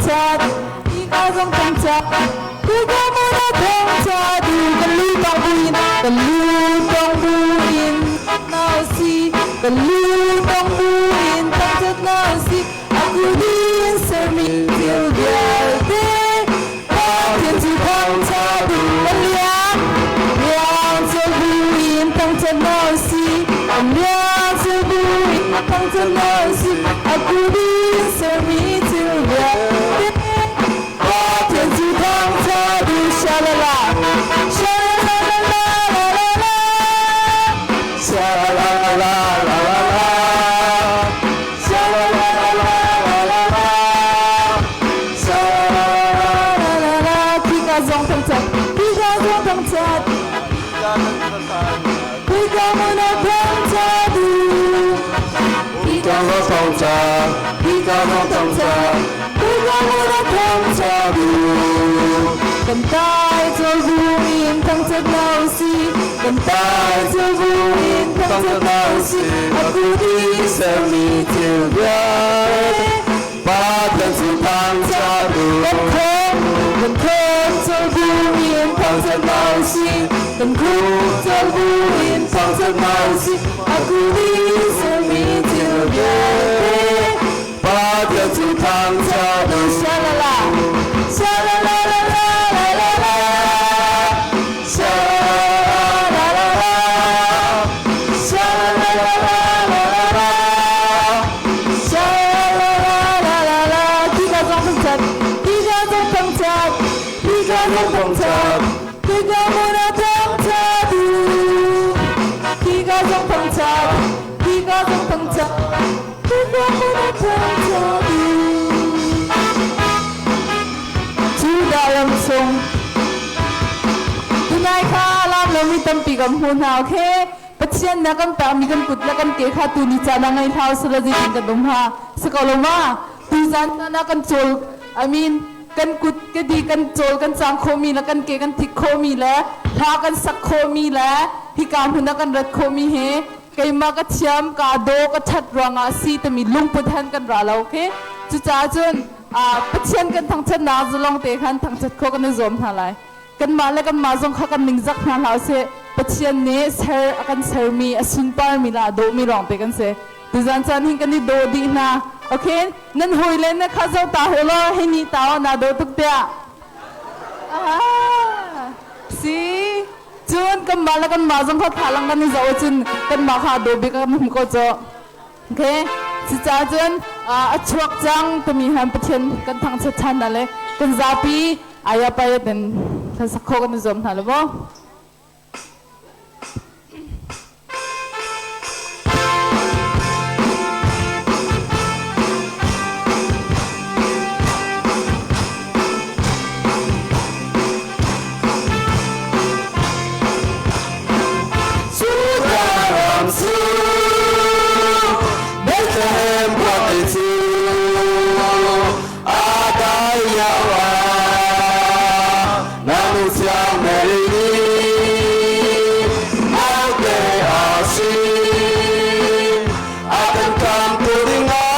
thangṭhat, hika zong thangṭhat, hika hmun ah thangṭhat u. Kan lu tong buin, kan lu tong buin hna si, kan lu tong buin thangṭhat hna si. A kut in sermi thil vialte Pathian cu thangṭhat u. Kan liang, liang ceu buin thangṭhat hna si, kan liang ceu buin thangṭhat hna si. A kut in sermi thil vialte Pathian cu thangṭhat u. Shalala, shalala, la la la. Sha la la la la la. Sha la la la la la la. Sha la la La la la, khika zong thangṭhat, khika zong thangṭhat, khika hmun ah thangṭhat u. Khika zong thangṭhat, khika zong thangṭhat, khika hmun ah thangṭhat u. Kan tai cawl buin thangṭhat hna u sih, kan tai cawl buin thangṭhat hna u sih. A kut in sermi thil vialte Pathian cu thangṭhat u. Kan khong, kan khong cawl buin thangṭhat hna u sih, kan khuk cawl buin thangṭhat hna u sih. A kut in sermi thil vialte Pathian cu thangṭhat u. Sha la la, sha la la la la la la la. Sha la la la, sha la la la la la la. Sha la la la la la. Khika zong thangṭhat, khika zong thangṭhat, khika zong thangṭhat, khika hmun ah thangṭhat u. Khika zong thangṭhat, khika zong thangṭhat, khika hmun ah thangṭhat u. Judah ram chung tunai kha lam lomi tampi kan hmu hna, okay? Pathian na kan pekmi kan kut le kan ke kha tu ni caan ah ngei hlau sala zeitin kan um ha si ko lo ma? Tu zan caan ah kan cawl, I mean, kan kut ka di kan cawl kan cang khomi le kan ke kan thik khomi le hla kan sak khomi le hika hmun ah kan rat khomi hi keimah ka thiam ka do ka that ruangah si timi lungput han kan ra lo, okay? Cucaah cun Pathian kan thangṭhatnak zalong te khan thangṭhat khawh kan i zuam hna lai. Kanmah le kanmah zong kha kan ningzak hna hlah usih. Pathian nih ser a kan sermi a sunparmi le a dawhmi lawng te kan si. Tuzan caan hin kan i dawh dih hna, okay? Nan hawi le na kha zo ta ho law hei ni ta na dawh tuk tiah ah si cun kanmah le kanmah zong kha thalang kan i zoh ahcun kanmah kha dawh bik kan hmu ko cu. Okay, cucaah cun a chuak cang timi han Pathian kan thangṭhat ṭhan hna le kan zapi aya paya ten kan sak khawh kan i zuam hna lo maw? Judah ram cu Bethlehem khuate cu a dai lio ah Nanu thiang Mary nih naute a hrin. A kan khamtu dingah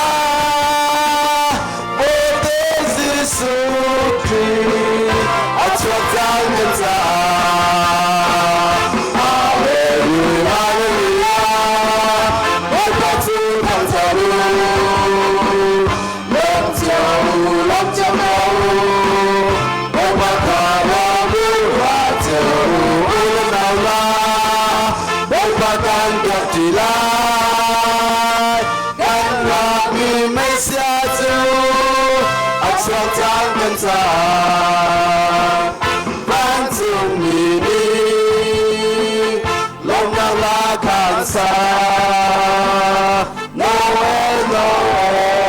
Bawipa Jesuh Khrih a chuak cang kan caah. Hallelujah, hallelujah, Bawipa cu thangṭhat u. Lawm cio u, lawm cio ko u. Bawipa kha lawm u, ra cio u, u le nau la. Bawipa kan biak ṭi lai. Kan lakmi Messiah cu a chuak cang kan caah. Vancungmi nih lawmhnak la khan sa. Noel, Noel,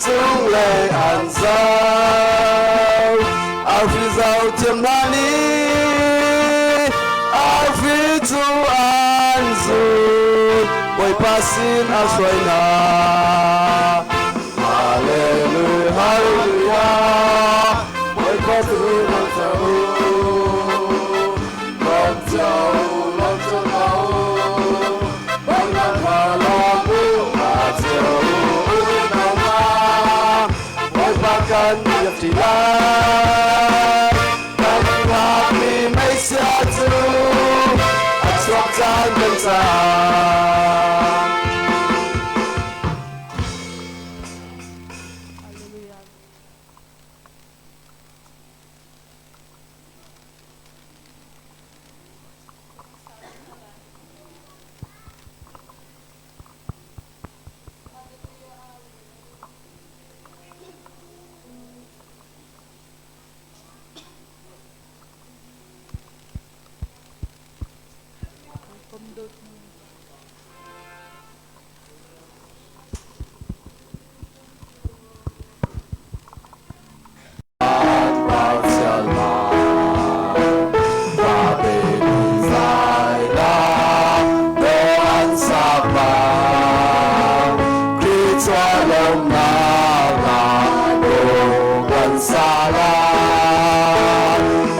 cunglei an zoh. Arfi zoh thiam hna nih arfi cu an zul. Bawipa sin a hruai hna. Hallelujah, hallelujah, Bawipa cu thangṭhat u. Lawm cio, lawm cio ko. Bawipa kha lawm u. kan biak ṭi lai. Kan hngakmi Messiah cu a chuak caan kan caan. Hallelujah.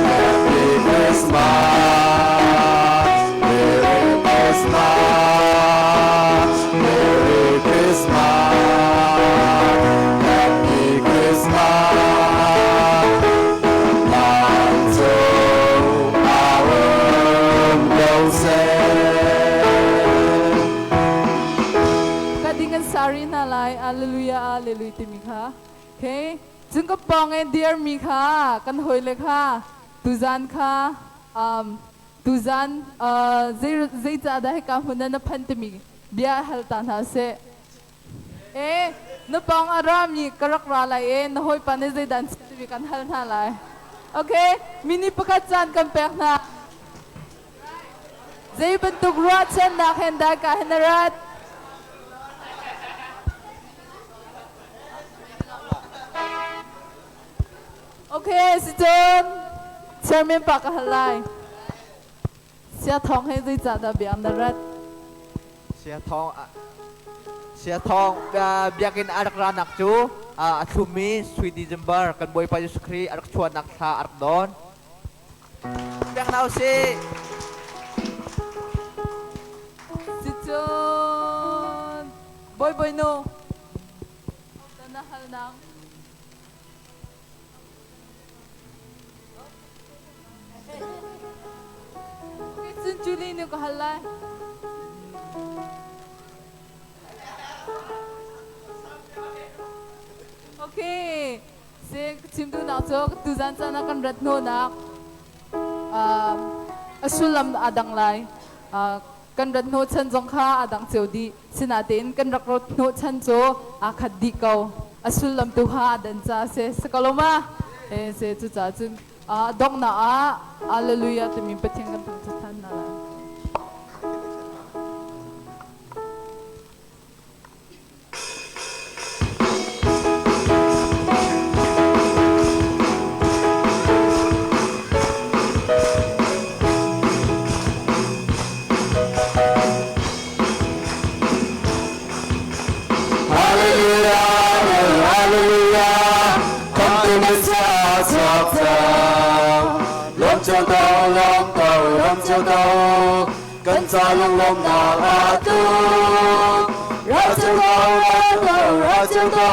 Happy Christmas, Merry Christmas, Merry Christmas, Happy Christmas. Nan cung a um ko seh. Ka ding an sari hna lai. Alleluia, Alleluia timi kha. Okay. Cun ka pawng i dirmi kha kan hawile kha tuzan kha um, tuzan uh, zei zeicahdah hika hmun ah na phan timi bia hal ta hna seh. E, na pawng a rami ka rak ra lai e, na hawipa nih zeidah an chim timi kan hal hna lai. Okay, mini pakhat caan kan pek hna. Zei bantuk ruahchannak hen dah ka hen na rat? Okay, si cun chairman pa ka hal lai. Sia Thawng he zeicahdah bia na rat? Sia Thawng Sia Thawng biakinn a rak ranak cu a thlummi Sui December kan Bawipa Jesuh Khrih a rak chuahnak thla a rak dawn. Pek hna usih. Sicun Bawi Bawi nu na hal nang. Okay, cun Julie nu ka hal lai. Okay, si chim duhnak cu tuzan caan ah kan rat hnawhnak a sullam aa dang lai. Kan rat hnawhchan zong kha aa dang cio dih. Sinain kan rak rat hnawhchan cu aa khat dih ko. A sullam tu kha aa dan caah a si. Si ko lo ma? Si cucaah cun donghnak ah Hallelujah timi Pathian kan thangṭhat ṭhan hna lai. Hallelujah, hallelujah, come to Messiah chuak cang. Lawm cio ko, lawm ko, lawm cio ko, Kan ca lunglawmhnak aa tluk. Ra cio ko, ra ko, ra cio ko,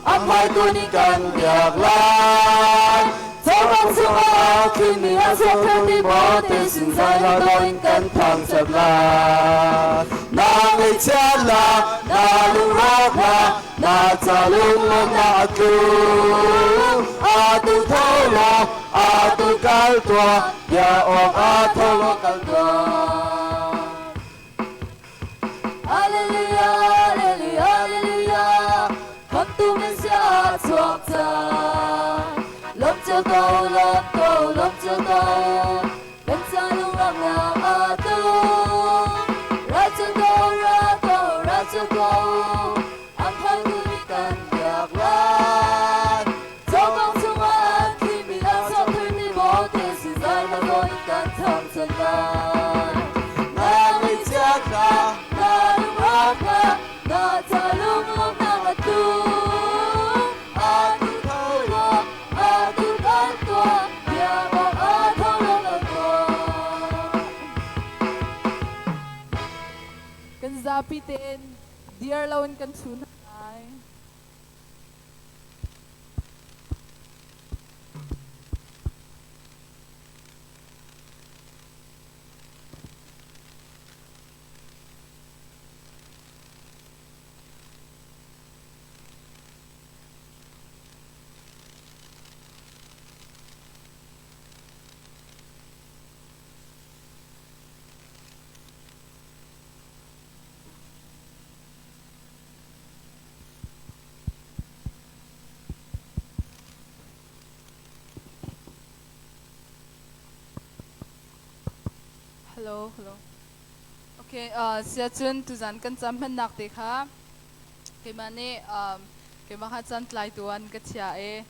a hmaitu nih kan biak lai. Cawbang chungah thlimi a chuakthami bawte sin zai lo in kan thangṭhat lai. Na ngaihchiat la, na lungrawk la, na ca lunglawmhnak a tluk. Atu tho law, atu kal tuah, bia awk ah tho law kal tuah. Hallelujah, hallelujah, hallelujah. Khamtu Messiah chuak cang. Lawm cio ko, lawm ko, lawm cio ko. Kan ca lungramnak aa tluk. Ra cio ko, ra ko, ra cio ko. An phantu nih kan biak lai. Cawbang chungah an thimi a chuakthimi bawte si zai la in kan thangṭhat lai. Na ngaihchiat hna, Na lungrawk hna, na ca lunglawmhnak a tlung. Atu tho law, Atu kan tuah, biaknak ah tho law kan tuah. Kan zapi tein dir loin kan chu hna lai. Hello, hello. Okay, siacun tuzan kan cam hmannak te kha keimah nih keimah kha caan tlaitu an ka chia i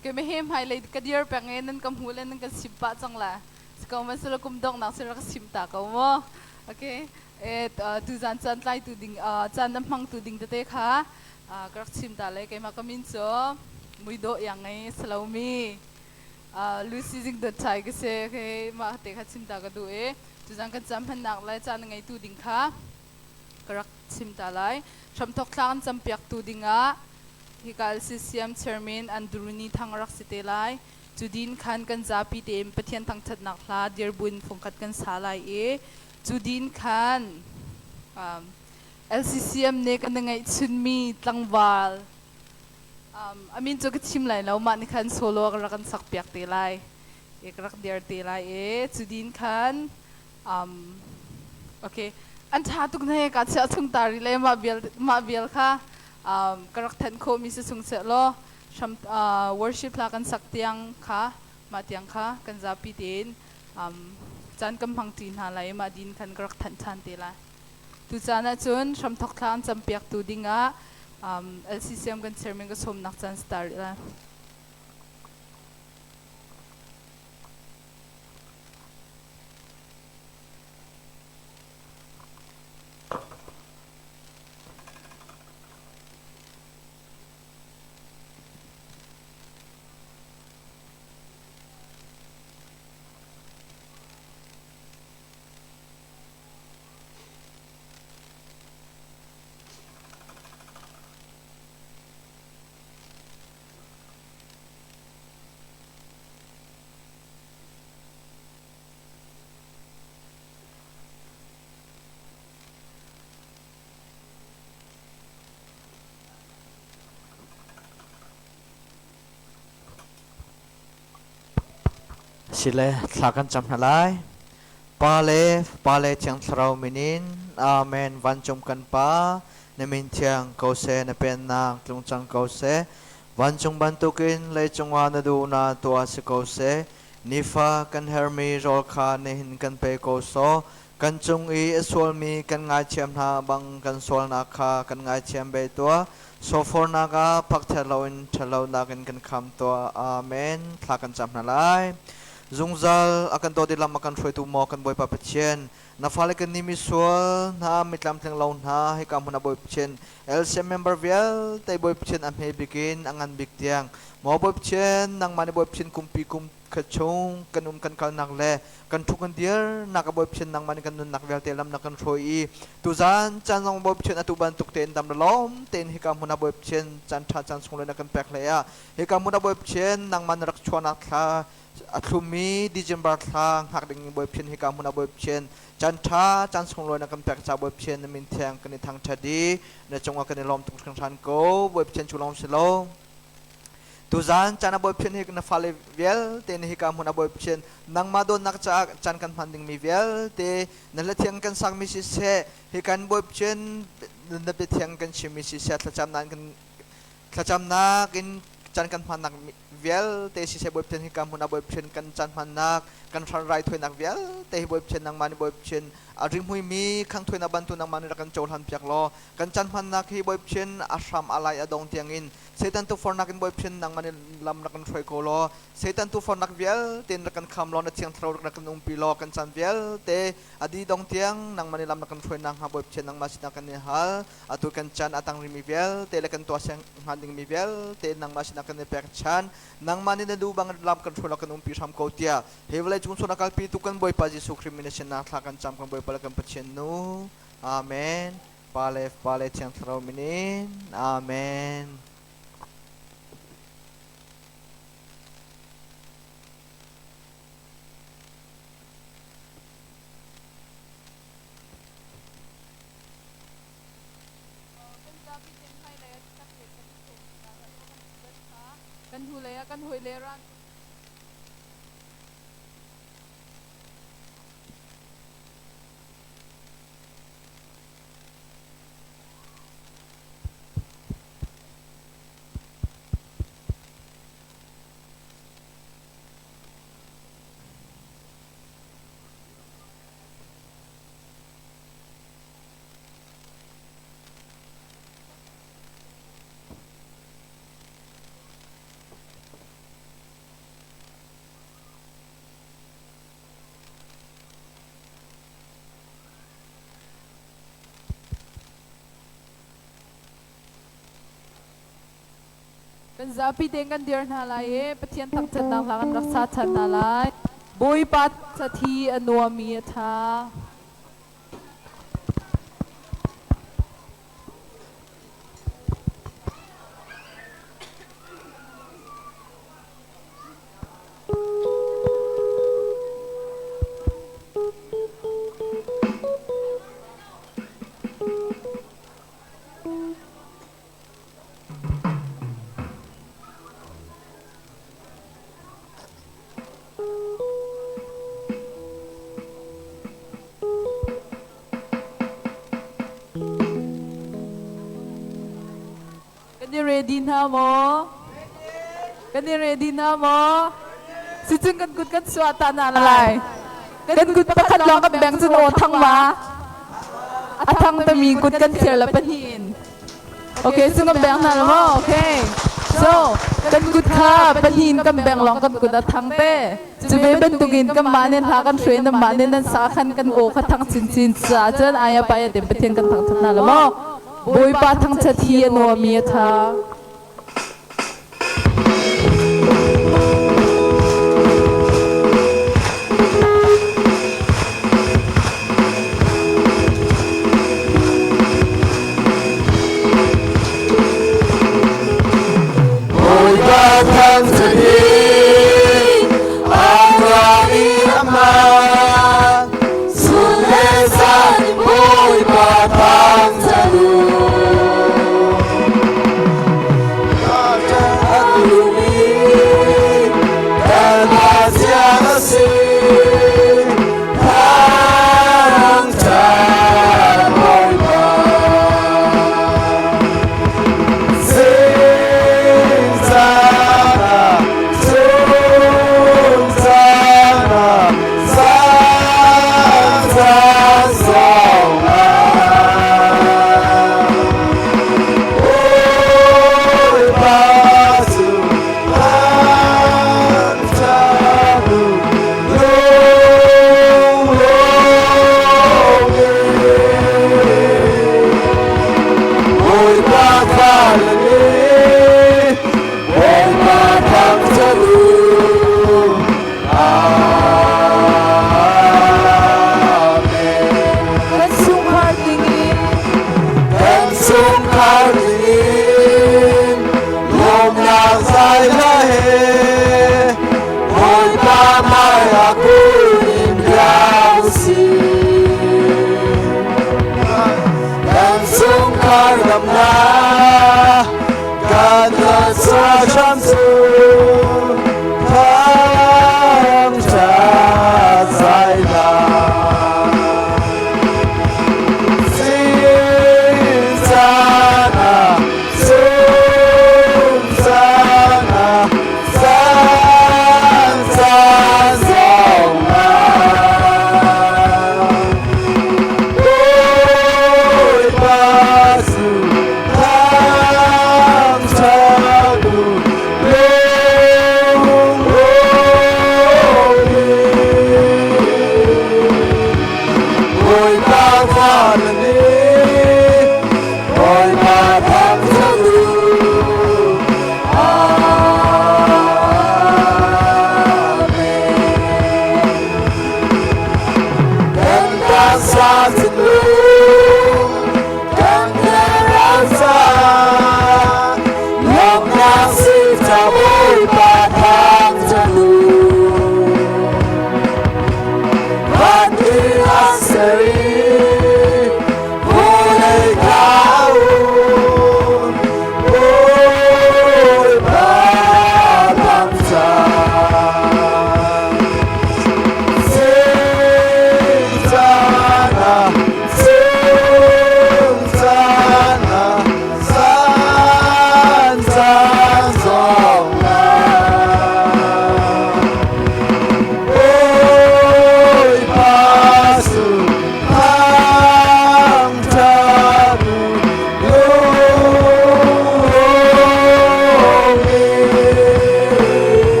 keimah he hmailei ka dir peng i nan ka hmu le nan ka sim pah cang la. Ko man sila kum donghnak sila ka sim ta ko mu. Okay, tuzan caan tlaitu ding caan na hmangtu ding tete kha ka rak chim ta le keimah ka min cu muidawh yang ngei salomi Lucy Zing Dawt Chai ka si. Okay, mah te kha chim ta ka duh i tuzan kan cam hmannak le caan ngeitu ding kha ka rak chim ta lai. Hramthok thla kan campiaktu dingah hika LCCM chairman Andruni Thang rak si te lai. Cu din khan kan zapi tein Pathian thangṭhatnak hla dirbuin fungkhat kan sa lai i cu din khan LCCM nih kan i ngeihchunmi tlangval a min cu ka chim lai lo, mah nih khan solo ka rak kan sak piak te lai i ka rak dir te lai i cu din khan okay, an ṭha tuk ne ka chiah chung ta ri le mah vial kha ka rak thanh khawhmi si chung seh law hram worship hla kan sak tiang kha mah tiang kha kan zapi tein caan kan hmang ṭi hna lai i mah din khan ka rak thanh ṭhan te lai. Tucaan ahcun hramthok thla an campiaktu dingah LCCM kan chairman ka sawmnak caan star rih lai. Sile thla kan cam hna lai. Pa le Fapa le Thiang Thlarau min in Amen. Vancung kan Pa, na min thiang ko seh, na pennak tlung cang ko seh. Vancung bantukin leicung ah na duhnak tuah si ko seh. Nifa kan hermi rawl kha nihin kan pe ko sawh. Kan cung i a sualmi kan ngaithiam hna bang kan sualnak kha kan ngaithiam ve tuah. Sofornak ah phak ṭhat loin ṭhatlonak in kan kham tuah. Amen. Thla kan cam hna lai. Zungzal a kan dawt i lam a kan hruaitu maw kan Bawipa Pathian, na fale kan nih misual hna, mitlamtling lo hna, hika hmun ah Bawipa Pathian, LCM member vialte Bawipa Pathian a hme bik in a ngan bik tiang, maw Bawipa Pathian, nangmah nih Bawipa Pathian kumpi kum khat chung kan um kan kalnak le kan thu kan dir nak a Bawipa Pathian nangmah nih kan nunnak vialte lam na kan hruai i tuzan caan zong Bawipa Pathian atu bantuk tein dam le lawm tein hika hmun ah Bawipa Pathian caan ṭha caan sunglawi na kan pek hlei ah hika hmun ah Bawipa Pathian nangmah na rak chuahnak thla a thlummi December thla hngak ding Bawi Pathian hika hmun ah Bawi Pathian caan ṭha caan sunglawi na kan pek ca Bawi Pathian na min thiang kan i thangṭhat i na cungah kan i lawm tuk hringhran ko. Bawi Pathian cu lawng si lo, tuzan caan ah Bawi Pathian hi na fale vialte nih hika hmun ah Bawi Pathian nangmah dawtnak caah caan kan hman dingmi vialte na hla thiang kan sakmi siseh, hi kan Bawi Pathian na bia thiang kan chimmi siseh, thlacamnak kan thlacamnak in caan kan hmannak vialte siseh, Bawi Pathian hika hmun ah Bawi Pathian kan caan hmannak kan hran raithawinak vialte hi Bawi Pathian nangmah nih Bawi Pathian a ringhmuimi khangthawinak bantu nangmah nih rak kan cohlan piak law kan caan hmannak hi Bawi Pathian a hram a lai a dong tiangin Satan tukforhnak in Bawi Pathian nangmah nih lam rak kan hruai ko law Satan tukforhnak vialte in rak kan kham law na thiang thlarau rak kan umpi law kan caan vialte a di dong tiang nangmah nih lam na kan hruai nakhnga Bawi Pathian nangmah sinah kan i hal. Atu kan chan a tang rimi vialte le kan tuah siang hnga dingmi vialte nangmah sinah kan i pek chan. Nangmah nih na duh bang lam kan hruai law kan umpi hram ko tiah hi vawlei cung chungah kalpi tu kan Bawipa Jesuh Khrih min a sinnak thla kan cam kan Bawipa le kan Pathian nu. Amen. Pa le Fapa le Thiang Thlarau min in. Amen. Kan hnulei ah kan hawile ran. Kan zapi tein kan dir hna lai i Pathian thangṭhatnak hla kan rak sa ṭhan hna lai. Bawipa thathi a nuam i a ṭha. Kan i ready hna maw? Kan i ready hna maw? Sicun kan kut kan suah ta hna lai. Kan kut pakhat lawng kan beng cun aw thang ma? A thang tami kut kan thir le pahnih in. Okay, cu kan beng hna lo maw? Okay. So, kan kut kha pahnih in kan beng lawng kan kut a thang te. Cu ve bantukin kanmah nih hla kan hruai nanmah nih nan sa khan kan aw kha thang chinchin caah cun aya paya te Pathian kan thangṭhat hna lo maw? Bawipa thangṭhat hi a nuami a ṭha. Bawipa thangṭhat hi a aman sun le zan Bawipa thangṭhat u. Kan chungkhar dingin Kan chungkhar dingin lawmnak zai hla he Bawipa hmaiah kun in bia usih. Kan chungkhar damnak kan thluachuah hram cu thangṭhat zai hla.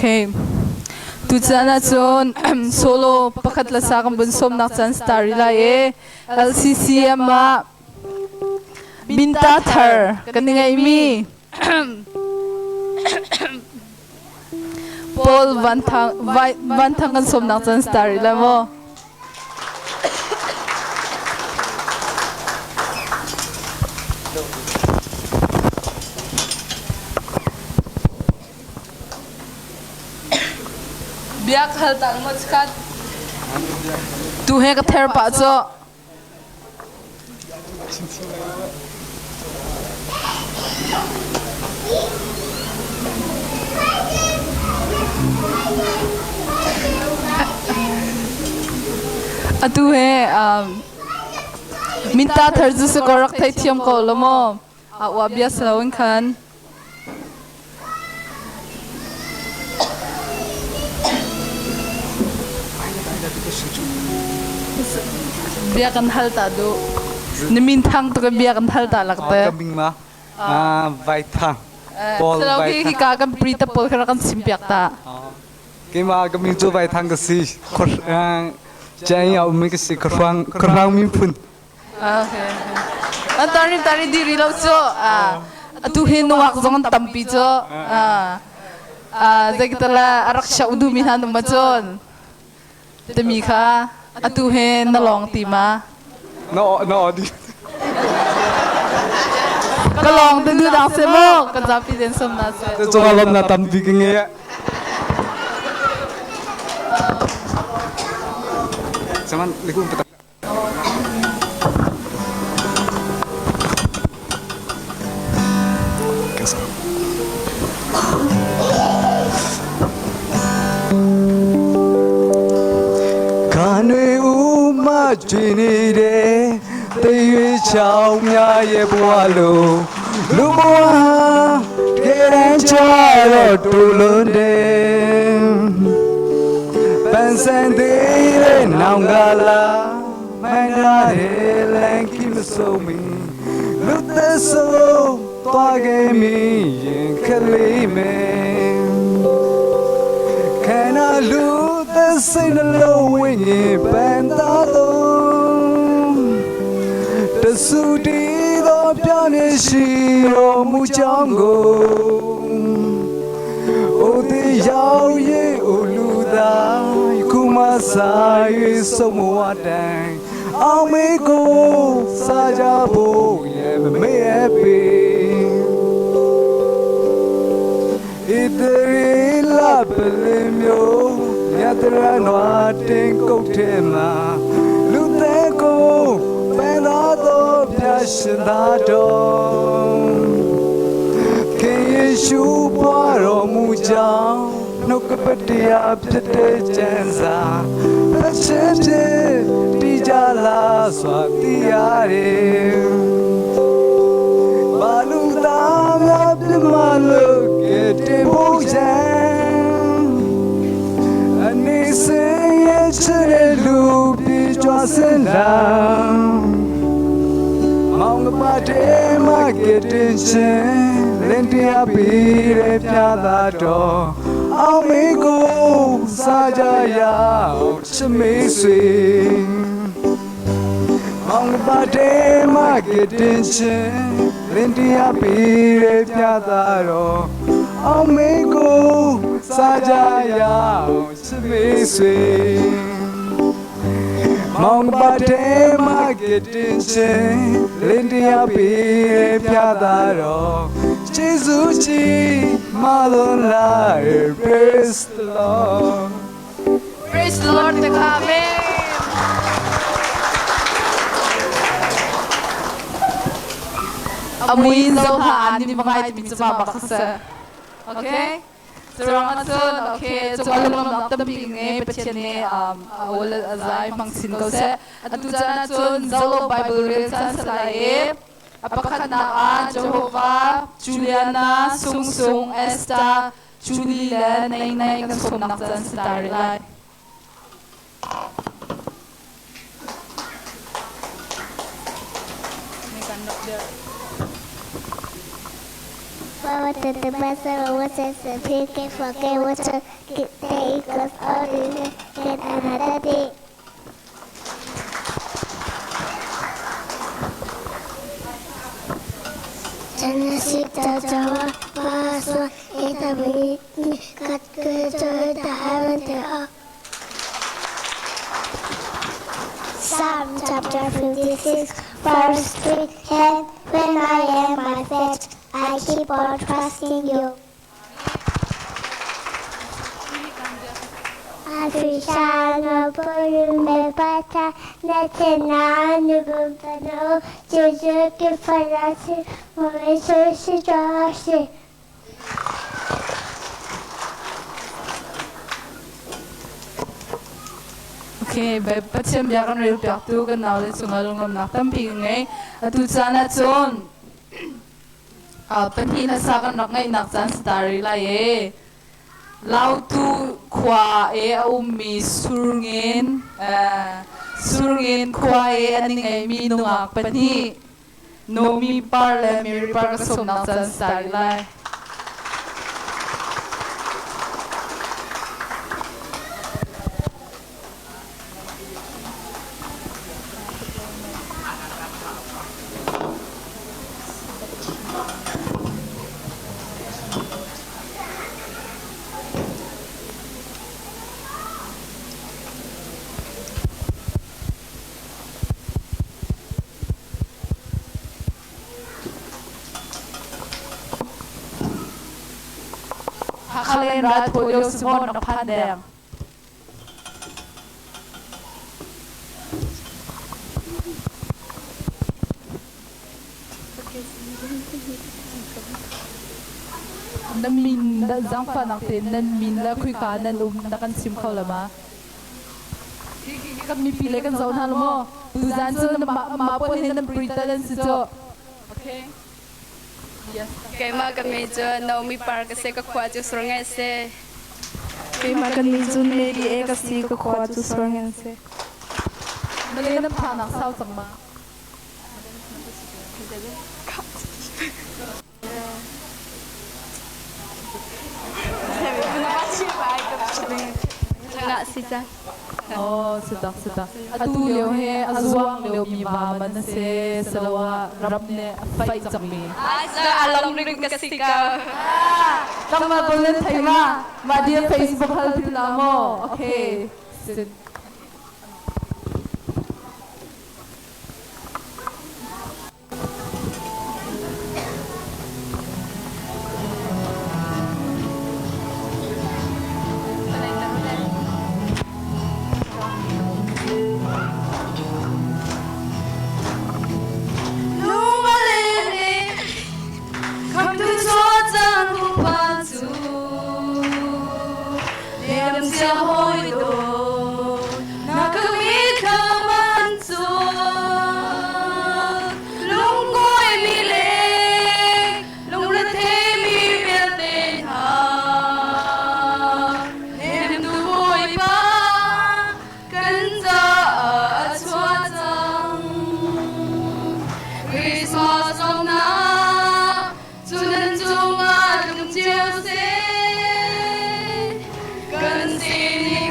Okay. Tuchan ahcun solo pakhat le sa kan vun sawmnak caan star i lai e. LCCM ah minta thar kan i ngeihmi Paul Van Thang Van Thang kan sawmnak caan star i lai maw? Biak hal tang maw chikat? Tu he ka ther pah cu. Atu he minta thar cu si ko rak thei thiam ko lo maw? A ua bia si loin khan. Bia kan hal ta duh. Na min thang tuk in bia kan hal ta lak te. Ka ming ma Vai Thang. Paul Vai Thang. Hi ka kan pri ta pawl kha kan sim piak ta. Keimah ka min cu Vai Thang ka si. Chiang ya ummi ka si. Khuarang khuarang miphun. Okay. An tari tari diri lo cu. Atu hi nuak zong an tampi cu. Zeikitala a rak shau duhmi hna nung ma cun. Timi kha atu he na lawng ti ma? Na na di. Ka lawng te du dang se mo kan zapi den som na se. Cung alom na tam bik nge. Saman likum patak. ခါနွေဦးမကြည်နေတဲ့တရွေချောင်းများရဲ့ဘဝလိုလူဘဝတကယ်တမ်းချတော့တူလွန်းတယ်ပန်ဆန်သေးတဲ့နောင်ကလာမန်နာတဲ့လန်ကီမဆုံးမီလူသက်ဆုံးသွားခဲ့မိရင်ခလေးမယ်ခန္ဓာလူသက်စိတ်နှလုံးဝိညာဉ်ပန်သားသောတဆူတီသောပြနေရှိတော်မူကြောင်းကိုအိုဒီရောက်ရဲ့အိုလူသာယခုမှစာ၍ဆုံးမဝတန်အောင်မေကိုစားကြဖို့ရဲ့မမေ့ရပေဣတရီလပလင်မျိုးမြတ်တရနွားတင်ကုတ်ထဲမှာလူသက်ကိုပန်သာသောဖျားရှင်သာတော်ခင်ယေရှုပွားတော်မူကြောင်းနှုတ်ကပတရားဖြစ်တဲ့ကျမ်းစာအချင်းချင်းတီးကြလားစွာသိရတယ်ဘာလူသားများပြမလို့ကဲတင်ဖို့ချင်အနေစင်ရဲ့ချစ်တဲ့လူပြေကြွစင်တာမောင်ကပါတဲ့မကတင်ချင်းလင်းတရားပြီးတဲ့ပြတာတော့အောင်မေကိုစားကြရအောင်ချစ်မေးဆွေမောင်ပါတဲ့မကတင်ချင်းလင်းတရားပြီးတဲ့ပြတာတော့အောင်မေကိုစားကြရအောင်ချစ်မေးဆွေမောင်ပါတဲ့မကတင်ချင်းလင်းတရားပြီးတဲ့ပြတာတော့ကျေးဇူးကြီးမလွန်လာ Praise the Lord. Praise the Lord တခါမေamuin zo ha ani mangai mi chama baksa. Okay, Churang acun okay chunga lunglam nak tampi nge Pathian ne awal azai mang sin ko se atu chan acun zolo Bible rel chan salai e apakhat na a Jehovah Juliana Sung Sung Esther Julie le Nei Nei kan som nak chan stari lai. 4, 1, 2, 3, 5, 7, 1, 6, 3, K, 4, K, 1, 2, 3 equals all get another day. Genesis chapter 1, verse 1, in the beginning, God created the heaven and the earth. Psalm chapter 56, verse 3, and when I am my faith, I keep on trusting you. 我们休息着是。 Okay, Pathian bia kan rel piak tu kan nau le cungah lunglawmhnak tampi ka ngei. Atu caan ah cun pahnih na sa kan rak ngeihnak caan si ta rih lai e. Lautu khua e a ummi Surngen Surngen khua e an i ngeimi nungak pahnih Nomi Par le Mary Par ka sawmnak caan si ta rih lai. Hakha len ral thaw lio si maw na phan deng? Na min zaangfahnak tein nan min le khoika nan um na kan chim kho la ma? Kan mipi le kan zoh hna lo maw? Tuzaan cu mah puan he nan prita nan si cu. Okay. Yes. Keimah ka min cu Naomi Par ka si, ka khua cu Surngen si. Keimah ka min cu Mary E ka si, ka khua cu Surngen si. Malay nan phanak sau cang ma? Ngah si cang. Oh, sitak sitak. Atu lio he a zuang lio mi va man se salawa ram ne a fai cang mi. Along ring ka si ka. Tama bolen thai ma. Ma dia Facebook hal thil la mo. Okay. Sit. Cungah lung cio seh, kan sin.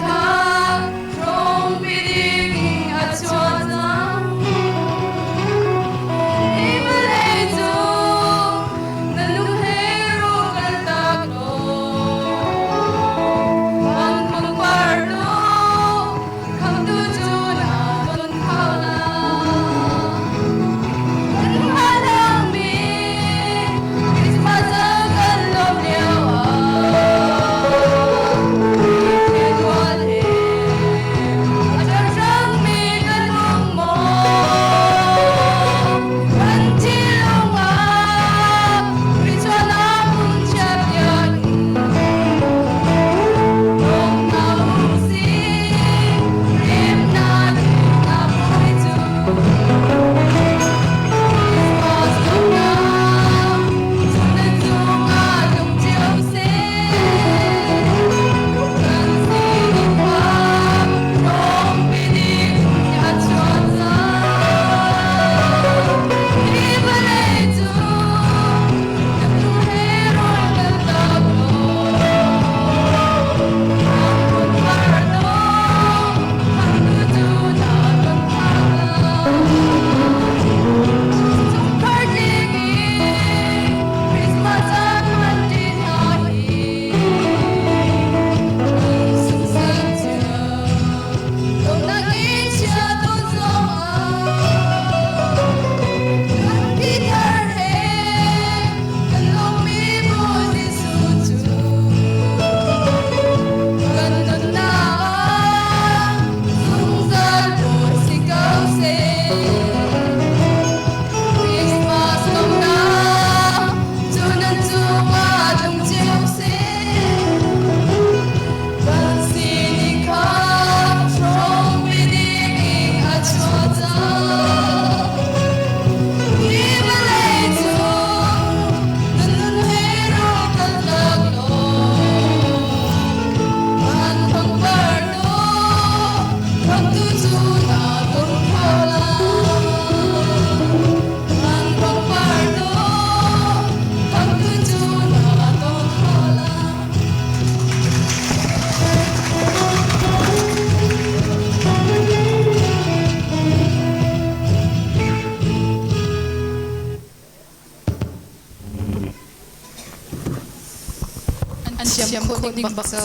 An thiam khawh ning bak cu.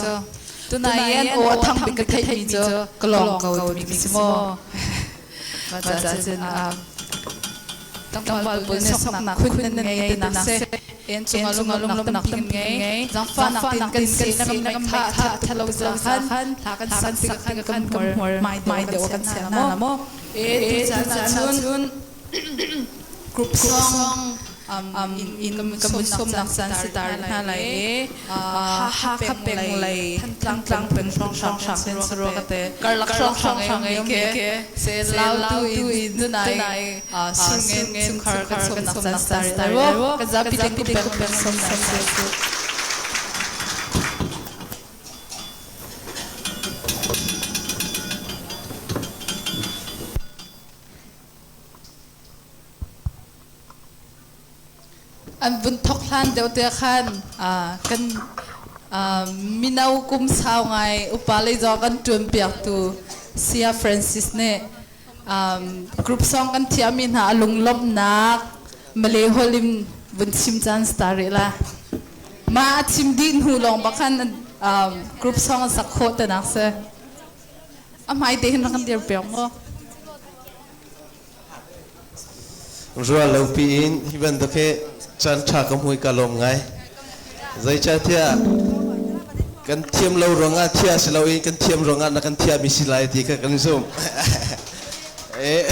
Tunai an aw a thang bik ka theih mi cu ka lawng ko timi si maw? Ma ca cun tlangval pawl nih soknak khun nan ngei ti nak si. En cungah lunglawmnak tampi kan ngei. Zangfahnak tin kan si na kan mai kha tha lo za khan hla kan sak tik kan hmur mai deuh kan sian na maw? E tu caan cun group song in kan vun sawmnak caan si tar hna lai i Hakha peng lei Thantlang peng hrawnghrang sen sarua ka te karlak hrawnghrang ei ke se lau tu in tunai surngen chungkhar kan sawmnak caan si tar lai kan zapi ten kum peng sawmnak se. An vun thok hlan deuh te khan kan mino kum sau ngai upa lei zong kan ṭuan piaktu Sia Francis nih group song kan thiahmi hna a lunglawmhnak Malay holh in vun chim caan star rih la. Mah a chim dih hnu lawng bak khan group song an sak khawh te nak si. A hmai te hin rak kan dir piak mu. Rual lo piin hi bantuk hi caan ṭha ka hmui ka lawm ngai. Zeicahtiah kan thiam lo ruangah thia si loin kan thiam ruangah na kan thiami si lai ti kha kan zumh. Eh.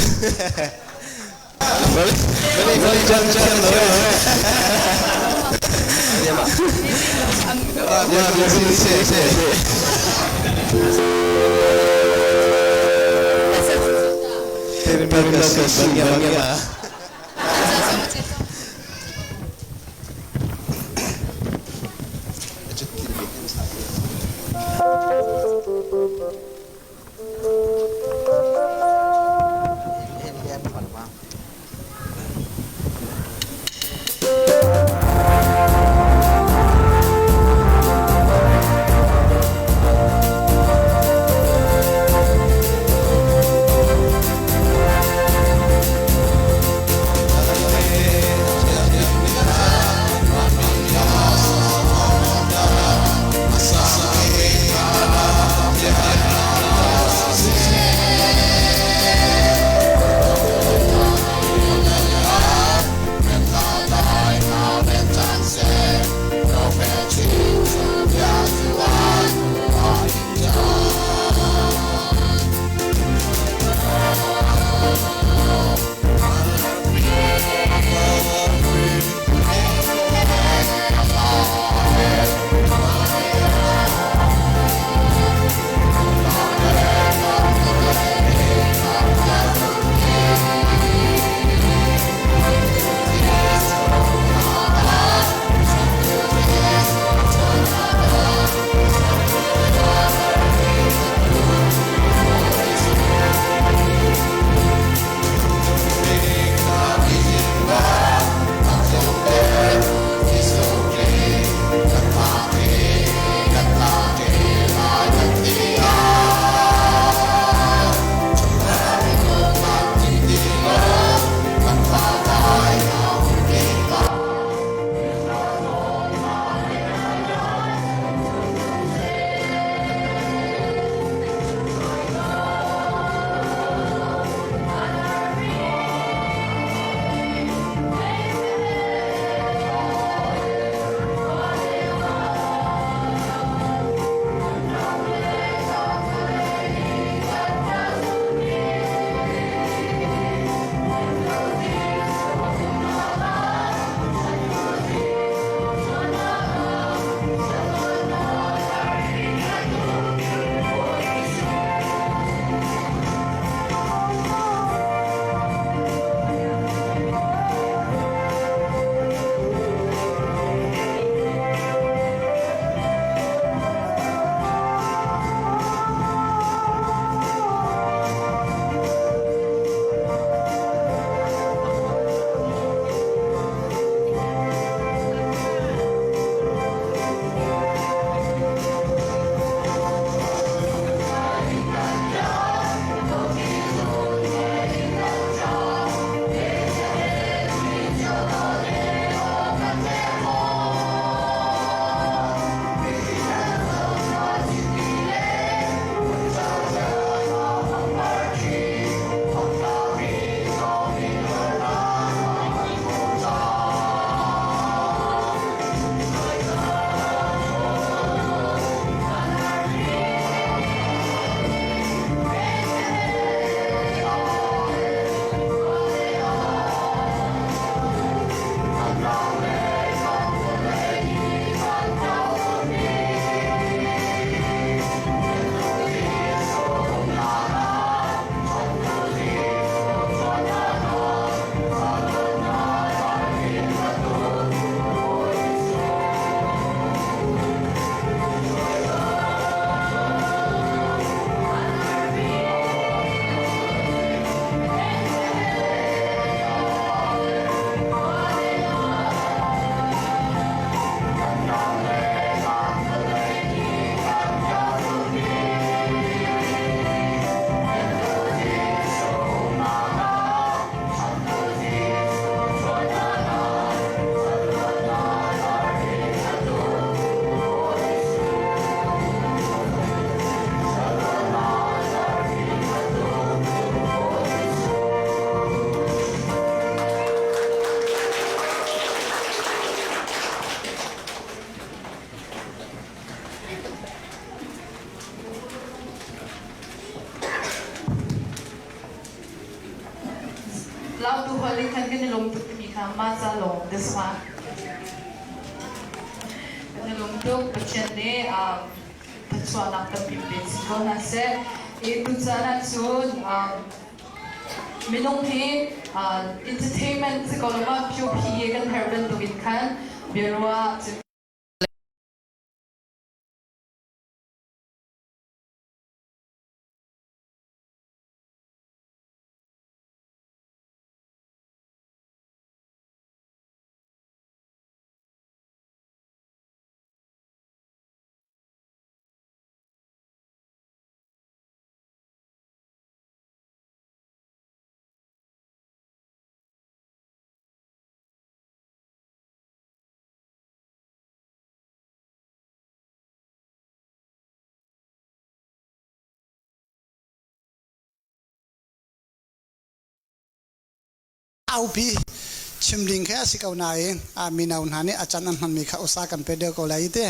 Terima kasih banyak. khan kan i lawm tuk timi kha mah ca lawng this one. Kan i lawm tuk. Pathian nih thluachuahnak tampi pe chin ko hna seh. I tucaan ahcun minung hi entertainment si ko lo ma POPA kan herh bantukin khan biaruah Aupi chim ding khi a si ko nain mino hna nih a can an hmanmi kha usa kan pe deuh ko lai ti.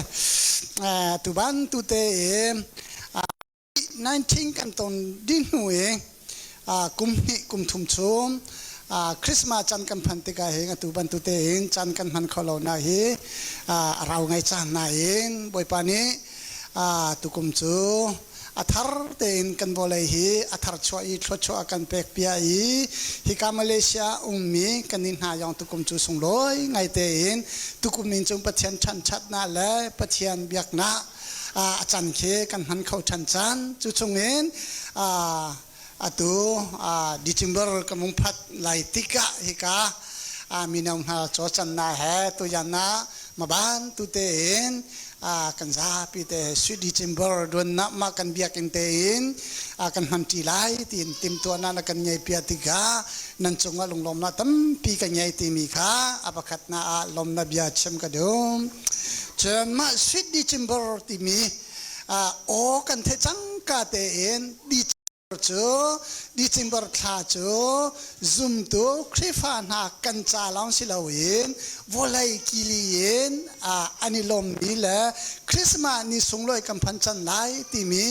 Tu ban tu te i 19 kan ton dih hnu i kum hnih kum thum chung Christmas can kan phan tikah hin atu bantuk tein can kan hman kho lo na hi a rau ngai cang nain Bawipa nih tukum cu a thar tein kan vawlei hi a thar chuah i thluachuah a kan pek pia i hika Malaysia ummi kan nih hna yong tukum cu sunglawi ngai tein tukum in cung Pathian ṭhanṭhatnak le Pathian biaknak a can khi kan hman kho ṭhan cang. Cu chungin atu December ka mung phat lai tikah hika mino hna cawcannak he tuyan ah maban tu tein kan zapi te sui December duannak mah kan biakinn tein kan hmanṭi lai tiin timhtuahnak na kan ngei pia tikah nan cungah lunglawmnak tampi ka ngei timi kha a pakhatnak ah lawmnak bia chim ka duh. Cun mah sweet December timi aw kan theih cangka tein cu December thla cu zumtu Khrihfa hna kan ca lawng si loin vawlei kili in an i lawmmi le Christmas ni sunglawi kan phan cang lai timi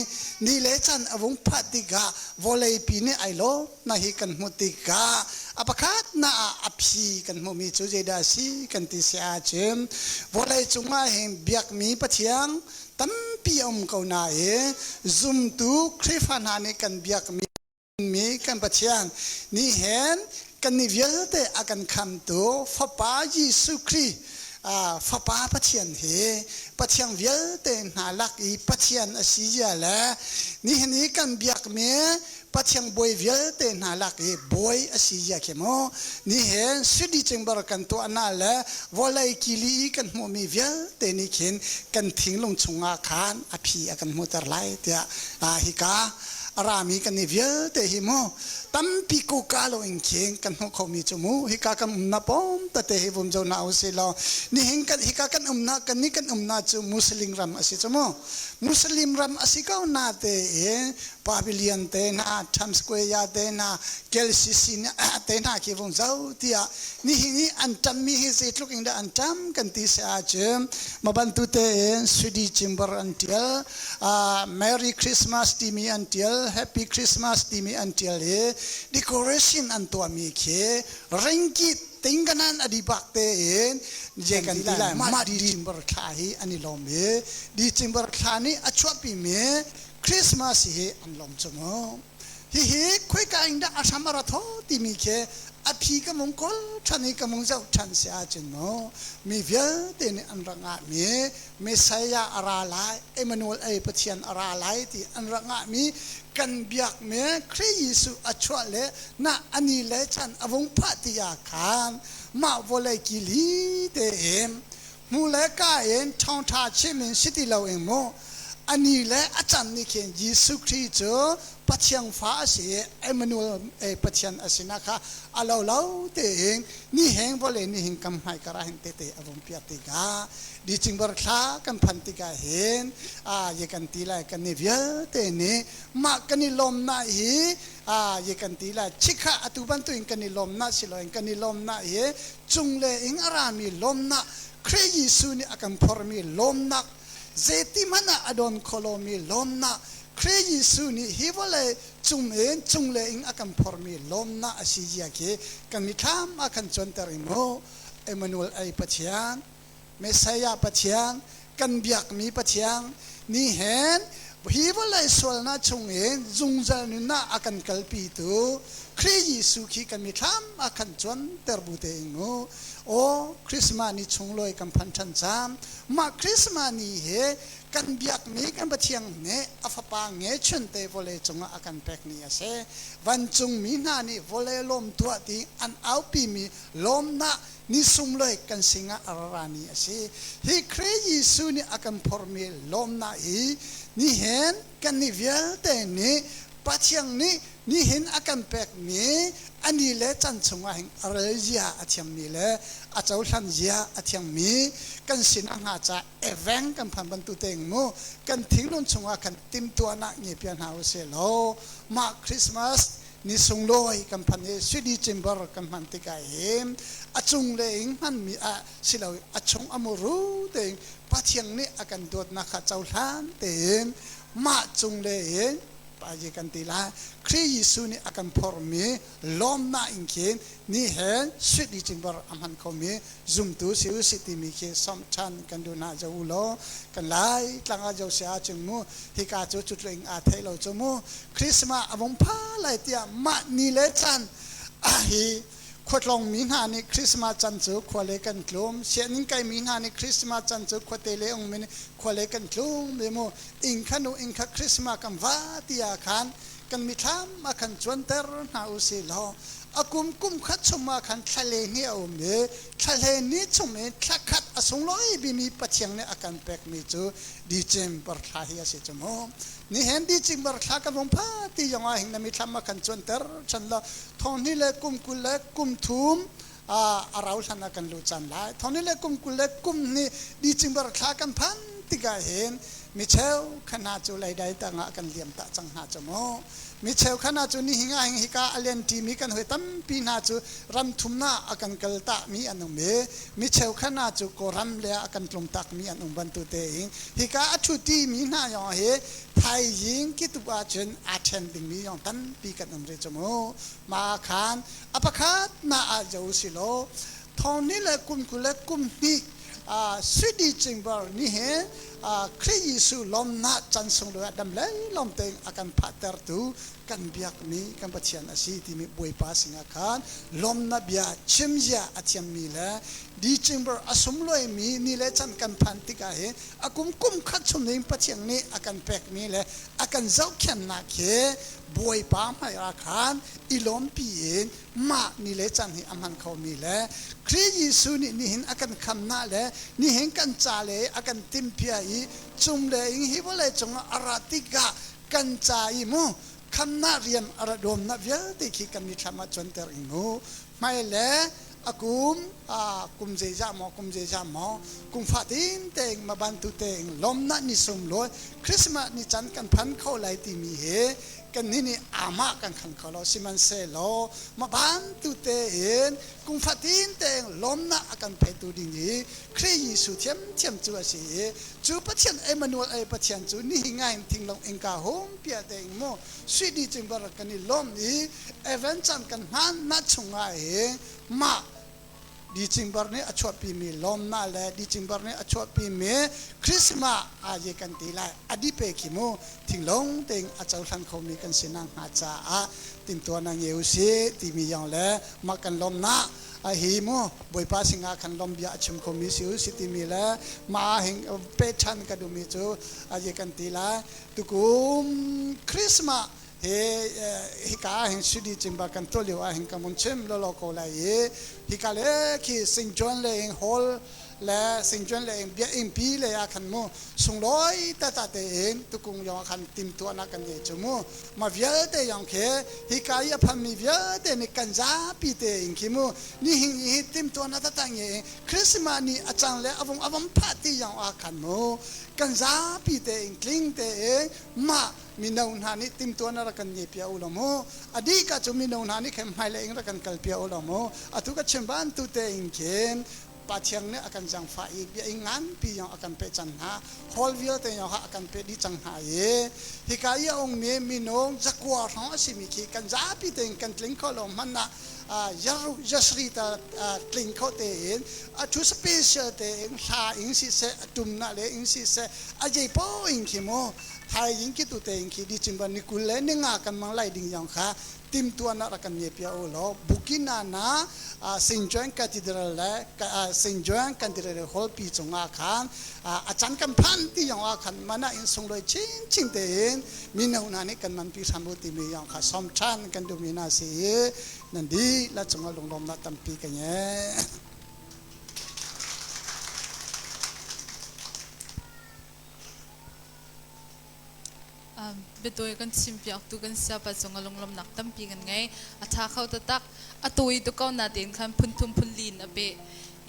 ni le can a vung phah tikah vawleipi nih ai lawm na hi kan hmuh tikah a pakhat na ah a phi kan hmuhmi cu zeidah a si kan ti si ahcun vawlei cungah hin biakmi Pathian tampi a um ko nain zumtu Khrihfa hna nih kan biakmi kan Pathian nih hin kan nih vialte a kan khamtu Fapa Jesuh Khrih Fapa Pathian hi Pathian vialte hna lak i Pathian a si zia le nihin i kan biakmi Pathian bawi vialte hna lak i bawi a si zia khi mu nihin sudi cingbar kan tuahnak le vawlei kili i kan hmuhmi vialte nih khin kan thinglung chungah khan a phi a kan hmuhter lai tiah hika a rami kan nih vialte hi mu tampi kuka lo in khin kan hmuh khomi cu mu hika kan umnak pom tete hi vum zo na usih law nihin kan hika kan umnak kan nih kan umnak cu Muslim ram a si cu mu Muslim ram a si ko na tein Pavilion te hna, Times Square te hna, KLCC te hna khi vung zo tiah nihin i an ṭammi hi zeitluk in dah an ṭam kan ti si ahcun ma bantu tein Sudi Chamber an ṭial, Merry Christmas timi an ṭial, Happy Christmas timi an ṭial i decoration an tuahmi khi ringkit tingkanan a dibak tein je kan ti lai mah December thla hi an i lawm i December thla nih a chuahpimi Christmas hi an lawm cu mu. Hihi khoika in dah a hram a ra tho timi khi a phi ka mung kawl ṭhan i ka mung zoh ṭhan si ahcun mu mi vialte nih an rak ngahmi Messiah a ra lai, Emmanuel ei Pathian a ra lai ti an rak ngahmi kan biakmi Khrih Jesuh a chuah le na ani le chan a vung phah ti ah khan mah vawlei kili tein hmu le ka in ṭhawngṭha chim in si ti loin mu ani le a can nih khin Jesuh Khrih cu Pathian fa a si i Emmanuel Pathian a sinak kha a lo lo tein ni heng vawlei nihin kan hmai kar ah hin tete a vung piah tikah December thla kan phan tikah hin a ye kan ti lai kan ni vialte nih mah kan i lawmnak hi a ye kan ti lai chikha atu bantukin kan i lawmnak si loin kan i lawmnak hi cung le ing a rami lawmnak Khrih Jesuh nih a kan phormi lawmnak zeiti hmanh ah a dawn kho lomi lawmnak. Khrih Jesuh nih hi vawlei cung in cungle in a kan phormi lawmnak a si zia khi kan mithlam a kan cuanter i mu. Emmanuel ei Pathian, Messiah Pathian, kan biakmi Pathian ni hen hi vawlei sualnak chungin zungzal nunnak a kan kalpitu Khrih Jesuh khi kan mithlam a kan cuanter bu tein mu. Aw Christmas ni chunglawi kan phan ṭhan cang. Mah Christmas ni hi kan biakmi kan Pathian nih a fapa ngechunte vawlei cungah a kan pek ni a si. Vancungmi hna nih vawlei lawm tuah ti an aupimi lawmnak ni sunglawi kan singah a ra rami a si. Hi Khrih Jesuh nih a kan phormi lawmnak hi nihin kannih vialte nih Pathian nih nihin a kan pekmi a ni le can chungah hin a rel zia a thiammi le a cohlan zia a thiammi kan sinah hnga ca eveng kan phan bantuk tein mu kan thinglung chungah khan timhtuahnak nge pia hna usih law mah Christmas ni sunglawi kan phan i sui cimbar kan hman tikah hin a cung le in hmanmi ah silo a chung a muru tein Pathian nih a kan dawtnak kha cohlan tein mah cung le in paji kan ti lai Khrih Jesuh nih a kan phormi lawmnak in khin ni he sui cimbar a hman khomi zumtu si u si timi khi sawm ṭhan kan duh hna zo u law kan lai tlang ah zo si ahcun mu hika cu cutling aa thei lo cu mu Christmas a vung pha lai tiah mah ni le caan hi khuatlong mi hna nih Christmas can cu khua le kan tlum sianginn kai mi hna nih Christmas can cu khuate le ung mi nih khua le kan tlum ve mu inn kha nu inn kha Christmas kan va ti ah khan kan mithlam a kan cuanter hna u si law a kum kum khat chung ah khan thlale ni a um i thlahle ni chung i thla khat a sunglawi bimi Pathian nih a kan pekmi cu December thla hi a si cu mu nihin December thla kan vung pha ti zong ah hin na mithlam a kan cuanter chan lo thong hnih le kum 20 le kum thum a rau hlan ah kan lu chan lai thong hnih le kum 20 le kum hnih December thla kan phan tikah hin micheu khana cu leidai tangah kan liam ta cang hna cu mu micheu khana cu nihin ah hin hika a len ṭimi kan hoi tampi hna cu ram thumna a kan kal ta mi an um i micheu khana cu kawram le a kan tlung tak mi an um bantu te in hika a ṭhuti mi hna yong hi thaizing kituk ahcun aa ṭhen dingmi yong tampi kan um rih cu mu ma khan a pakhat na ah zo si law thong ni le kum 20 le kum hnih Sui Cingbar nih hin Khrih Jesuh lawmnak can sung ah dam le lawm tein a kan phahtertu kan biakmi kan Pathian a si timi Bawipa sinah khan lawmnak bia chim zia a thiammi le December a sungluaimi ni le can kan phan tikah hin a kum kum khat chung in Pathian nih a kan pekmi le a kan zohkhenhnak hi Bawipa hmai ah khan i lawmpi in mah ni le caan hi a hman khomi le Khrih Jesuh nih nihin a kan khamnak le nihin kan ca le a kan timhpia i cung le ing hi vawlei cungah a ra tikah kan ca i mu khamnak rian a ra dawmnak vialte khi kan mithlam ah cuanter ing mu hmai le a kum kum zeizah maw kum zeizah maw kum fatin tein ma bantu tein lawmnak ni sunglawi Christmas ni can kan phan kho lai timi hi kannih nih amah kan khan kho lo sihmanhsehlaw mah bantu tein kum fatin tein lawmnak a kan petu ding hi Khrih Jesuh thiamthiam cu a si i cu Pathian Emmanuel ei Pathian cu nihi ngai in thinglung innka hung piah tein mu sui di cingbar kan i lawm i Evan caan kan hman na chungah hi mah December nih a chuahpimi lawmnak le December nih a chuahpimi Christmas aa ye kan ti lai a di pe khi mu thinglung tein a cohlan khomi kan si nak hnga caah timhtuahnak ngei u sih timi yong le mah kan lawmnak a hi mu Bawipa singah khan lawm bia a chim khomi si u si timi le mah hing pe ṭhan ka duhmi cu a ye kan ti lai tukum Christmas Hi hika ah hin Sidi Cimba kan tuah lio ah hin ka mun chim lawlaw ko lai i hika le khi St. John le in hall le St. John le in biakinn pi le ah khan mu sunglawi tata tein tukung yong ah khan timtuahnak kan ngei cu mu ma vialte yong khi hika i a phanmi vialte nih kan zapi tein khi mu nihin hi timtuahnak tata ngei in Christmas ni a cang le avung avam phah ti yong ah khan mu kan zapi tein tling tein mah mino hna nih timtuan rak kan ngei pia u lo mu a dih ka cu mino hna nih khin hmailei in rak kan kal pia u lo mu atu ka chim ban tu te in khin Pathian nih a kan zangfah i bia i nganpi yong a kan pe cang hna hall vialte yong ha a kan pe dih cang hna i hika i a ungmi minung zakua hrawng a simi khi kan zapi tein kan tling kho lo hmanh ah yasri ta tling kho tein a thu special tein hla in siseh a tumna le in siseh a zei po in khi mu hai in khi tu tein khi December ni 20 le ni nga kan mang lai ding yong kha timtuahnak rak kan nge pia u law Bukina na St. John Cathedral le St. John Cathedral Hall pi cungah khan a can kan phan ti yong ah khan mana in sunglawi chinchin tein mino hna nih kan manpi hram u timi yong kha som ṭhan kan duhmi hna si i nan dihlak cungah lunglawmnak tampi ka ngei. Biatawi kan chimpiaktu kan siapa cung a lunglawmnak tampi kan ngei. A ṭha kho taktak. A tawi tuk ko natein khan phun thum phun li in a peh.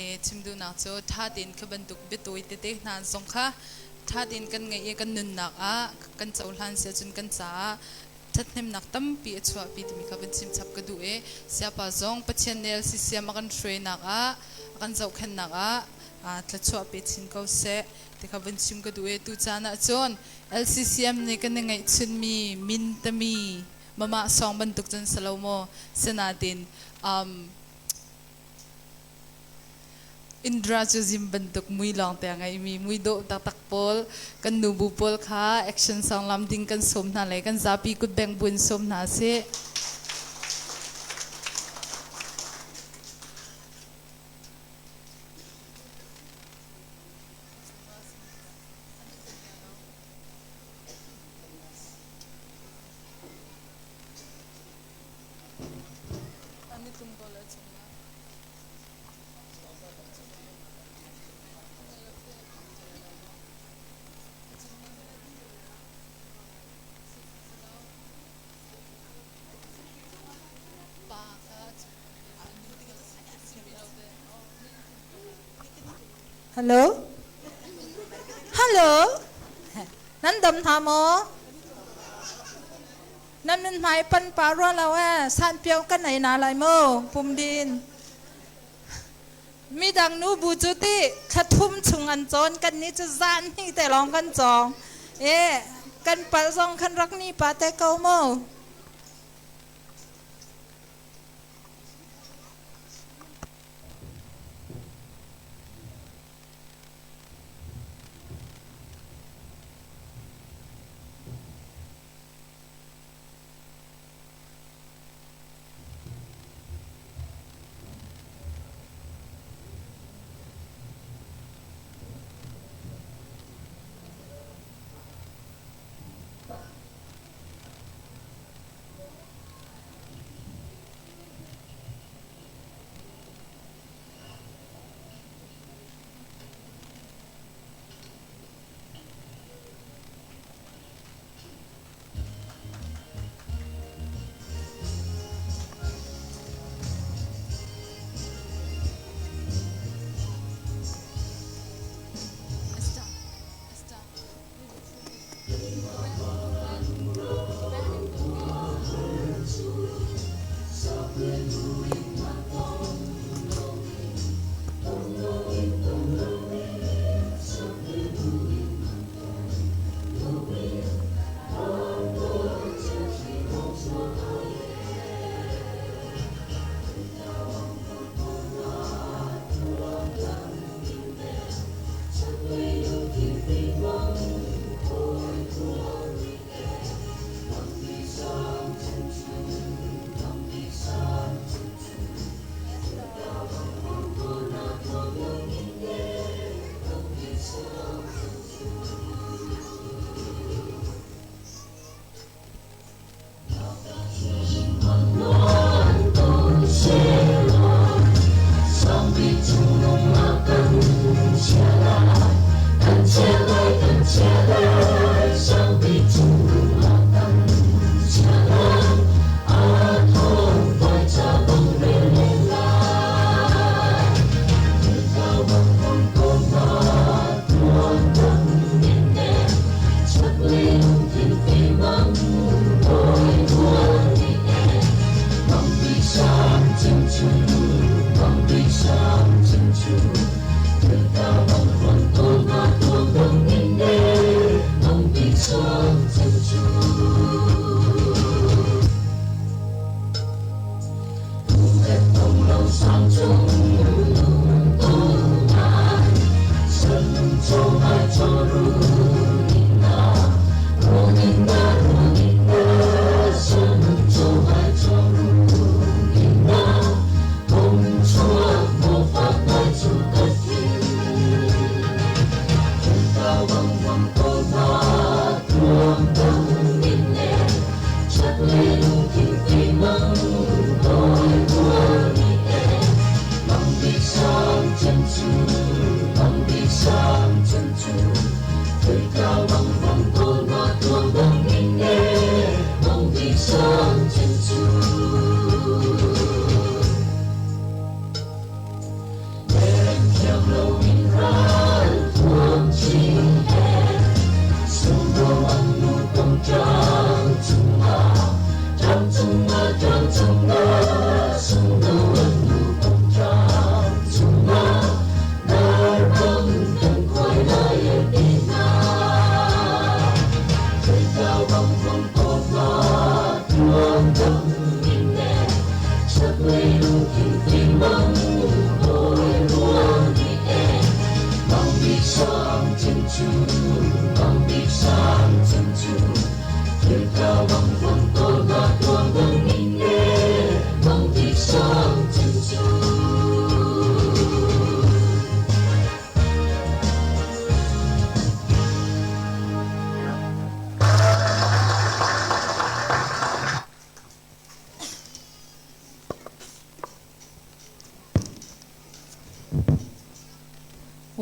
E, chim duhnak cu ṭha tein kha bantuk biatawi tete hna zong kha ṭha tein kan ngeih i kan nunnak ah kan cohlan si ahcun kan caah ṭhathnemnak tampi a chuahpi timi kha van chim chap ka duh i siapa zong Pathian nih LCCM a kan hruainak ah a kan zohkhenhnak ah thluachuah pe chin ko seh ti kha van chim ka duh i tu caan ah cun LCCM nih kan i ngeihchunmi min tami mama song bantuk cun si lo maw sinain Indra cu zim bantuk mui lawngte a ngeimi mui dawh taktak pawl kan nubu pawl kha action song lam ding kan sawm hna le kan zapi kutbeng buin sawm hna sih. Hello? Hello? Nan dam hna maw? Nan min hmai pan pa rua lo e san piau kan ei na lai mo pum din mi dang nu bu cu ti thla thum chung an cawn kan ni cu zan hnih te lawng kan cawng e kan pal zong kan rak ni pa te ko mo.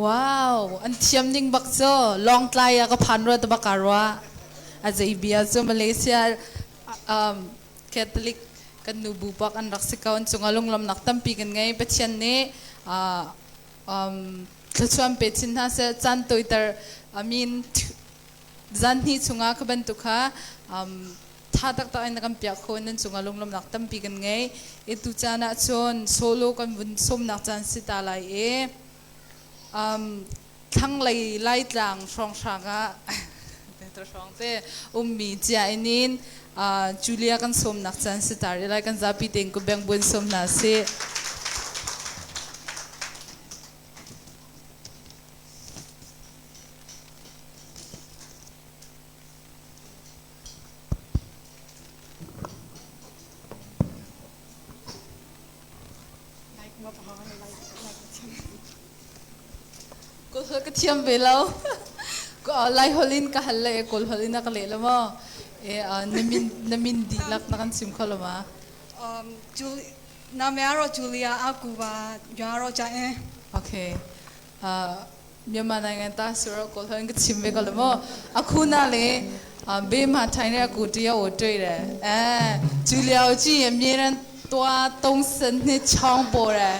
Wow, an thiam ning bak cu Lawngtlai ah ka phan rua te bak rua. A zei bia cu Malaysia Catholic kan nu bu bak an rak si ko an cungah lunglawmnak tampi kan ngei. Pathian nih thluachuan pe chin hna seh caan tawiter I mean zan hnih chungah kha bantuk kha tha taktak in na kan piak kho nan cungah lunglawmnak tampi kan ngei. I tu caan ah cun solo kan vun sawmnak caan si ta lai i thlanglei Laitlang hrawnghrang ah hrawng te ummi cia in Julia kan sawmnak caan si ta rih lai kan zapi tein ku beng buan sawm hna sih. Kawl ka thiam ve lo. Lai holh in ka hal le Kawl holh in a ka leh lo maw? Na min dihlak na kan chim kho lo ma? နာမည်ကတော့ Julia အကူပါရွာတော့ကြာအင်း Okay. မြန်မာနိုင်ငံသားဆိုတော့ကိုယ်ဟန်ကချင်ပဲကလမောအခုနာလေဘေးမှာထိုင်တဲ့အကူတယောက်ကိုတွေ့တယ်အဲဂျူလီယာကိုကြည့်ရင်အမြဲတမ်းသွား32ချောင်းပေါ်တယ်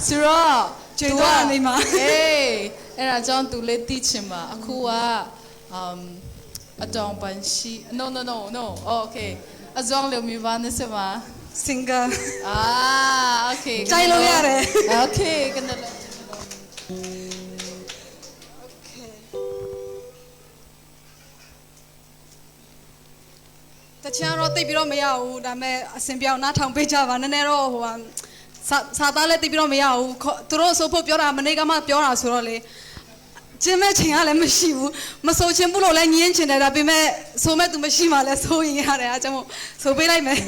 ဆိုတော့ ကျွေသွားနေမှာ အေးအဲ့ဒါကြောင့်သူလေးသိချင်ပါအခုကအမ်အတောင်ပန်ရှိ no no no no okay အဇောင်းလျမီဘာနေစမ single အာ okay ကြိုက်လို့ရတယ် okay ကနေလို့ တချင်တော့တိတ်ပြီးတော့မရဘူးဒါပေမဲ့အစင်ပြောင်းနားထောင်ပေးကြပါနည်းနည်းတော့ဟိုဟာစာသားလည်းတိတ်ပြီးတော့မရဘူးသူတို့ဆိုဖို့ပြောတာမနေ့ကမှပြောတာဆိုတော့လေကျင်းမဲ့ချိန်ကလည်းမရှိဘူးမဆိုချင်ဘူးလို့လည်းညင်းချင်တယ်ဒါပေမဲ့ဆိုမဲ့သူမရှိမှလည်းဆိုရင်ရတယ်အဲကြောင့်မို့ဆိုပေးလိုက်မယ်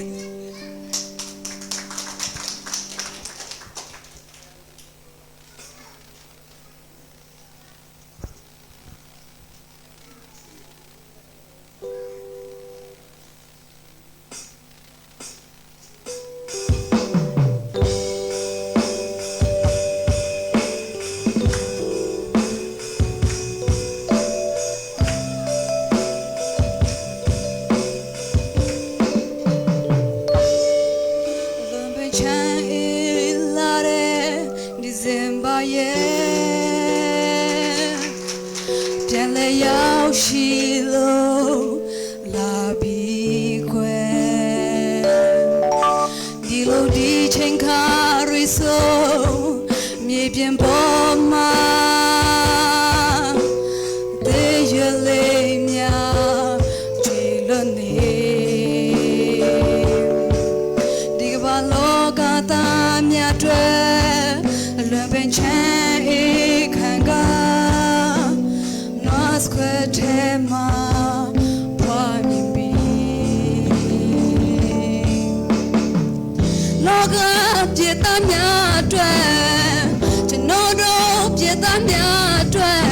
ပြန်လဲရောက်ရှိလို့လာပြီးခွဲဒီလိုဒီချိန်ခါရီဆိုမြေပြင်ပေါ်မှာတေးရလေးများကြည်လွတ်နေဒီကမ္ဘာလောကသားများတွေလွန်ပင်ချမ်းအေးခံက နွားစခွဲထဲမှာဖွာမြင်ပြီးလောကပြည်သားများအတွက်ကျွန်တော်တို့ပြည်သားများအတွက်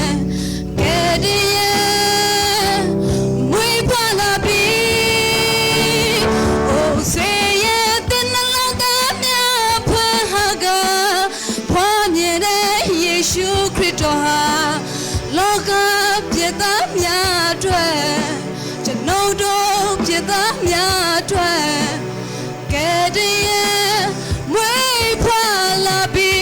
ကဲ့ရဲ့မွေးဖွားလာပြီအိုဆေရဲ့တဲ့နှလုံးသားများဖွင့်ဟာကဖွာမြင်တဲ့ယေရှုခရစ်တော်ဟာလောကပြည်သားများ အတွက်ကျွန်ုပ်တို့ဖြစ်သားများအတွက်ကဲတည်းမွေးဖွာလာပြီ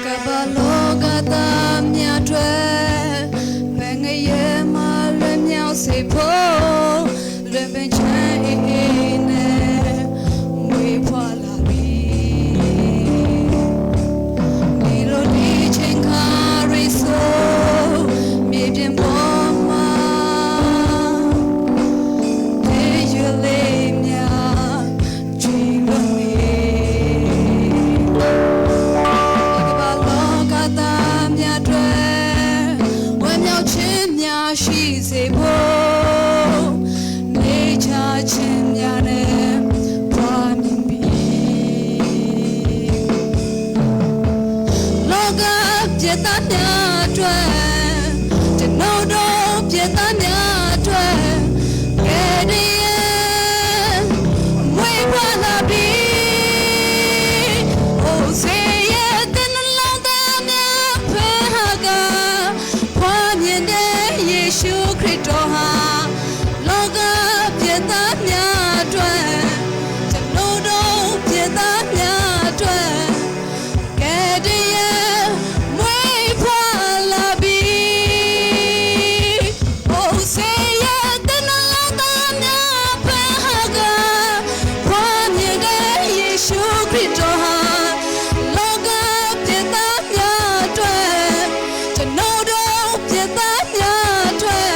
ကမ္ဘာလောကသားများအတွက်ဘယ်ငရဲမှလွတ်မြောက်စေဖို့လွင်ပင်ချမ်းအေးအေးနဲ့မွေးဖွားလာပြီဒီလိုဒီချိန်ခါရိဆိုမြေပြင်ပေါ်မှာတေးရလေးများကြည်လို့နေ ကမ္ဘာလောကသားများတွေဝမ်းမြောက်ခြင်းများရှိစေဖို့နေချခြင်းများနဲ့ပွားမြင်ပြီလောကပြတ်သားများတွေကျွန်ုပ်တို့ပြတ်သားများတွေကဲတည်းမွေးဖွားလာပြီ Oh, say it, then alone the ကဖွာမြင်တဲ့ယေရှုခရစ်တော်ဟာလောကပြည့်သားများအတွက်ကျွန်တော်တို့ပြည့်သားများအတွက်ကဲတည်းမွေးဖွာလာပြီ Oh, say it, then alone the ကဖွာမြင်တဲ့ယေရှုခရစ်တော်ဟာလောကပြည့်သားများအတွက်ကျွန်တော်တို့ပြည့်သားများအတွက်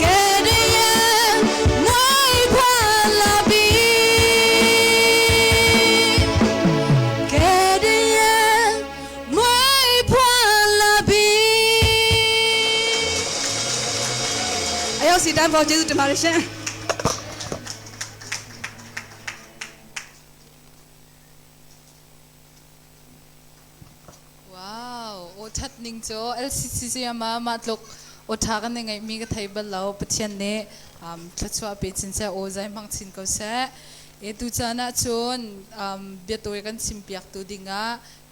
ကဲတည်းမွေးဖွာလာပြီကဲတည်းမွေးဖွာလာပြီအရောက်စီတန်းပေါ်ကျေးဇူးတင်ပါတယ်ရှင် Wow, o that ning cho LCC ma ma tlok o tha kan ngai mi ka thai bal lo Pathian ne thachwa pe chin se o zai mang chin ko se e tu chana chun bia toy kan sim piak tu dinga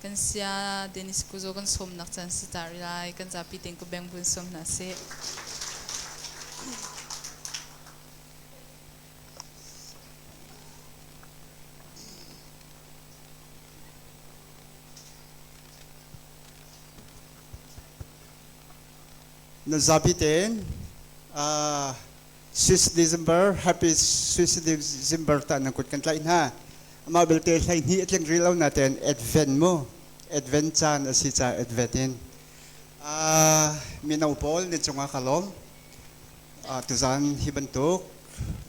kan sia Dennis Kuzo kan som nak chan si tari lai kan zapi teng ko beng bun som na se. Na zapi tein 6 December, happy 6 December ta nan kut kan tlaih hna. Amah belte 12 a tling rih lo natein Advent mu, Advent caan a si caah Advent in mino pawl nan cungah ka lawm. Tuzaan hi bantuk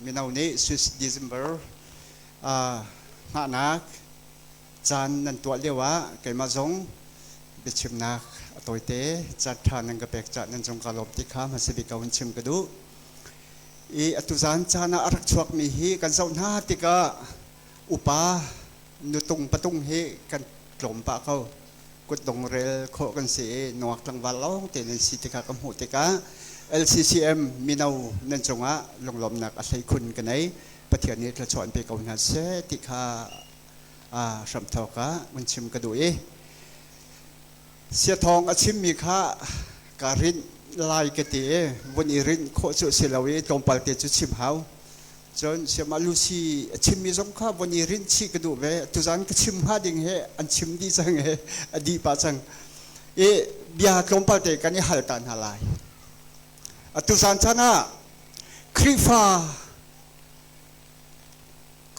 mino nih 6 December hngahnak caan nan tuah lio ah keimah zong biachimnak a tawite caan ṭha nan ka pek caah nan cung ka lawm ti kha hmasa bik ah hun chim ka duh. I atu zaan caan ah a rak chuakmi hi kan zoh hna tikah upa nutung patung hi kan tlawm pah ko. Kutdong rel khawh kan si i nungak tlangval lawng te nan si tikah ka hmuh tikah LCCM mino nan cungah lunglawmhnak a hleikhun ka nei. Pathian nih thluachuah in pe ko hna seh ti kha hramthawk ah vun chim ka duh i Siathawng a chimmi kha ka rinh lai ka ti i vun i rinh khawh cu a si lo i tlawmpal te cu chim hau. Cun Siamah Lucy a chimmi zong kha vun i rinh chih ka duh ve. Tuzan ka chim hnga ding he an chim dih cang i a dih pah cang. I bia tlawmpal te kan i hal ta hna lai. Atu zan caan ah Khrihfa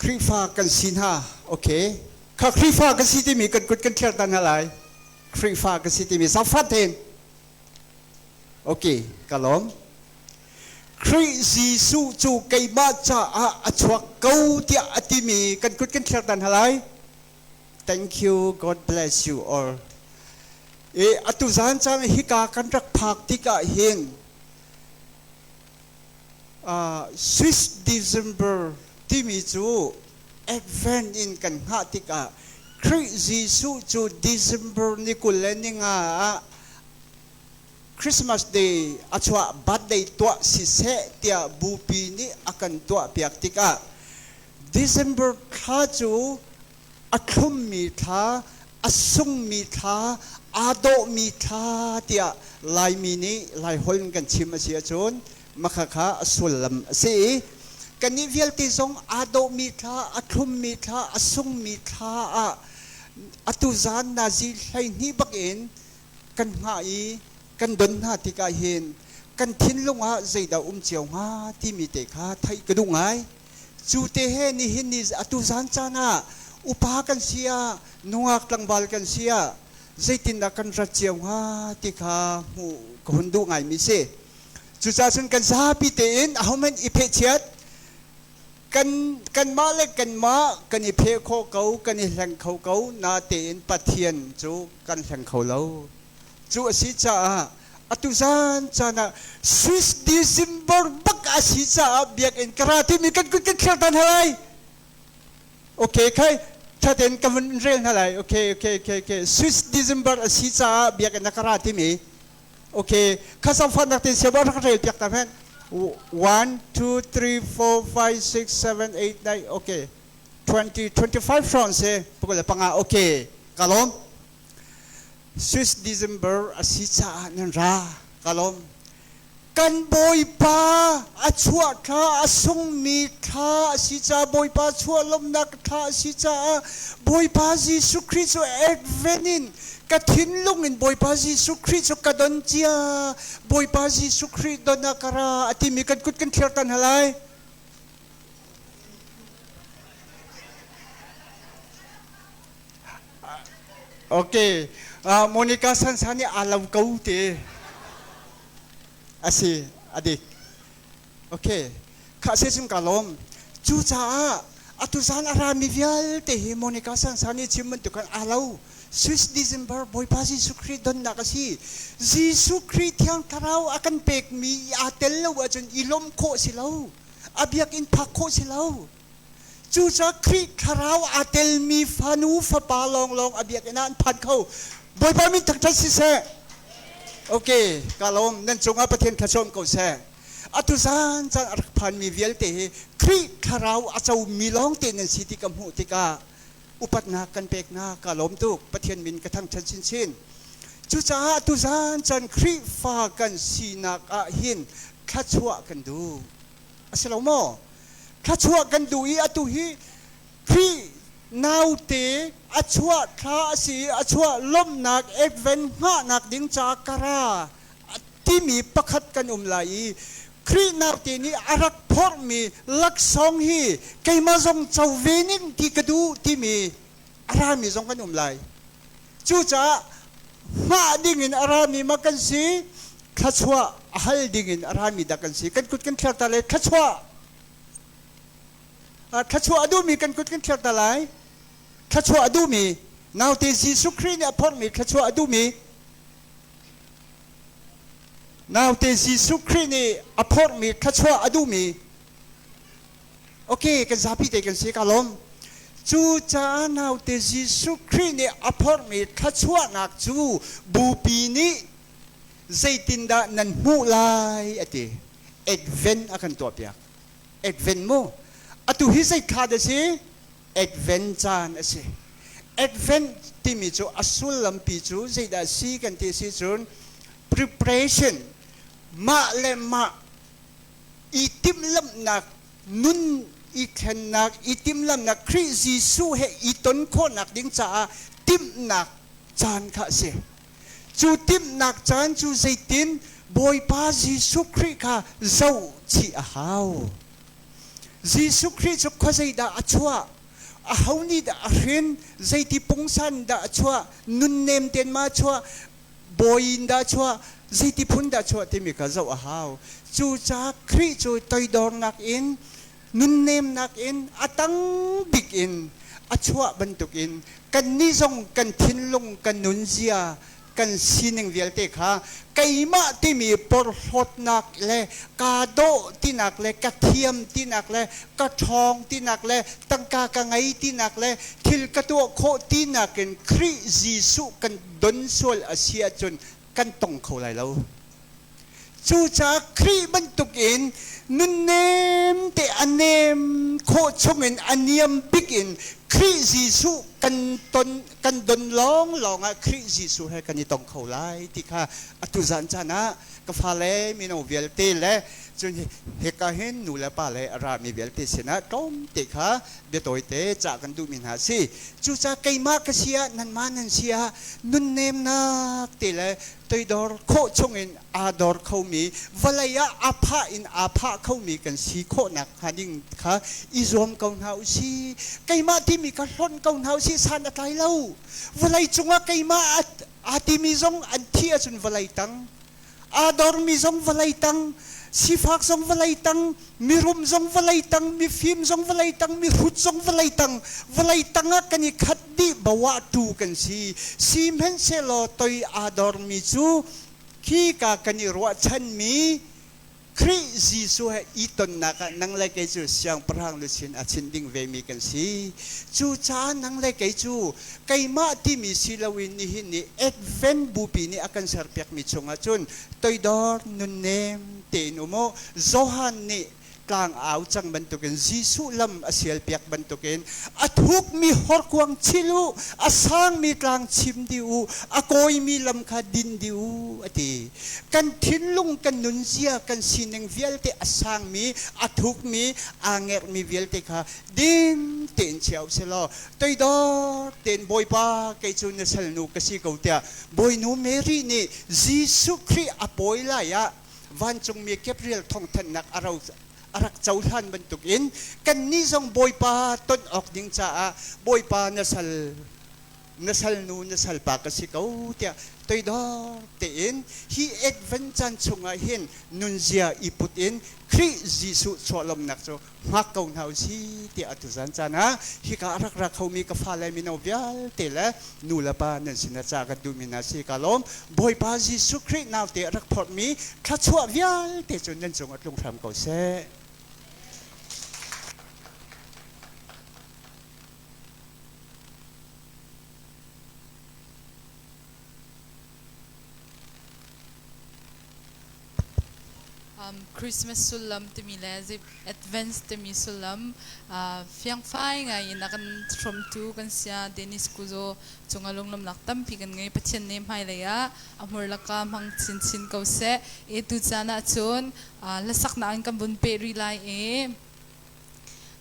Khrihfa kan si hna. Okay. Kha Khrihfa kan si timi kan kut kan thler ta hna lai. Khrihfa kan si timi zaangfah tein. Okay, ka lawm. Khrih Jesuh cu keimah caah a chuak ko tiah a timi kan kut kan thler ta hna lai. Thank you. God bless you all. E atu zan caan hika kan rak phak tikah hin Swiss December timi cu Advent in kan hngah tikah Khrih Jesuh cu December ni 25 ah Christmas Day a chuah birthday tuah siseh tiah bupi nih a kan tuahpiak tikah December thla cu a thlummi thla, a sungmi thla, aa dawhmi thla tiah Laimi nih Laiholh in kan chim a si ahcun makhakha a sullam a si i kannih vialte zong aa dawhmi thla, a thlummi thla, a sungmi thla ah atu zan nazi 12 bak in kan hngah i kan don hna tikah hin kan thinlung ah zeidah um cio hnga timi te kha theih ka duh ngai. Cu te he nihin ni atu zan caan ah upa kan si ah nungak tlangval kan si ah zeitindah kan rat cio hnga ti kha hmuh ka hun duh ngaimi si. Cucaah cun kan zapi tein ahohmanh i phehchiat kan kanmah le kanmah kan i pheh khawh ko kan i hleng kho ko natein Pathian cu kan hleng kho lo. Cu a si caah atu zan caan ah Swiss December bak a si caah biakinn ka ra timi kan kut kan thlir tan hna lai. Okay, khai thaten ka vun rel hna lai. Okay, okay, okay, okay. Swiss December a si caah biakinn ka ra timi. Okay, khasam fan nak tin siaba rak rel piak ta men. 1 2 3 4 5 6 7 8 9 okay. 20 25 francs se pukul panga okay. Kalom. Swiss December a si caah nan ra. Ka lawm. Kan Bawipa a chuah thla a sungmi thla a si caah Bawipa chuah lawmhnak thla a si caah Bawipa Jesuh Khrih cu Advent in ka thinlung in Bawipa Jesuh Khrih cu ka don cia. Bawipa Jesuh Khrih don ah ka ra a timi kan kut kan thlir tan hna lai. Okay. Monica Sansa nih aa lo ko te. Asi, adik. Okay. Kha se cun ka lawm. Cucaah atu zan a rami vialte hi Monica Sansa nih chim bantuk khan aa lo. Swiss December Bawipa Jesuh Khrih donnak a si. Jesuh Khrih Thiang Thlarau a kan pekmi aa tel lo ahcun i lawmh khawh si lo. A biakinn phak khawh si lo. Cucaah Khrih thlarau aa telmi fanu fapa lawnglawng a biakinn ah an phan kho. Bawipa min thangṭhat siseh. Okay, ka lawm. Nan cungah Pathian thluachuah um ko seh. Atu zan caan a rak phanmi vialte hi Khrih thlarau a comi lawngte nan si ti ka hmuh tikah upatnak kan peknak ka lawm tuk. Pathian min ka thangṭhat chinchin. Cucaah atu zan caan Khrihfa kan sinak ah hin thluachuah kan duh. A si lo maw? Thluachuah kan duh i atu hi Khrih naute a chuah thla a si i a chuah lawmhnak advent hngahnak ding caah ka ra timi pakhat kan um lai i Khrih naute nih a rak phorhmi laksawng hi keimah zong co ve ning ti ka duh timi a rami zong kan um lai. Cucaah hngah dingin a rami ma kan si, thluachuah a hal dingin a rami dah kan si. Kan kut kan thler ta lai thluachuah. Thluachuah a duhmi kan kut kan thler ta lai. Thluachuah a duhmi naute Jesuh Khrih nih a phorhmi thluachuah a duhmi naute Jesuh Khrih nih a phorhmi thluachuah a duhmi Okay, kan zapi te kan si ka lawm. Cu caah naute Jesuh Khrih nih a phorhmi thluachuahnak cu bupi nih zeitindah nan hmuh lai a ti. Advent a kan tuahpiak. Advent mu. Atu hi zei thla dah si? Advent caan a si. Advent timi cu a sullampi cu zeidah si kan ti si cun preparation mah le mah i timhlamhnak nun i thlennak i timhlamhnak Khrih Jesuh he i ton khawhnak ding caah timhnak caan kha a si. Cu timhnak caan cu zeitin Bawipa Jesuh Khrih kha zoh chih a hau. Jesuh Khrih cu khuazei dah a chuah? Aho nih dah a hrin? Zeiti pungsan dah a chuah? Nunnem tein ma a chuah? Bawi in dah a chuah? Zeiti phun dah a chuah timi kha zoh a hau. Cucaah Khrih cu toidornak in nunnemnak in a tang bik in a chuah bantukin kannih zong kan thinlung kan nunzia kan sining vialte kha keimah timi porhlawtnak le kaa dawh tinak le ka thiam tinak le ka ṭhawng tinak le tangka ka ngei tinak le thil ka tuah khawh tinak in Khrih Jesuh kan don sual a si ahcun kan tong kho lai lo. Cucaah Khrih bantukin nunnem te a nem khawh chungin a niam bik in Khrih Jesuh kan ton kan don lawnglawng ah Khrih Jesuh he kan i tong kho lai ti kha atu zan caan ah ka fale mino vialte le cun hika hin nu le pa le a rami vialte sinah tlawmte kha biatawite cah kan duhmi hna a si. Cucaah keimah ka si ah nanmah nan si ah nunnemnak te le toidor khawh chungin aa dor khomi vawlei ah aa phah in aa phah khomi kan si khawhnak hnga ding kha i zuam ko hna u si. Keimah timi kha hlonh ko hna u si san a tlai lo. Vawlei cungah keimah aa timi zong an thih ahcun vawlei tang aa dormi zong vawlei tang sifak zong vawlei tang mirum zong vawlei tang mifim zong vawlei tang mihrut zong vawlei tang vawlei tang ah kan i khat dih bawah tu kan si sihmanhsehlaw toi aa dormi cu khi ka kan i ruahchanmi Khrih Jesuh he i tonnak ah nang le kei cu siangpahrang luchin a chinh ding vemi kan si. Cucaah nang le kei cu keimah timi si loin nihin ni Advent bupi nih a kan serpiakmi chungah cun toidor nunnem tein um u. Johan nih tlangau cang bantukin Jesuh lam a sialpiak bantukin a thukmi horkuang chil u, a sangmi tlang chim dih u, a kawimi lam kha din dih u, a ti. Kan thinlung, kan nunzia, kan sining vialte a sangmi, a thukmi, aa ngerhmi vialte kha din tein chia u silaw toidor tein Bawipa kei cu na salnu ka si ko tiah Bawinu Mary nih Jesuh Khrih a pawi lai ah vancungmi Gabriel thawngthanhnak a ro a rak cohlan bantukin kannih zong Bawipa ton awk ding caah Bawipa na sal na salnu na salpa ka si ko tiah toidor tein hi advent caan chungah hin nunzia i put in Khrih Jesuh chuahlawmnak cu hngak ko hna u si tiah atu zan caan ah hika a rak ra khomi ka fale mino vialte le nu le pa nan sinah ca kan duhmi hna si ka lawm. Bawipa Jesuh Khrih naute a rak phorhmi thluachuah vialte cu nan cung ah tlung hram ko seh. Christmas sullam timi le Advance timi sullam fiangfai ngai in a kan hrawmtu kan sia Dennis Kuzo cungah lunglawmnak tampi kan ngei. Pathian nih hmailei ah a hmur laka hmang chinchin ko seh. E tu caan ah cun hlasaknak in kan vun peh rih lai i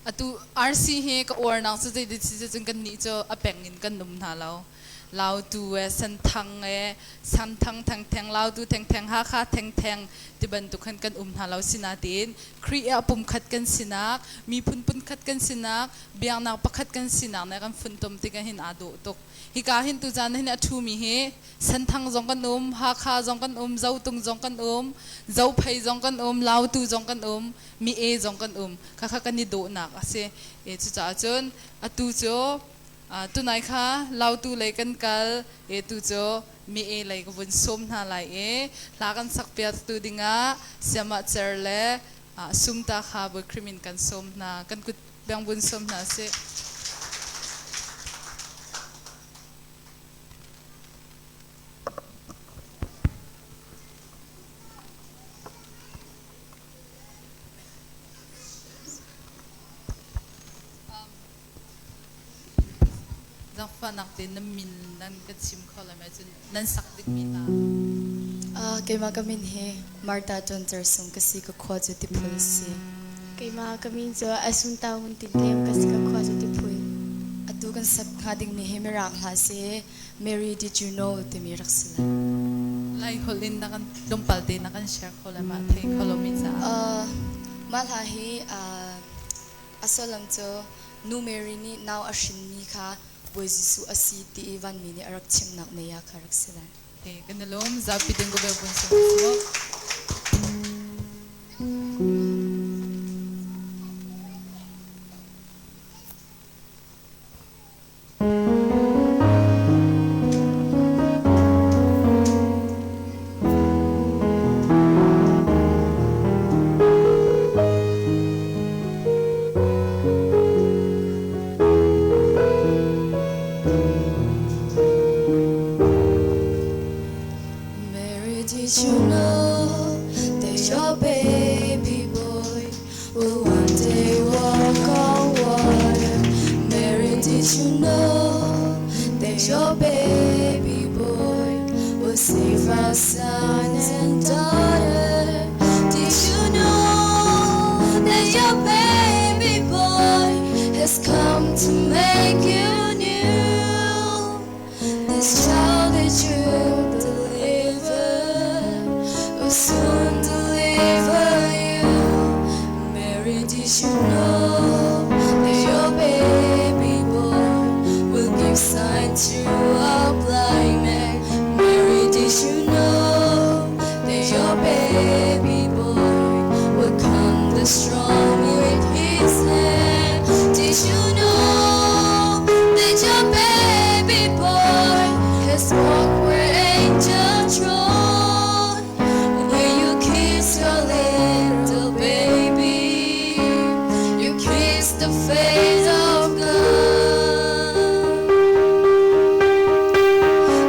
atu RC hi ka uarnak cu zei si cun kan nih cu a peng in kan um hna lo. Lautu e Senthang e Santhang thengtheng Lautu thengtheng Hakha thengtheng ti bantuk khan kan um hna lo sinain Khrih ah pumkhat kan sinak miphun phunkhat kan sinak biaknak pakhat kan sinak nih kan funtom tikah hin aa dawh tuk. Hika hin tuzan hin a ṭhumi hi Senthang zong kan um, Hakha zong kan um, Zotung zong kan um, Zophei zong kan um, Lautu zong kan um, mi e zong kan um. Khakha kan i dawhnak a si. E cucaah cun atu cu tunai kha Lautu lei kan kal e tu cu mi e lei ka vun sawm hna lai i hla kan sak piak tu dingah siamah cer le sumta kha Bawi Khrih min kan sawm hna. Kan kut beng vun sawm hna sih. Zaangfahnak tein nan min nan ka chim kho lai ma cun nan sak dingmi hna. Keimah ka min hi Martha John Sung ka si ka khua cu Tiphul si. Keimah ka min cu Asun Taung Tin Tlem ka si ka khua cu Tiphul. Atu kan sak hnga dingmi hi Mirang hla si Mary did you know timi rak si lai. Lai holh in na kan tlawmpal te na kan share kho lai ma thei kho lomi caah. Mah hla hi a sullam cu Nu Mary nih nau a hrinmi kha Bawi Jesuh a si ti i vanmi nih a rak chimhnak mei ah kha rak si lai. Kan i lawm zapi ding ko bel bun sung the strong with his hand? Did you know that your baby boy has walked where angels trod? When you kiss your little baby, you kiss the face of God.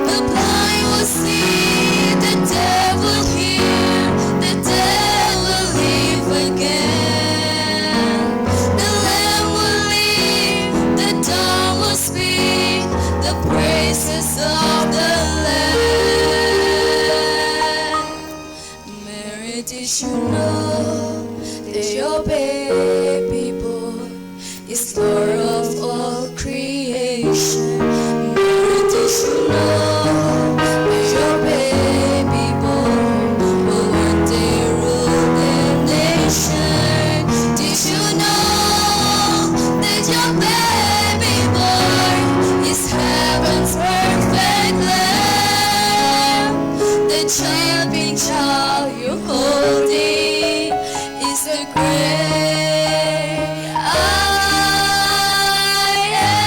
The blind will see, the deaf will hear, the dead will live again. The lamb will leap, the dumb will speak, the praises of the Lamb. Mary, did you know that your baby boy is Lord of all creation? Mary, did you know that your baby boy will one day rule the nation? Did you know that your baby boy is heaven's perfect lamb? The champion child you're holding is the great I am.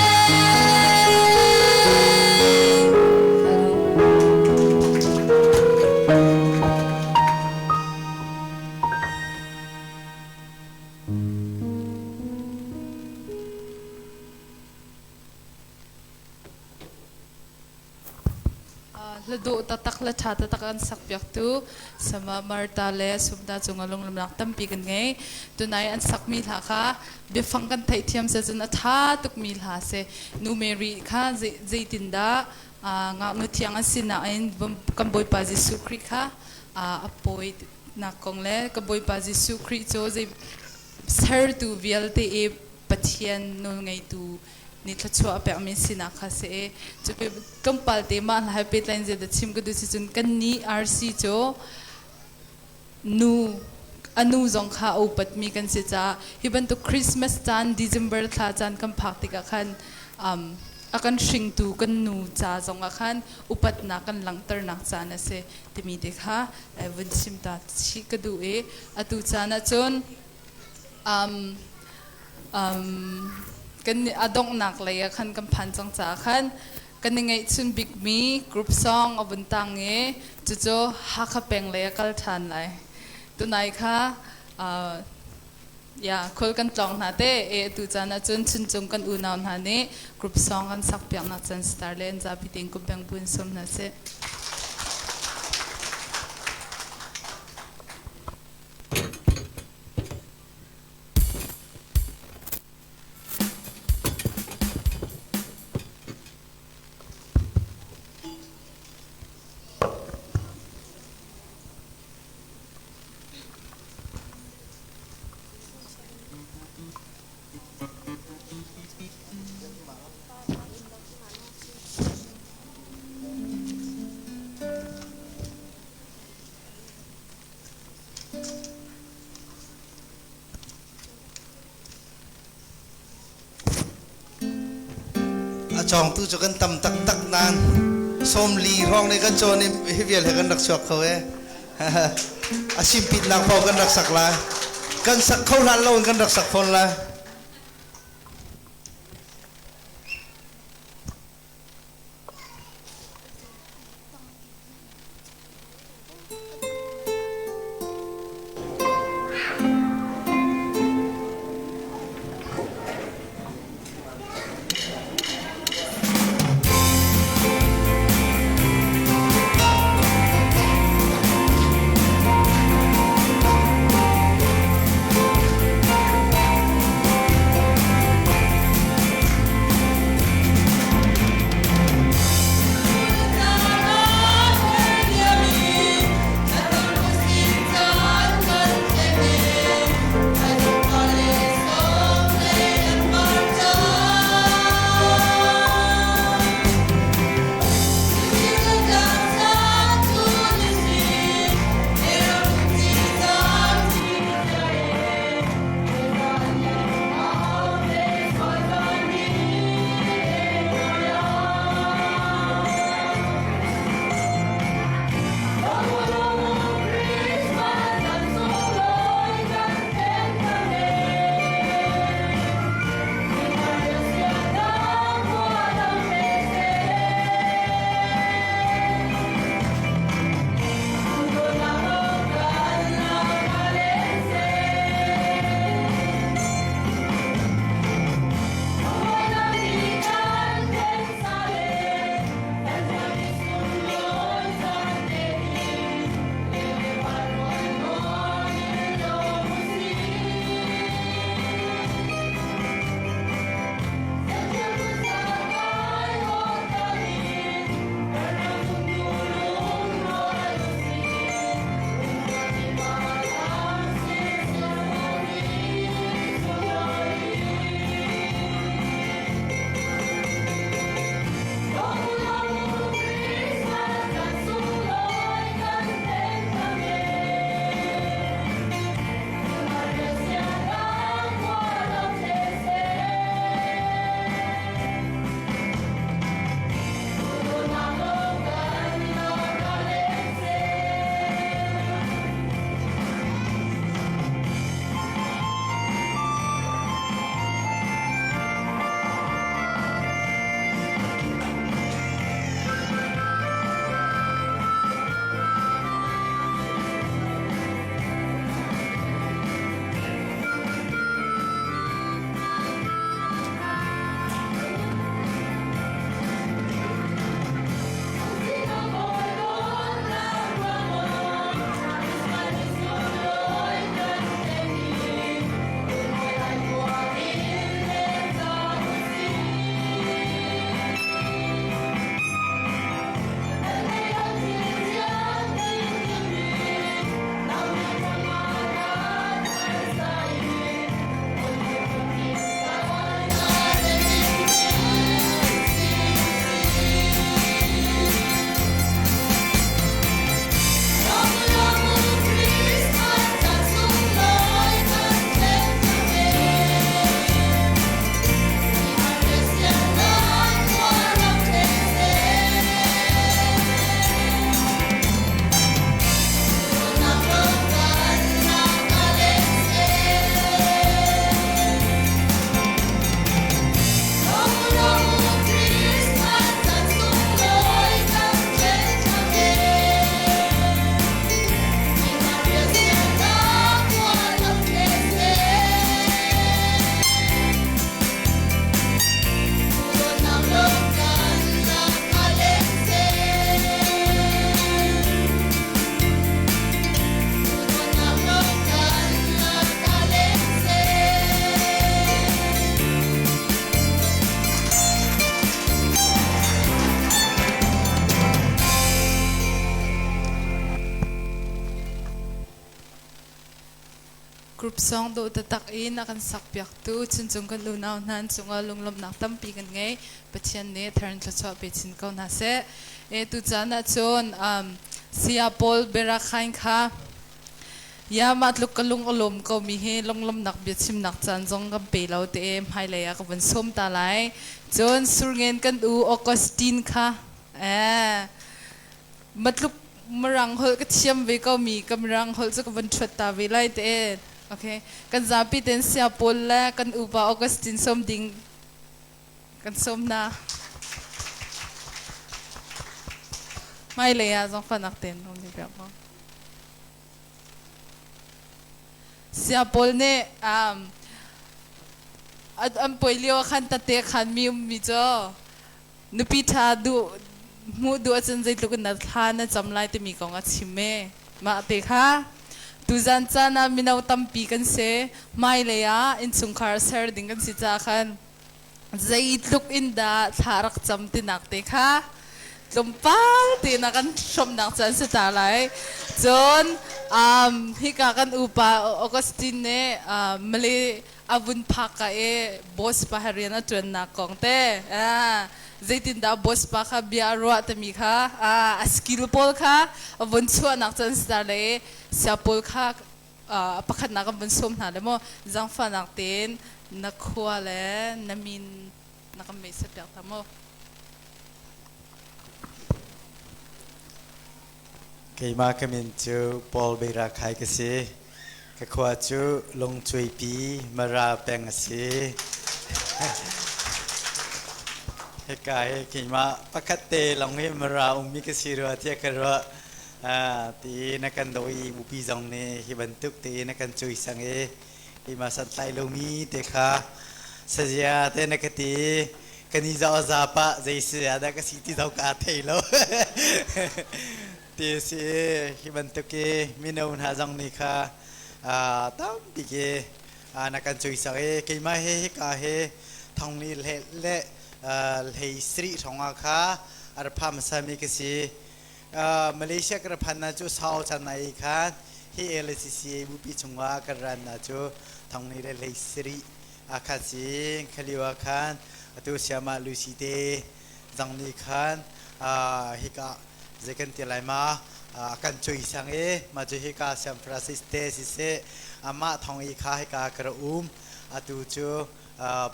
La dawh taktak le ṭha taktak an sak piaktu sama Martha le Sumta cungah lunglawmhnak tampi kan ngei. Tunai an sakmi hla kha biafang kan theihthiam se cun a ṭha tukmi hla si. Nu Mary kha zeitindah ngaknu thiang an si nain kan Bawipa Jesuh Khrih kha a pawi nak kong le ka Bawipa Jesuh Khrih cu zei sertu vialte i Pathian nawlngeitu nih thluachuah a pekmi sinak kha si i cu tlawmpal te mah hla he pehtlai in zeidah chim ka duh si cun kan nih RC cu nu a nu zong kha a upatmi kan si caah hi bantuk Christmas caan December thla caan kan phak tikah khan a kan hringtu kan nu ca zong ah khan upatnak kan langhternak caan a si timi te kha vun chim ta chih ka duh i atu caan ah cun kan a donghnak lei ah khan kan phan cang caah khan kan i ngeihchun bikmi group song a vun tang i cucu Hakha peng lei a kal ṭhan lai. Tunai kha ya khul kan tlawng hna te e atu caan ah cun chuncung kan unau hna nih group song kan sak piaknak caan star le an zapi tein kumbeng bu in sawm hna sih. A cawngtu cu kan tam taktak nain 40 hrawng nih kan cawn i hi vial he kan rak chuak kho e. A simpitnak paoh kan rak sak lai. Kan sak kho hlan lo in kan rak sak fawn lai. Group song dawh taktak in a kan sakpiaktu Chuncung kan unau hna an cungah lunglawmhnak tampi kan ngei. Pathian nih tharin thluachuah pe chin ko hna seh. E tucaan ahcun Saya Paul Berakhain kha ya mah tluk ka lung a lawm ko mi hi lunglawmhnak biachimnak caan zong kan pe lo te e hmailei ah ka vun sawm ta lai. Cun Surngen kan u Augustine kha matluk Mirang holh ka thiam ve ko mi ka Mirang holh cu ka van ṭhuat ta ve lai te. Okay. Kan zapi ten sia pawl le kan upa Augustine sawm ding kan sawm na. Hmailei ah zong fanak ten um ni piak mo. Sia pawl nih an puai lio ah khan tate khan mi um mi cu Nupi ṭha duh hmuh duh ahcun zeitluk in dah thla na cam lai timi kong a chim e. Mah te kha tuzan caan ah mino tampi kan si. Hmailei ah innchungkhar ser ding kan si caah khan zeitluk in dah thla rak cam tinak te kha tlawmpal tein a kan hrawmnak caan si ta lai. Cun hika kan upa Augustine nih Malay a vun phak ka i boss pa he rian a ṭuannak kong te zeitindah boss pa kha bia a ruah timi kha a skill pawl kha a vun chuahnak cun star le sia pawl kha pakhatnak an vun sawm hna le maw zangfahnak tein na khua le na min na kan mei piak ta maw. Keimah ka min cu Paul Beira Khai ka si. Ka khua cu Lungcuaipi Mara peng a si. Hika hi keimah pakhat te lawng hi Mara ummi ka si rua tiah ka ruah. Ti na kan daw i bupi zong nih hi bantuk te na kan cui sang i keimah santlai lomi te kha sazia te na ka ti. Kan i zoh za pah zei si dah ka si ti zong kaa thei lo. Ti si hi bantuk i mino hna zong nih kha tampi khi na kan cuisak i keimah he hika he thong ni le le hlei sarih hrawng ah kha a ra pha hmasa mi ka si. Malaysia ka ra phan na cu sau chan ai khan hi LCCA bupi chungah kan ran na cu thong ni le hlei sarih a khat si khalio ah khan atu siama Lucy te zong nih khan hika zei kan ti lai ma kan cui sang i ma cu hika San Francisco te siseh amah thong i kha hika ka ra um atu cu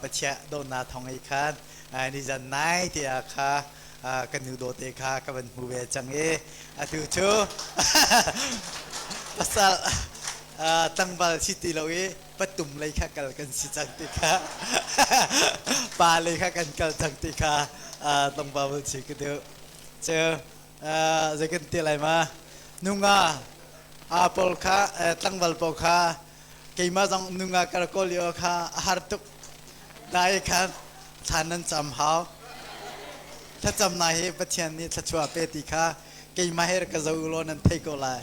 Pathian dawtnak thong i khan nizan nai te ah kha kan nu dawte kha ka van hmu ve cang i atu cu pasal tlangval si ti lo i patum lei kha kal kan si cang ti kha pa lei kha kan kal cang ti kha tlangval vun si ka duh cu zei kan ti lai ma nunga pawl kha tlangval pawl kha keimah zong nunga kar ko lio kha a har tuk dai khan thlan nan cam hau thlacam na hi Pathian nih thluachuah pe ti kha keimah he ka zo law nan thei ko lai.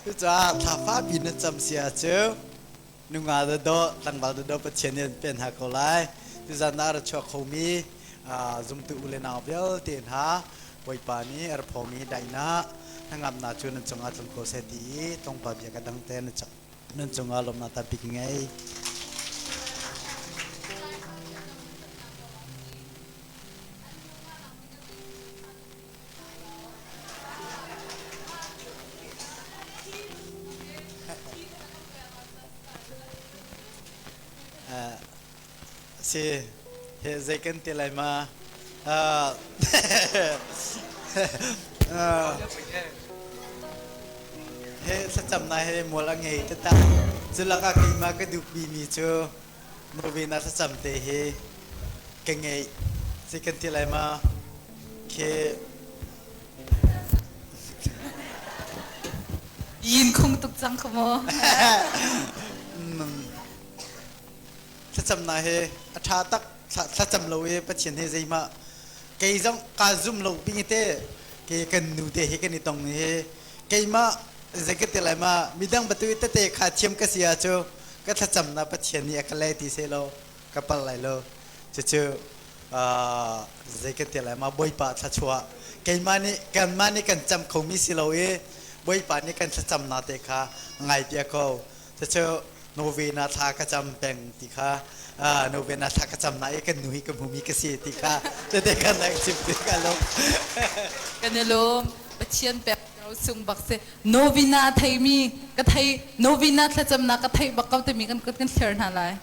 Cucaah thla fapi na cam si ahcun nunga da do tlangval da do Pathian nih an pen ha ko lai. Tuzan ah ra chuak khomi zumtu u le nau vialte hna Bawipa nih a ra phomi daihnak hnangamnak cu nan cungah tlung ko seh ti i tlawngpa bia ka dang te nan cungah lawmhnak tampi ka ngei. Si he zei kan ti lai ma he thlacam na he mual a ngei taktak cu lakah keimah ka duhpi mi cu Novena thlacam te hi ka ngeih zei kan ti lai ma khi Yin khung tuk cang kha maw? Thlacamnak he a ṭha tak thlacam lo i Pathian he zeihmah kei zong kaa zum lo bing te ke kan nu te he kan i tong hi keimah zei ka ti lai ma midang batu tete kha thiam ka si ah cu ka thlacamnak Pathian nih a ka le ti seh law ka pal lai lo cucu zei kan ti lai ma Bawipa thluachuah keimah nih kanmah nih kan cam khomi si lo i Bawipa nih kan thlacamnak te kha ngai piak ko. Cucu novena thla ka cam peng ti kha novena thla ka cam na i kan nu hi ka hmumi ka si ti kha tete kan like chim ti ka lom. Kan i lawm. Pathian pek ro sung bak si. Novena theimi ka thei novena thlacamnak ka thei bak ko timi kan kan share hna lai.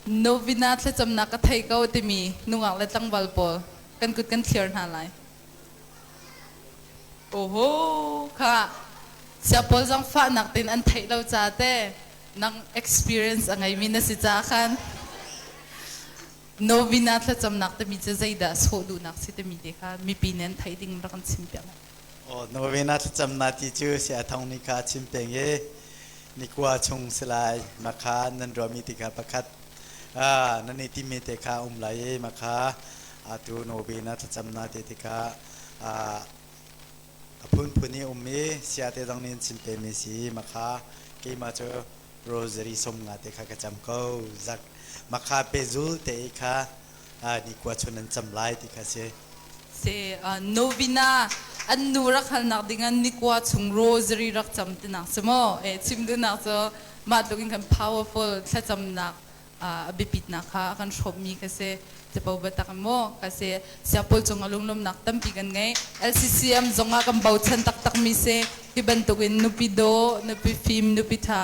Novena thlacamnak ka thei ko timi nungak le tlangval pawl kan kut kan thlir hna lai. Oho kha siapawl zong fahnak tin an theih lo ca te nang experience a ngeimi na si ca khan novena thlacamnak timi cu zeidah sawh duhnak si timi te kha mipi nih an theih ding rak kan chim piak. Oh, novena thlacamnak ti cu sia thong ni kha chim peng i nikua chung si lai makha nan ruahmi ti kha pakhat nan i timi te kha um lai i makha atu novena thlacamnak ti ti kha a phunphun i um i siate zong nih an chim pemi si makha keimah cu rosary som nga te kha ka cam ko zak makha pezul te i kha ni kua chun an cam lai ti kha si. Se novena an nu rak halnak ding an nikua chung rosary rak cam tinak si mo e chim dunak cu mah tluk in kan powerful thlacamnak a biapitnak kha a kan hrawmmi ka si. Capo biatak maw ka si. Siapol cung a lunglawmnak tampi kan ngei. LCCM zong ah kan bochan taktakmi si. Hi bantukin nupi daw, nupi fim, nupi tha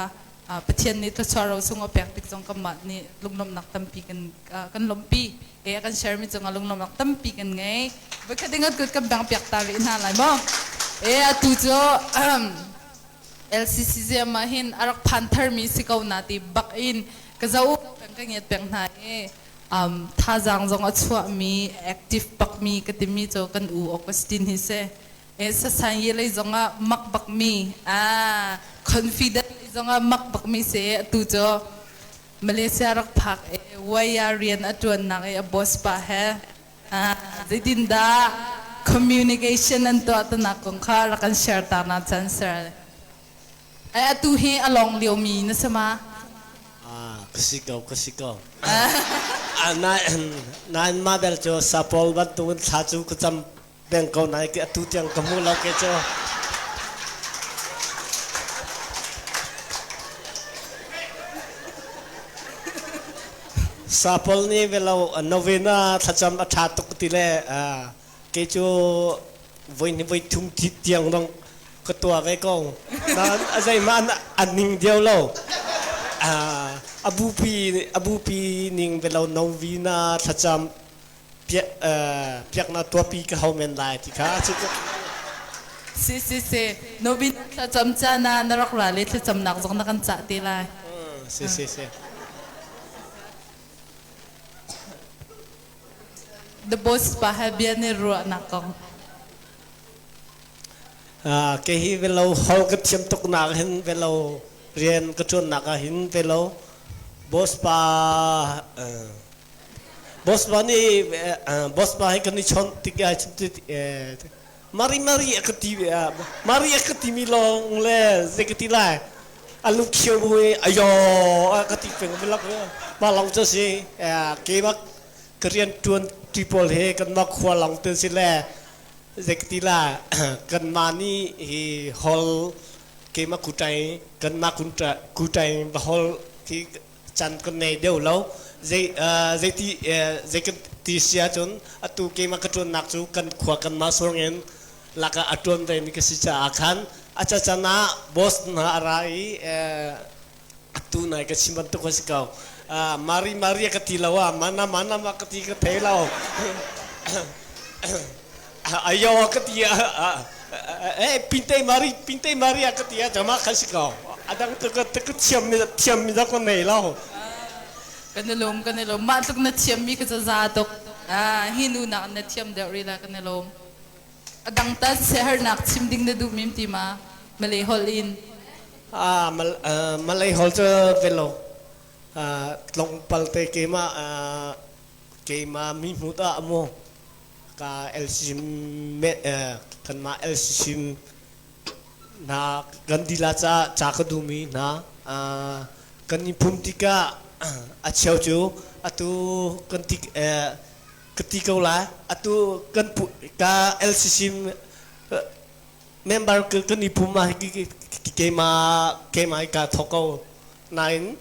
Pathian nih thluachuah ro sung a pek tik zong kanmah nih lunglawmhnak tampi kan kan lawmhpi. E a kan share mi cung ah lunglawmhnak tampi kan ngei. Voikhat ingat kut kan bang piak ta rih hna lai maw? E atu cu LCCM ah hin a rak phan tharmi si ko na ti bak in ka zoh peng ka ngiat peng hna i thazaang zong a chuahmi active bakmi ka timi cu kan u Augustine hi si. E sasan ye lei zong ah mak bakmi confident lei zong ah mak bakmi si atu cu Malaysia rak phak e waya rian a tuannak i a boss pa he Zeitindah communication an tuah tanak kong kha rak kan share ta na chan sir. Ai atu hi a long lio mi na si ma? Ah, ka si ko, ka si ko. Ah, nain ma bel cu sapol bantukin thla cu ka cam peng ko nai ke atu tiang ka hmu lo ke cu. Sapol nih velo novena thlacam a ṭha tuk ti le kei cu voi ni voi thum tiang dong ka tua ve ko. Nain a zeihmah an ning dio lo. A bupi a bupi ning velo novena thlacam piaknak tuahpi ka hau men lai ti kha Si si si nobin thlacam caan ah na rak ra le thlacamnak zong na kan cah te lai. Si si si. The boss pa he bia ne ruahnak kong. Ke hi velo hol ka thiam tuk nak hin velo rian ka tuan nak ah hin velo boss pa Boss pa nih boss pa hi kan i chawnh tik ah mari mari a ka ti mari a ka timi lawng le zei ka ti lai a lung khio bu i ayo a ka ti peng bilak ma long cu si ke bak ka rian tuan ti pawl he kan ma khua long te si le zei ka ti la kan ma ni hi hol ke ma kutai kan ma kunta kutai ba hol ki can kan nei deuh lo zei zeiti zei kan ti si ahcun atu keimah ka ṭuannak cu kan khua kan mah in laka a ṭuan ve mi ka si caah khan a cacan ah boss hna a ra i atu nai ka chim bantuk a si ko Mari Maria ka ti lo ah mana mana ma ka ti ka thei lo ayo ka ti eh pinte Mari pinte Maria ka ti ah jama kha si ko adang tu ka ka thiam mi thiam mi da ko nei lo Kan i lawm kan i lawm mah tluk na thiam mi ka ca za tuk hi nu nak na thiam deuh rila kan i lawm adang ta seharnak chim ding na duh mim ti ma Malay hol in ah Malay hol cu velo tlong pal te ke ma keimah mi hmu ta mu ka LCC kanmah LCC hna kan dila ca ca ka duhmi hna kan i phum tikah a cheu cu atu kan ti ka ti ko lai atu kan ka LCC member kan i phum ah Keimah keimah i kaa thawk ko. Nain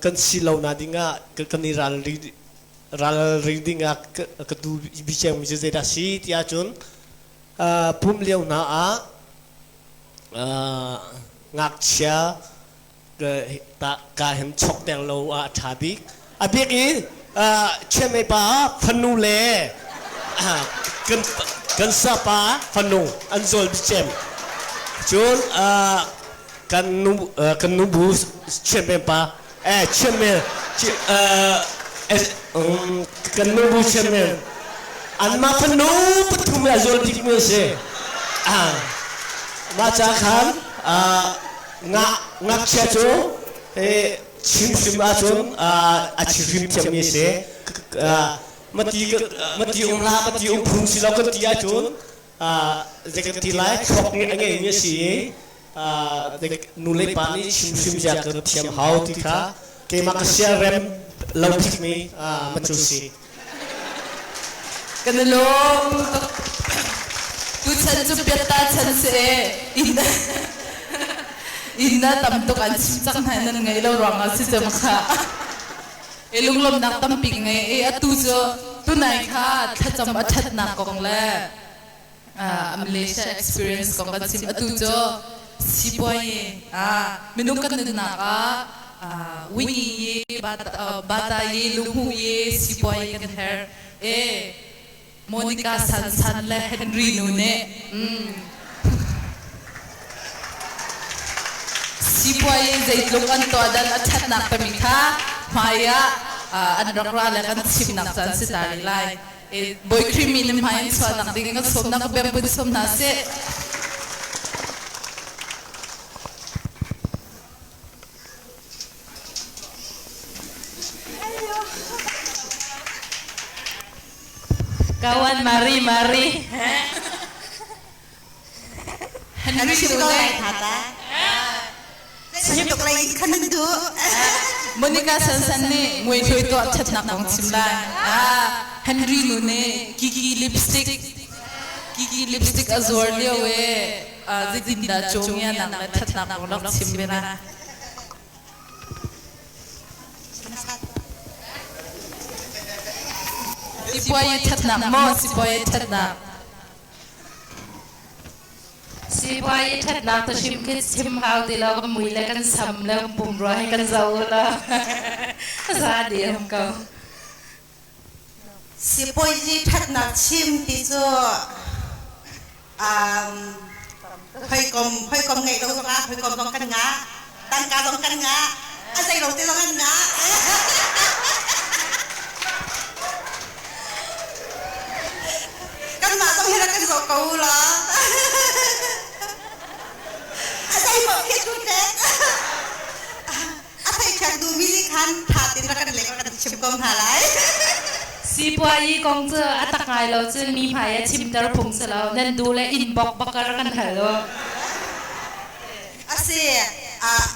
kan si lo na ding ah kan i ralring ding ah ka duh bicengmi cu zeidah si ti ahcun pum lio hna ah ngakchia ka hin chok ter lo ah a ṭha bik. A bik in Chianmei pa fanu le kan sapa fanu an zawl bicem. Cun kan nu kan nubu Chianmei pa eh Chianmei kan nubu Chianmei anmah fanu pathum a zawl bik mi a si. Mah ca khan ngakchia cu chimhrim ahcun a chimhrim thiammi a si. Mati um hlah, mati um phung si lo kan ti ahcun zei kan ti lai, thluak nih a ngeimi a si i nu le pa nih chimhrim zia kan thiam hau ti kha keimah ka siarem lo bikmi macu si. Kan i lawm tuk. Tuchan cu piatta chan si e. Inn inn na tam tuk an chim cang hna nan ngei lo ruangah si cem kha. E lunglawmhnak tampi ngei e atu cu tunai kha thlacam a ṭhatnak kong le Malaysia experience kong kan chim. Atu cu sipuai minung kan nunnak ah wingi ye bata ye lunghu ye sipuai kan her e Monica San San le Henry nu nih sipuai zeitluk an tuah dan a ṭhatnak tami kha hmai ah an rak ra le kan chimnak caan si ta rih lai. Bawi Khrih min in hmai in chuahnak ding kan sawmnak bem pun sawm hna sih. Kawan mari mari. Henry Chim ko lai tha ta. Chim tuk lai khan nan du. Monica Sansan nih mui hlui tuah ṭhatnak kong chim lai. Henry nu nih Kiki lipstick Kiki lipstick a zuar lio e zeitindah cawmianak le ṭhatnak kong rak chim ve la. Sipuai ṭhatnak maw sipuai ṭhatnak? Sipuai i ṭhatnak te hrim khi chim hau ti lo kan mui le kan sam le kan pumrua he kan zo la za dih um ko. Sipuai i ṭhatnak chim ti cu hawikom hawikom ngeih lo zongah hawikom zong kan ngah tangka zong kan ngah a zei lo te zong kan ngah. Kanmah zong hi rak kan zoh ko u law. A zeimaw khi cu tek. A thei ṭhiak duhmi nih khan ṭha tein rak kan lek rak kan chim ko hna lai. Sipuayi kong cu a tak ngai lo cun mi hmai ah chimter phung si lo. Nan duh le inn bok bak rak kan hal u. A si,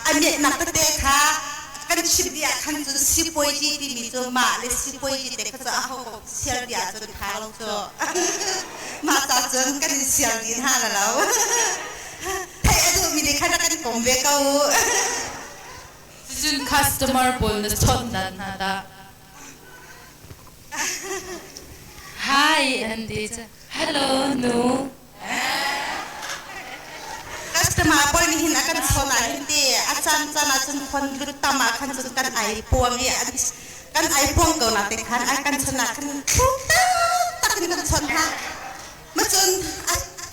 a miatnak tete kha kan chim dih ah khan cun sipuaiji timi cu mah le sipuaiji te kha cu aho ko sial dih ahcun kha lo cu mah ca cun kan in sial dih hna la lo. Theih a duhmi nih khan rak kan kom ve ko u. Cun customer pawl na chawnh dan hna dah? Hi an ti cu. Hello nu. Customer pawl nih hin a kan chawn ah hin ti a caan caan ah cun phone lut tam ah khan cun kan ai puang i kan ai puang ko na te khan a kan chawn ah khan thlum taktak in kan chawn hna. Ma cun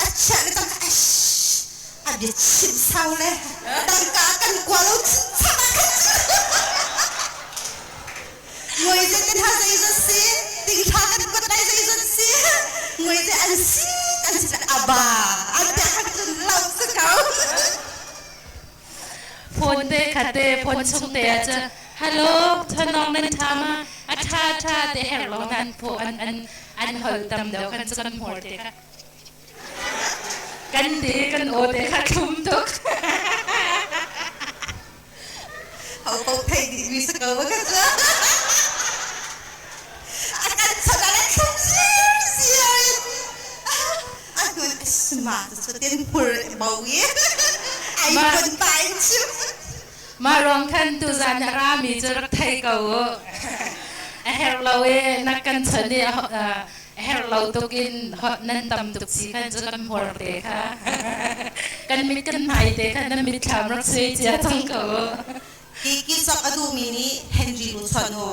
a chiah le tangka a bia chim sau le tangka kan kua lo chinchap ah khan ngoi ze tin ha zei zat si ting thla kan kuat lai zei zat si ngoi ze an si an si aba an te khan cun lo si ko. Phone te khat te phone chung te ah cun hello thanong nan tha ma a tha tha te her lo nan phu an an an hol tam deuh kan cu kan hmur te kha kan te kan aw te kha thlum tuk. Ho ko thei dih mi si ko ka cu a kan chon a thlum zir zir in a hnun ma cu tin hmur bo i ai. Ai pun pa in chim. Mah ruang khan tuzan a rami cu rak thei ko u. A herh lo i na kan chon i a herh lo tuk in nan tam tuk si khan cu kan hmur te kha. Kan mit kan hmai te kha na mitthlam rak suai cia cang ko u. Kiki sok a duhmi nih Henry lu chon u.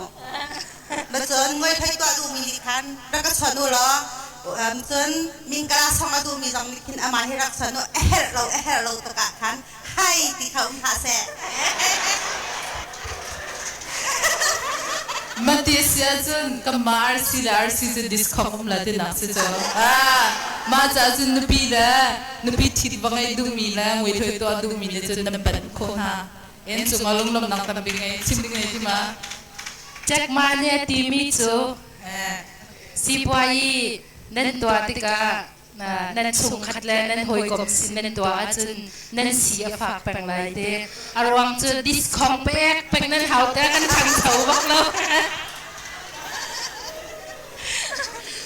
Ma cun ngoi thai tuah duhmi nih khan rak ka chon u law cun mingkala song a duhmi zong nih khin amah hi rak chon u. A herh lo a herh lo tuk ah khan hai ti kha um hlah seh. Mati si ahcun kanmah RC le RC cu discount um la tinak si cu. Mah caah cun nupi le nupi ṭhit va ngeih duhmi le nguithuai tuah duhmi nih cun nan panh khawh hna. En cungah lunglawmhnak tampi ngei chim ding ngei ti ma? Jack Ma nih a timi cu sipuayi nan tuah tikah nan chungkhat le nan hawikom sin nan tuah ahcun nan si a fak peng lai te. A ruang cu discount pek peng nan hau te kan ṭhangcho bak lo.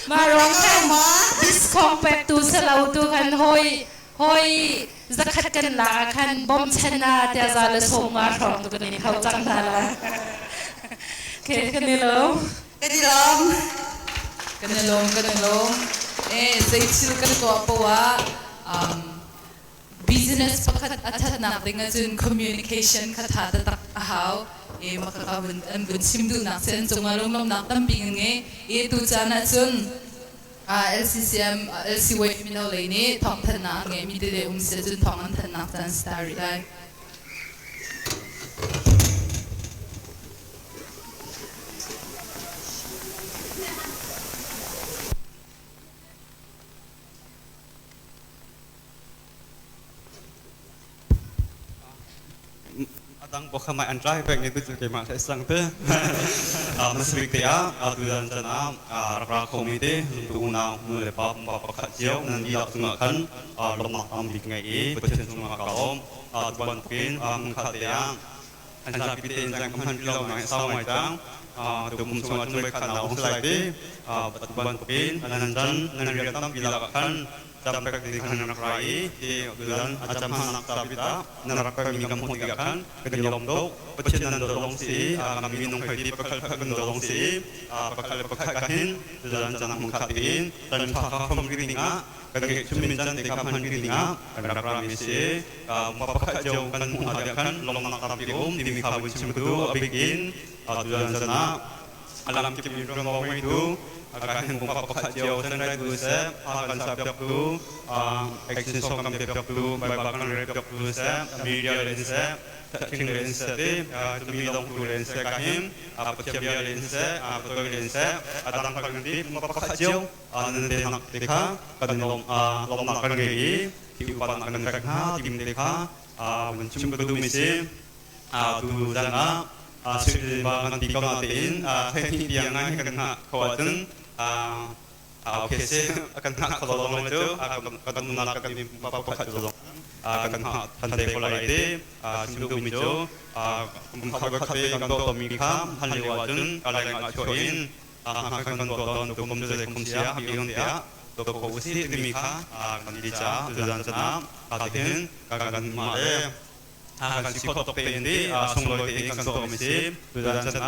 Mah ruang khan discount pek tu si lo tu khan hawi hawi zakhat kan la ah khan bawmchan ah tiah za le 50 hrawng tu kan in kho cang hna la. Okay, kan i lawm. Kan i lawm. Kan i lawm, kan i lawm. Eh, zei thil kan tuah poah business pakhat a thatnak ding ahcun communication kha tha taktak a hau. E maka ka vun an vun chim duhnak si an cungah lunglawmnak tampi kan ngei. E tu caan ahcun LCCM LCY mino lei nih thawngthanhnak an ngeihmi tete um si ahcun thawng an thanhnak caan si ta rih lai. Adang bok kha mai an trai pek ni tu cu keimah hlei sang te masabik te ah tutan chan ah rak ra khomi te tu unau nu le pa pa pakhat cio nan dihlak cungah khan lawmhnak tam bik ngei i Pathian cungah ka lawm. Tu bantukin hmunkhat te ah an zapi tein zang kan hman lo ngai sau ngai cang. Tu kum chungah cun voikhat na hung lai ti tu bantukin nan chan nan rian tampi lakah khan Campek ti khan nan rak ra i hi tutan a cam hmanak ca bit ah nan rak kalmi kan hmuh tikah khan kan i lawm tuk. Pathian nan dawt lawng si i kan minung hoi ti pakhat khat kan dawt lawng si i pakhat le pakhat ka hin tutan caan ah hmunkhat tiin kan ṭha kha hrom rih dingah kan ngeihchunmi can te kha hman rih dingah kan rak rami si i pakhat cio kan hmuh hna tikah khan lawmhnak tampi a um timi kha vun chim ka duh. A bik in tutan caan ah a lamkip in ṭuanvo ngeitu kan pumpak pakhat cio sanraitu seh, kan capiaktu, action song kan piaktu, Baibal kan relpiaktu seh, media le in seh, thing le in seh ti, cumi dongtu le in seh ka him, Pathian bia le in seh, patoi le in seh, a dang kan ti pumpak pakhat cio nan te nak te kha kan lawmnak kan ngei i hi upat nak kan pek hna tim te kha vun chim ka duhmi si. Tu zan ah ba kan ti ko natein hleihnih tiang ngai kan hngah kho ahcun okay si kan hngah kho lo zong cu kan umnak kan pakhat cu zong kan hngah than te ko lai ti chim duhmi cu kum khat te kan tuah mi kha han lio ahcun kalay ah chuah in kan tuah tawn kum cu zei kum sia hapi kan tiah tuah ko usih timi kha kan ti caah tuzan chan ah tin kan mah le kan si khawh tuk tein di sunglawi tein kan tuahmi si tuzan chan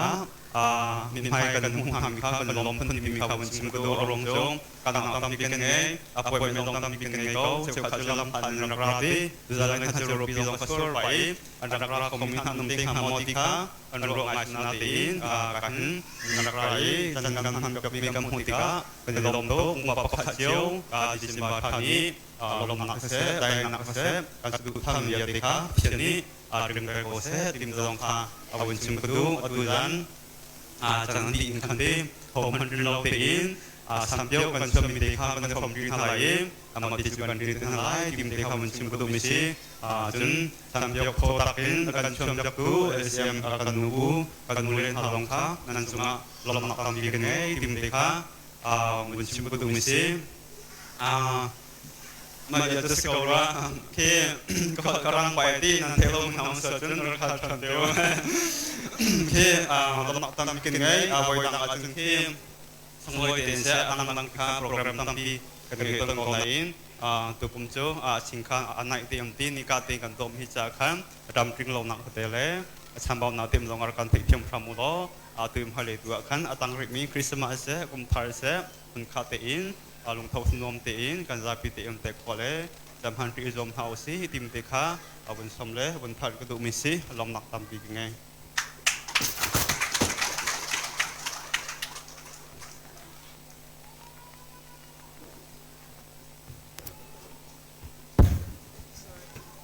ah mithmai kan hmuh hngami kha kan lawm phun timi kha vun chim ka duh. A ruang cu kan tampi kan ngei, a puaimi zong tampi kan ngei ko. Cheukhat cu lam phan in rak ra ti tuzan kan khat cu rupi zong ka sur pah i an rak ra khomi hna num te hnga maw ti kha an ruah ngai na tein kan rak ra i zan kan hman mi kan hmuh tikah kan i lawm tuk. Pakhat cio December thla nih lawmnak siseh, daihnak siseh, kan saduhthah vialte kha Pathian nih ring ko seh timi zong kha a vun chim ka duh. Atu zan cang dih in khan ti hohmanh rin lo tein sampio kan chuahmi te kha kan khom rih hna lai i amah ti cu kan rin te hna lai timi te kha vun chim ka duhmi si. Cun sampio kho tak in kan chuampiaktu LCM kan nu u kan nu le hna zong kha nan cungah lawmhnak tampi kan ngei timi te kha vun chim ka duhmi si. Mah bia cu si ko rua. Khi ka rang pai ti nan thei lo mi hna sa cun rak hal ṭhan te u. Khi lawmhnak tampi kan ngei. Voi dang ahcun khi sunglawi tein seh a dangdang kha program tampi Kan ngei ton ko nain tukum cu chingkhan a naih te um ti nika te kan dom hi cha khan ram tling lo nak te le chambau na tem zong ar kan theih thiam hram u law tu hmailei tu ah khan a tang rih mi Christmas se kum thar se hun kha te in lungtho nuam te in kan zapi te um te kho le zamhan ri zom hna usi tim te kha vun som le vun thar ka duh mi si lomnak tampi ka ngei.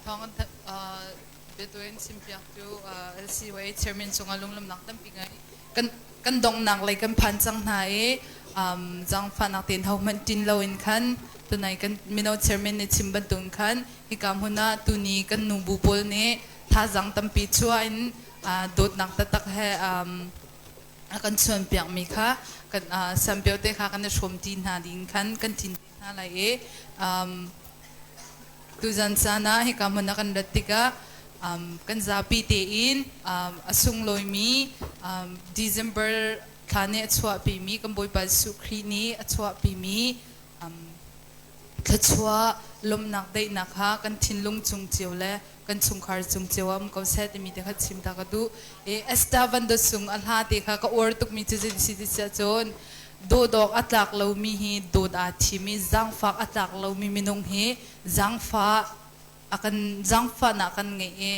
Thawng biatuin simpiak tu LCOA chairman cungah lunglawmnak tampi ngai. Kan kan donghnak lei kan phan cang hna i zaangfahnak tein hohmanh ṭin loin khan tunai kan mino chairman nih chim bantukin khan hika hmun ah tuni kan nubu pawl nih thazaang tampi chuah in dawtnak taktak he a kan chuanpiakmi kha kan sampio te kha kan i hrawm ti hna ding khan kan thin hna lai i tuzan caan ah hika hmun ah kan rat tikah kan zapi tein a sunglawimi December thla nih a chuahpimi kan Bawipa Jesuh Khrih nih a chuahpimi thluachuah lawmhnak daihnak kha kan thinlung cung cio le kan chungkhar cung cio ah um ko seh timi te kha chim ta ka duh. I Esther Van Dawt Sung a hla te kha ka uar tukmi cu zei si ti siah cun dawdawk a tlak lomi hi dawt aa thim i zaangfak a tlak lomi minung hi zaangfah a kan zaangfahnak kan ngeih i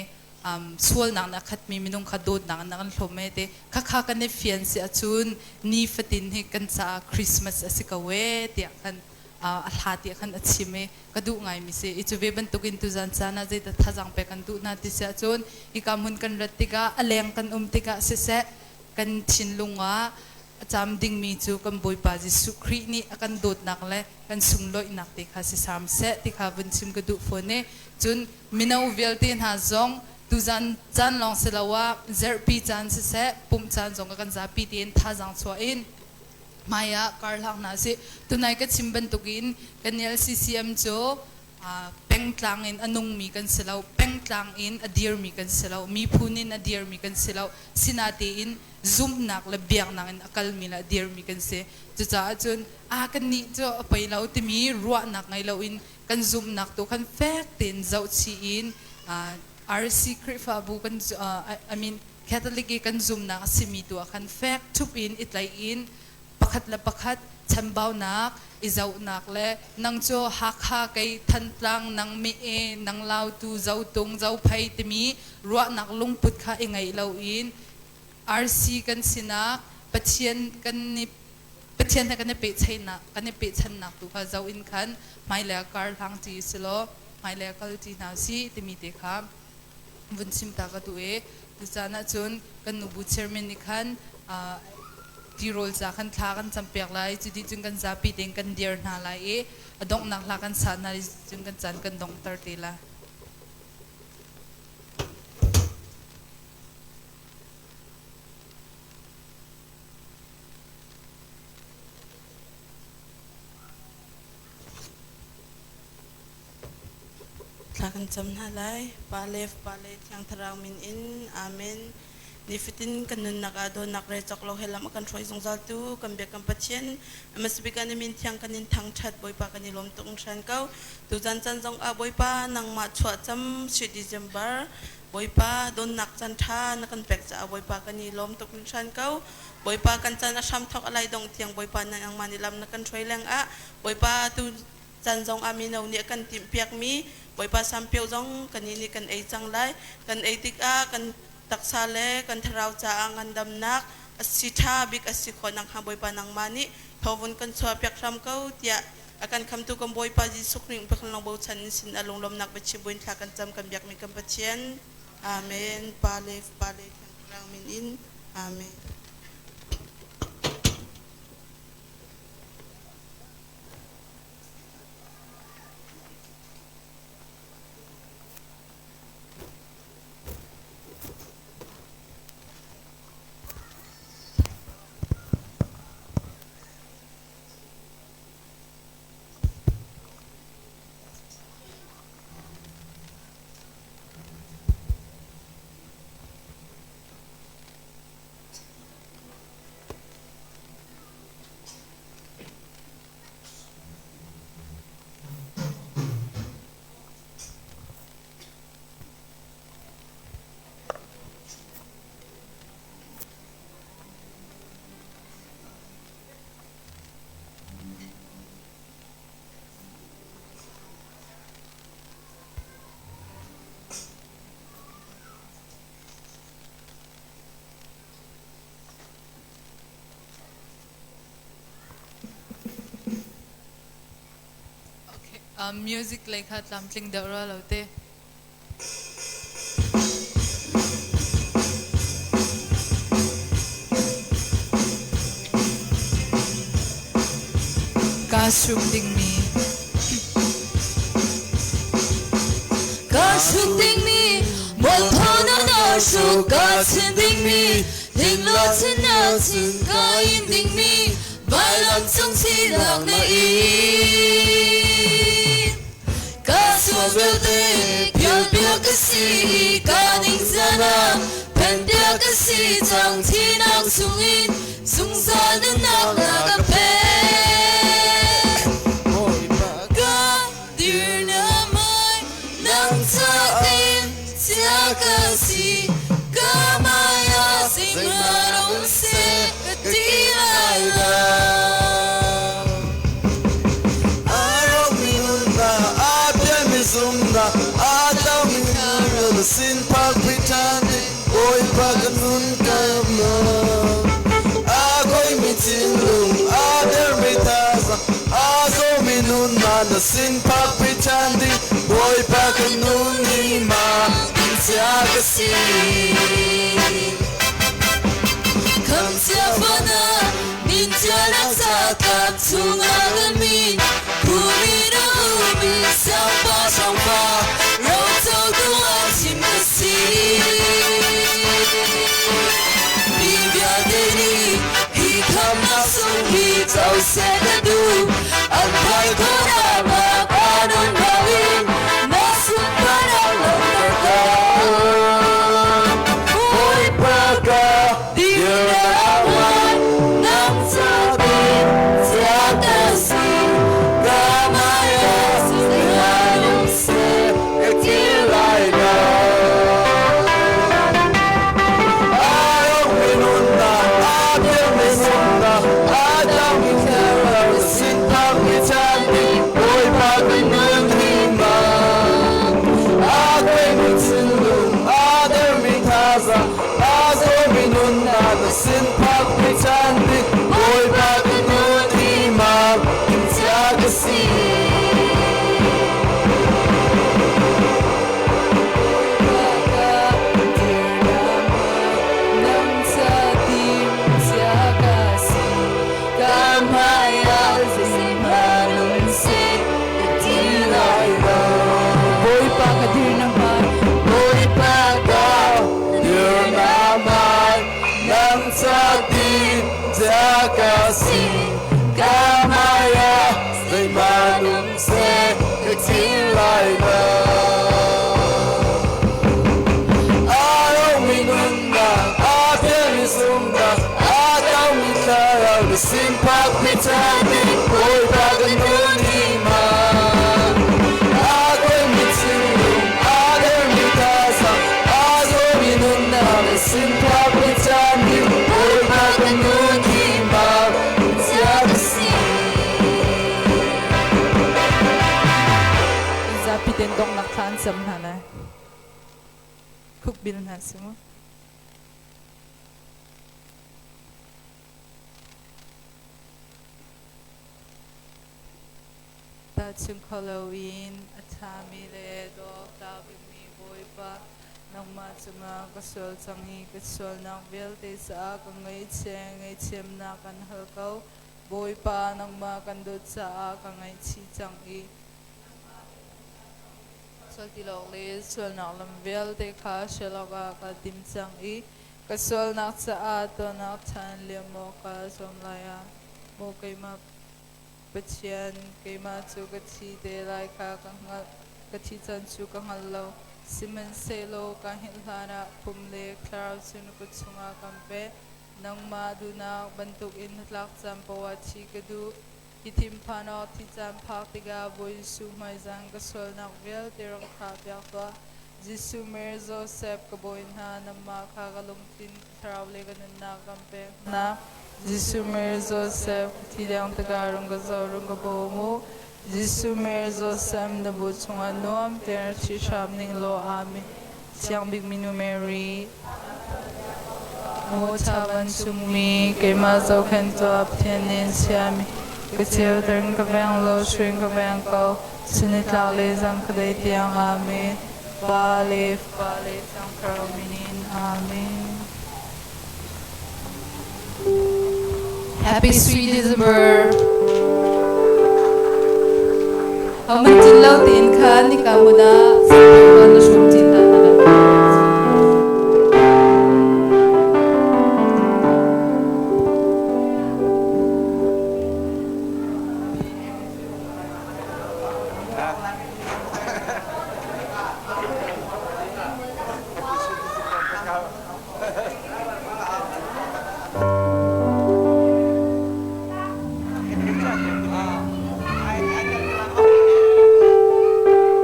sualnak nih a khatmi minung kha dawtnak in a kan hlawm e te khakha kan i fian si ahcun nifatin hi kan caah Christmas a si ko e tiah khan a hla tiah khan a chim i ka duh ngaimi si i cu ve bantukin tuzan caan ah zeidah thazaang pek kan duh hna ti si ahcun hika hmun kan rat tikah a leng kan um tikah siseh kan thinlung ah a cam dingmi cu kan Bawipa Jesuh Khrih nih a kan dawtnak le kan sunglawihnak te kha si sam seh ti kha vun chim ka duh fawn i cun mino vialte hna zong tuzan caan lawng si lo ah zerhpi caan siseh pumh caan zong kan zapi tein thazaang chuah in hmai ah kar hlang hna sih. Tunai ka chim bantukin kan LCCM cu pengtlang in a nungmi kan si lo, pengtlang in a dirmi kan si lo, miphun in a dirmi kan si lo, sinatein zumhnak le biaknak in a kalmi le a dirmi kan si. Cucaah cun a kannih cu a pei lo timi ruahnak ngei loin kan zumhnak tu khan fek tein zohchih in RC Khrihfabu kan I mean Catholic i kan zumnak a simi tu ah khan fek ṭhup in i tlaih in pakhat le pakhat chambaunak i zohnak le nang cu Hakha kei Thantlang nang Mee nang Lautu Zotung Zophei timi ruahnak lungput kha i ngeih loin RC kan sinak Pathian kan i Pathian he kan i pehchainak kan i pehchannak tu kha zoh in khan hmailei ah kar hlang ṭi silaw hmailei ah kal ṭi hna usih timi te kha vun chim ta ka duh i tucaan ahcun kan nubu chairman nih khan tirawl ca khan thla kan campiak lai, cu dih cun kan zapi tein kan dir hna lai i a donghnak hla kan sa hna cun kan caan kan donghter te lai. Thla kan cam hna lai. Pa le Fapa le Thiang Thlarau min in. Amen. Nifatin kan nunnak ah dawtnak re cawk lo he lam a kan hruai zungzal tu kan biak kan Pathian hmasabik ah na min thiang kan in thangṭhat Bawipa kan i lawm tuk hran ko. Tuzan caan zong ah Bawipa nangmah chuahcam si December Bawipa donnak caan ṭha na kan pek caah Bawipa kan i lawm tuk hringhran ko. Bawipa kan caan a hram thawk a lai dong tiang Bawipa nangmah nih lam na kan hruai leng ah Bawipa tu Caan zong ah mino nih a kan timhpiakmi Bawipa sampio zong kannih nih kan ei cang lai. Kan ei tikah kan taksa le kan thlarau caah ngandamnak a si ṭha bik a si khawh nakhnga Bawipa nangmah nih thawvun kan chuahpiak hram ko tiah a kan khamtu kan Bawipa Jesuh Khrih Pakhat bochan in sin a lunglawmnak biachim buin thla kan cam kan biakmi kan Pathian. Amen. Pa le Fapa le Thiang Thlarau min in. Amen. Music lei kha tlamtling deuh rua lo te. Kaa hruk dingmi. Kaa hruk dingmi mualpho na na hruk kaa chin dingmi linglo chin na chin kaa in dingmi vailam cung thinak na in. Ka sual vialte pialpiak ka si i ka ningzan ah phenpiak ka si cang thinak chungin zungzal nunnak na ka pek. Ka dir na mai nang catin cia ka si ka hmai ah zeihmanh um seh ka ti lai lo. Aromi nunnak, aa pialmi zumhnak, aa tlaumi na sin phak ṭhan ding Bawipa ka nun ka nak. Aa khoimi thinlung, aa dermi thazaang, aa zawmi nunnak na sin phak ṭhan ding Bawipa ka nun ni ma cia ka si. Khamcia fana min cia ca chungah kan min phumi na umi siangpa hrangpa roco duh chim ka si. Mi vialte nih hi khamnak sung hi co seh ka duh an phai khawhnak mak anon bangin na sunparnak langhter ko. Bawipa ka dirnak nang catin cia ka si ka maya singanum seh ka ti lai lo. Aromi nunnak, aa pialmi zumhnak, aa tlaumi thlarau na sin phak ṭhan ding Bawipa ka nun hi ma. Aa kuaimi thinlung, aa dermi thazaang, aa zawmi nunnak na sin phak ṭhan ding Bawipa ka nun hi ma cia ka si. Nang catin cia ka si ka hmai ah zeihmanh um seh ka ti lai lo. Bawipa ka dir na hmai Bawipa ka dir na hmai nang catin cia ka si ka hmai ah zeihmanh um seh ka ti lai lo. Aromi nunnak, aa pialmi zumhnak, aa tlaumi thlarau na sin phak ṭhan ding Bawipa ka nun hi ma. Aa kuaimi thinlung, aa dermi thazaang, aa zawmi nunnak na sin phak ṭhan ding Bawipa ka nun hi ma cia ka si. Zapi ten donghnak thla an cam hna lai. Khukbil hna si mu. Tahchung kho loin a ṭhami le dawtnak bikmi Bawipa, nangmah cungah ka sual cang i ka sualnak vialte caah ka ngaihchia ngaihthiamnak kan hal ko. Bawipa, nangmah kan dawt caah ka ngaihchih cang i sual ti lo le sualnak lam vialte kha hrial awkah ka tim cang i ka sualnak caah tuahnak ṭhan liam awk kaa zuam lai ah maw keimah Pathian, keimah cu ka thi te lai kha ka hngalh, ka thi can cu ka hngal lo. Sihmanhsehlaw ka hngilh hlanah pum le thlarau cu na kut chungah kan pe. Nangmah duhnak bantukin hnatlak caan paoh ah thi ka duh. Hi thinphan awk thi caan phak tikah Bawi Jesuh hmaizan ka sualnak vialte rak thahpiak tuah. Jesuh Mary Joseph ka bawi hna, nangmah kha ka lungthin, ka thlarau le ka nunnak kan pek hna. Jesuh Mary Joseph, ka thi deng tikah rung ka zoh, rung ka bawm u. Jesuh Mary Joseph, na bu chungah nuam tein rak ṭhi hram ning law. Amen. Thiang bik minu Mary, Maw ṭha vancungmi, keimah zohkhenh tuah Pathian nih an siami. Ka ceuter in ka veng law hruai in ka veng ko. Chunnitlak le zan khuadei tiang. Amen. Pa le Fapa le Thiang Thlarau min in. Amen. Happy Sweet December. Homan cin lo tein khan nika hmun ah September na hrum cin hna na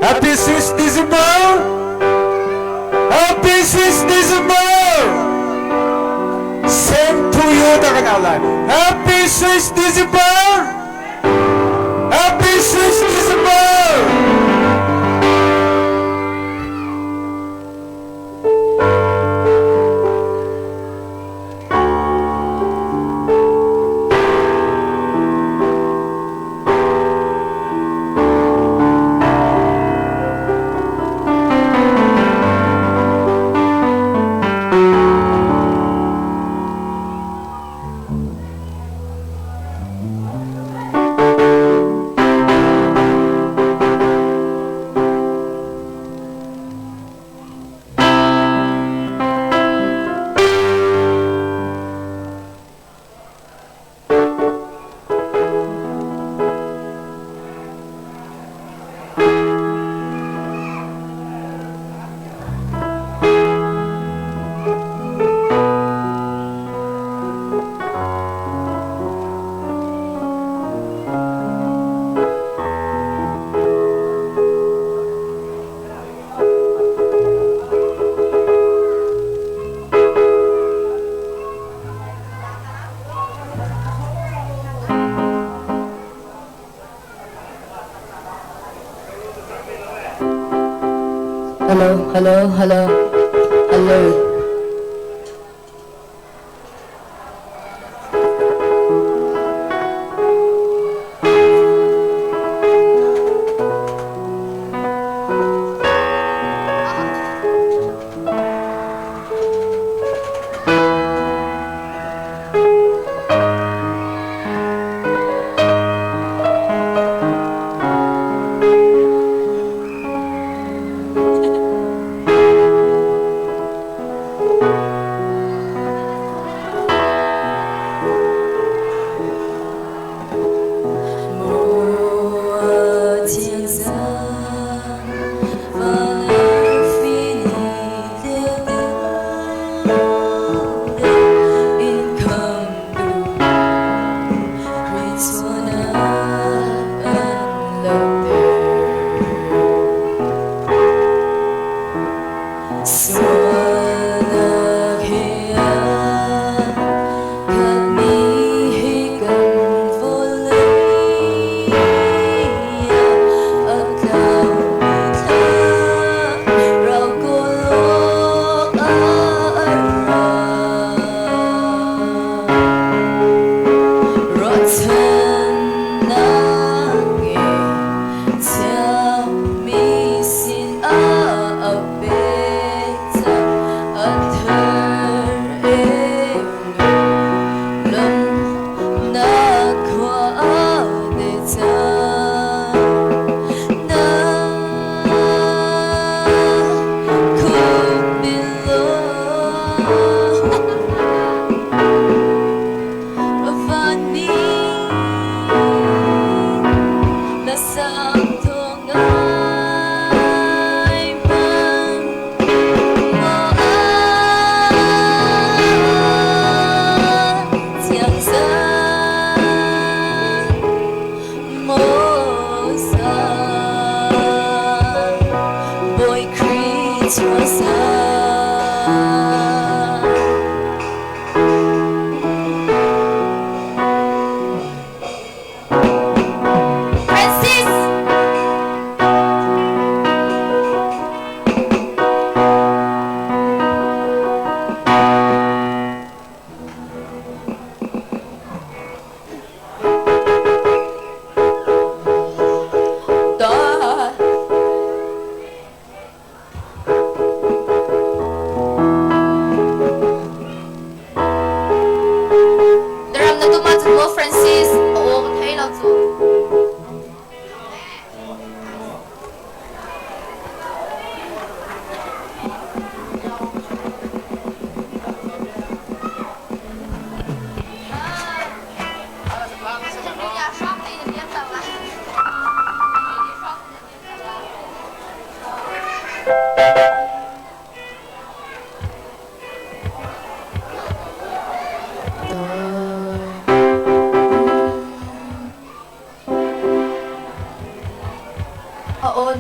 Happy 6 December! Happy 6 December! Same to you, Takanalai. Happy 6 December! Happy 6 December! Hello, hello, hello, hello.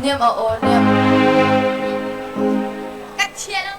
Niam a aw niam. Ka thian lo.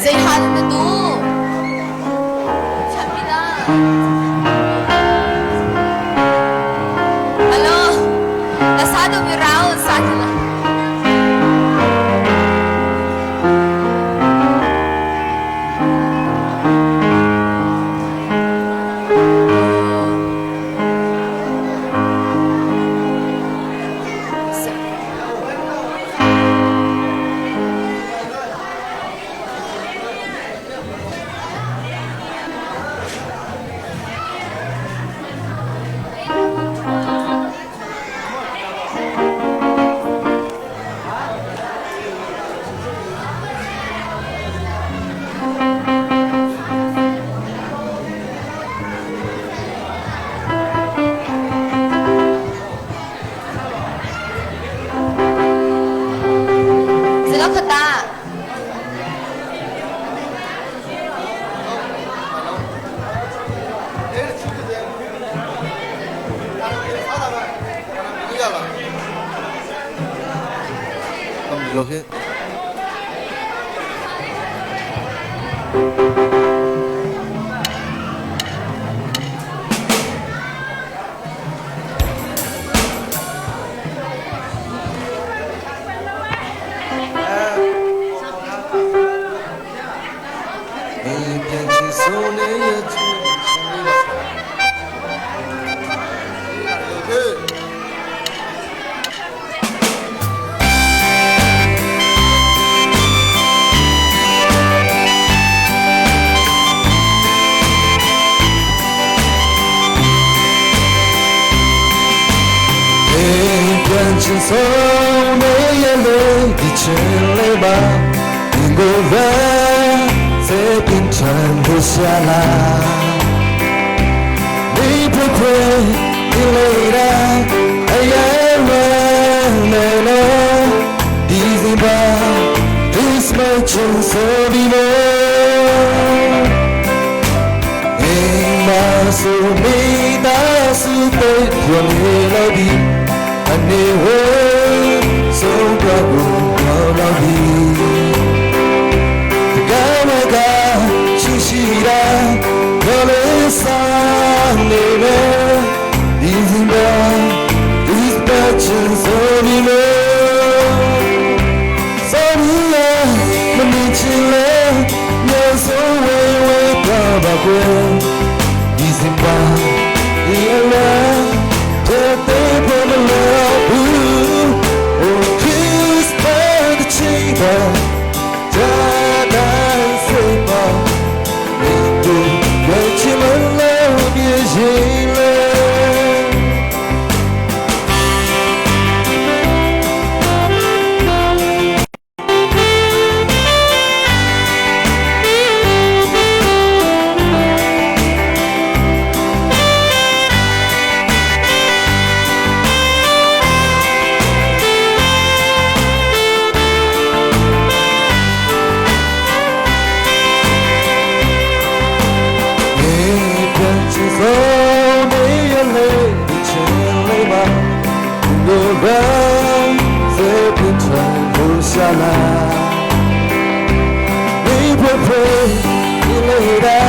Zei hal na tu? Chamila. Hello. Lasado mi round sa nila. Sila kata. Lo hi. ပြန်ချင်ဆုံးနေရဲ့ချူပြန်ချင်ဆုံးနေရဲ့လေဒီချင်လေးပါငိုဝဲစေပင်ချန်不下来你不会你累的哎呀喂来了ဒီဇင်ဘာ Christmas ချင်ဆိုပြီးမေဆိုမိသားစုတဲ့ပြောနေလို့ဒီအနေဝဲဆုံးတော့ကိုတော့ဒီတကမကချီရှိတာတော်လေးစားနေလေဒီဇင်ဘာ Christmas ချင်ဆိုပြီးမေဆိုပြီးမမချင်လေမျိုး ဖွဖွဒီလေတာ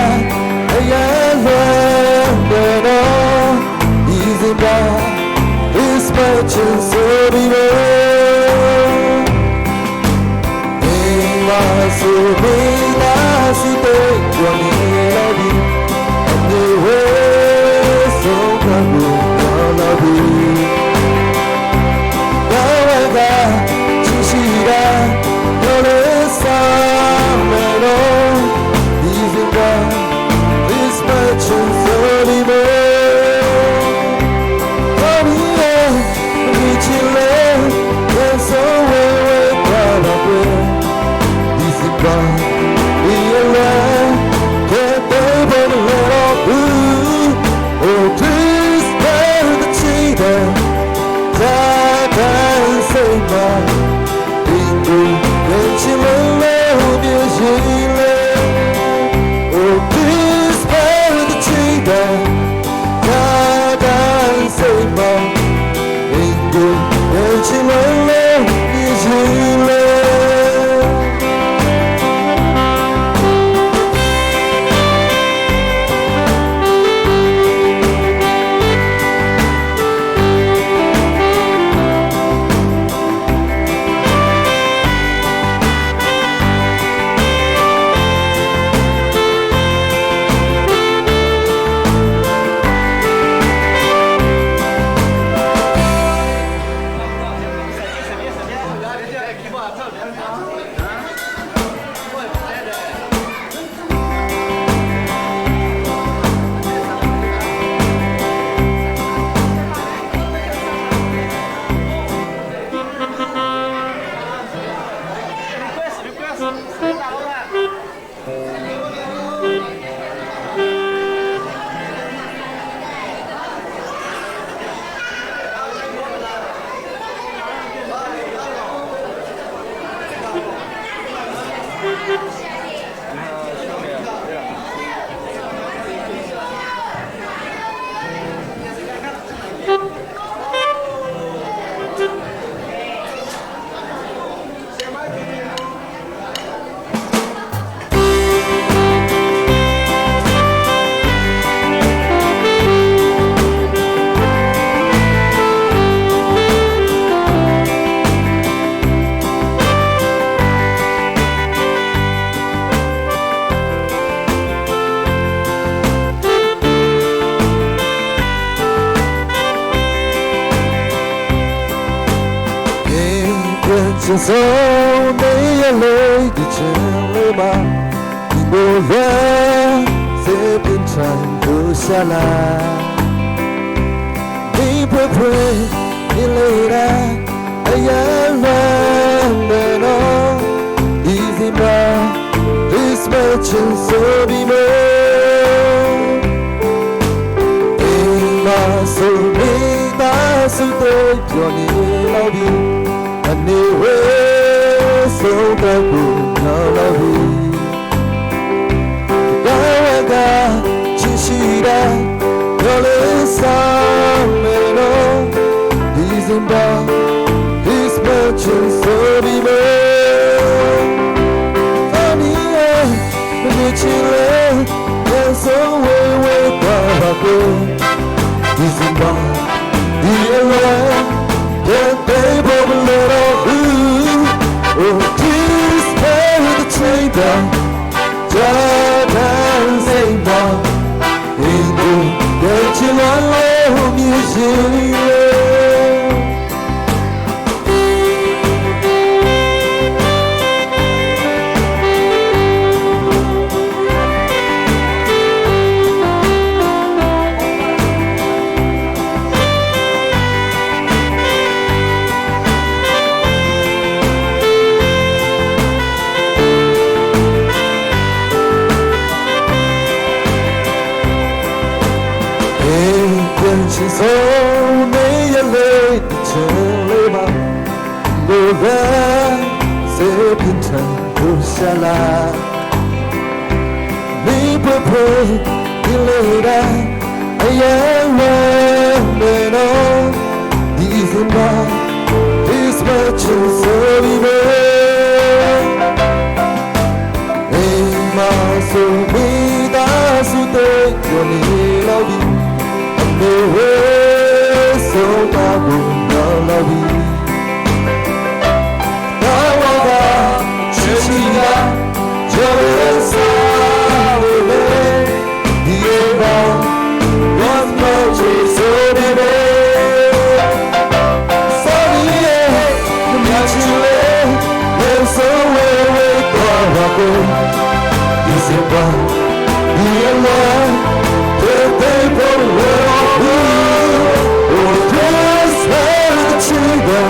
အယံလွန်တယ်နော်ဒီစင်ပါ is much so be မာဆူမီလာစုတဲ့ကြွနေလာပြီအနေဝဲဆုံးခဘူးလာပြီဘာဝကချီရှိတာတော်လေးစားမယ်လို့ဒီစကား this much so be more Oh, please bear the cheetah, God and save me. 人情冷冷你心冷。 轻松的眼泪的情泪吗？你我缘随便传不下来。你不会你泪来，哎呀，乱的喏，Easy ma, this much so be more. 马苏米达苏的ပြောနေတော့ပြီအနေဝဲဆုံးတဲ့ဘူးနောက်လာပြီဘာဝကချစ်ရှိတဲ့တော်လေးဆောင်မယ်နော်ဒီစင်ပါ this much so be more အနီရဲ့မနေချင်လေပြန်ဆုံးဝေဝေသွားပါကိုဒီစင်ပါဒီအလွန်ပြန်ပေးဖို့မလိုတော့ဘူး Oh please pay the trader 加单谁吗？一度别起乱了，你心了。 轻松没眼泪的情泪吗？我愿随便沉不下来。你不会你泪的，哎呀，我没能，你怎么 this much so be 哎ဝေဆုံးမကိုတော်လာပြီတော်ဝါချစ်ချီကကျော်ရစားဝေဒီဘော Gospel ဆိုနေပဲ Sorry မြတ်ချူလေဆိုဝေဝေတော်ပါကိုဒီစပါဒီလာတဲ့တဲ့ပေါ်ဝေOh, this world, the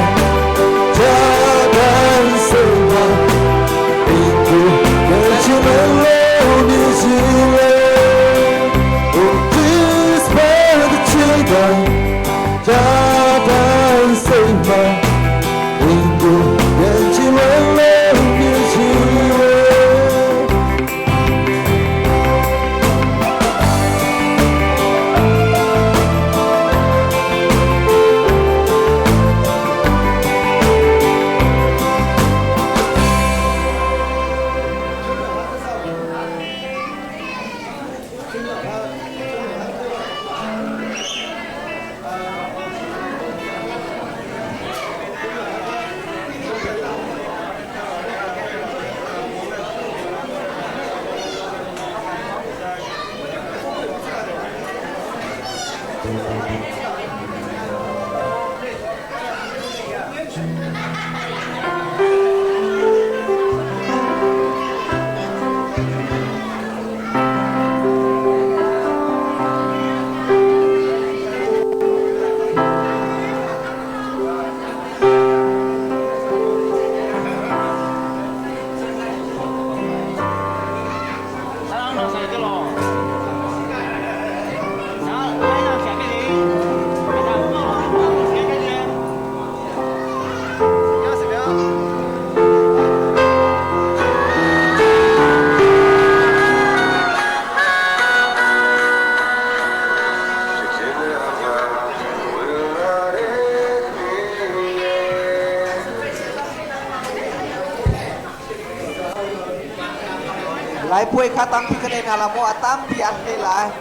来不会卡当皮克内那拉莫阿当皮安黑来，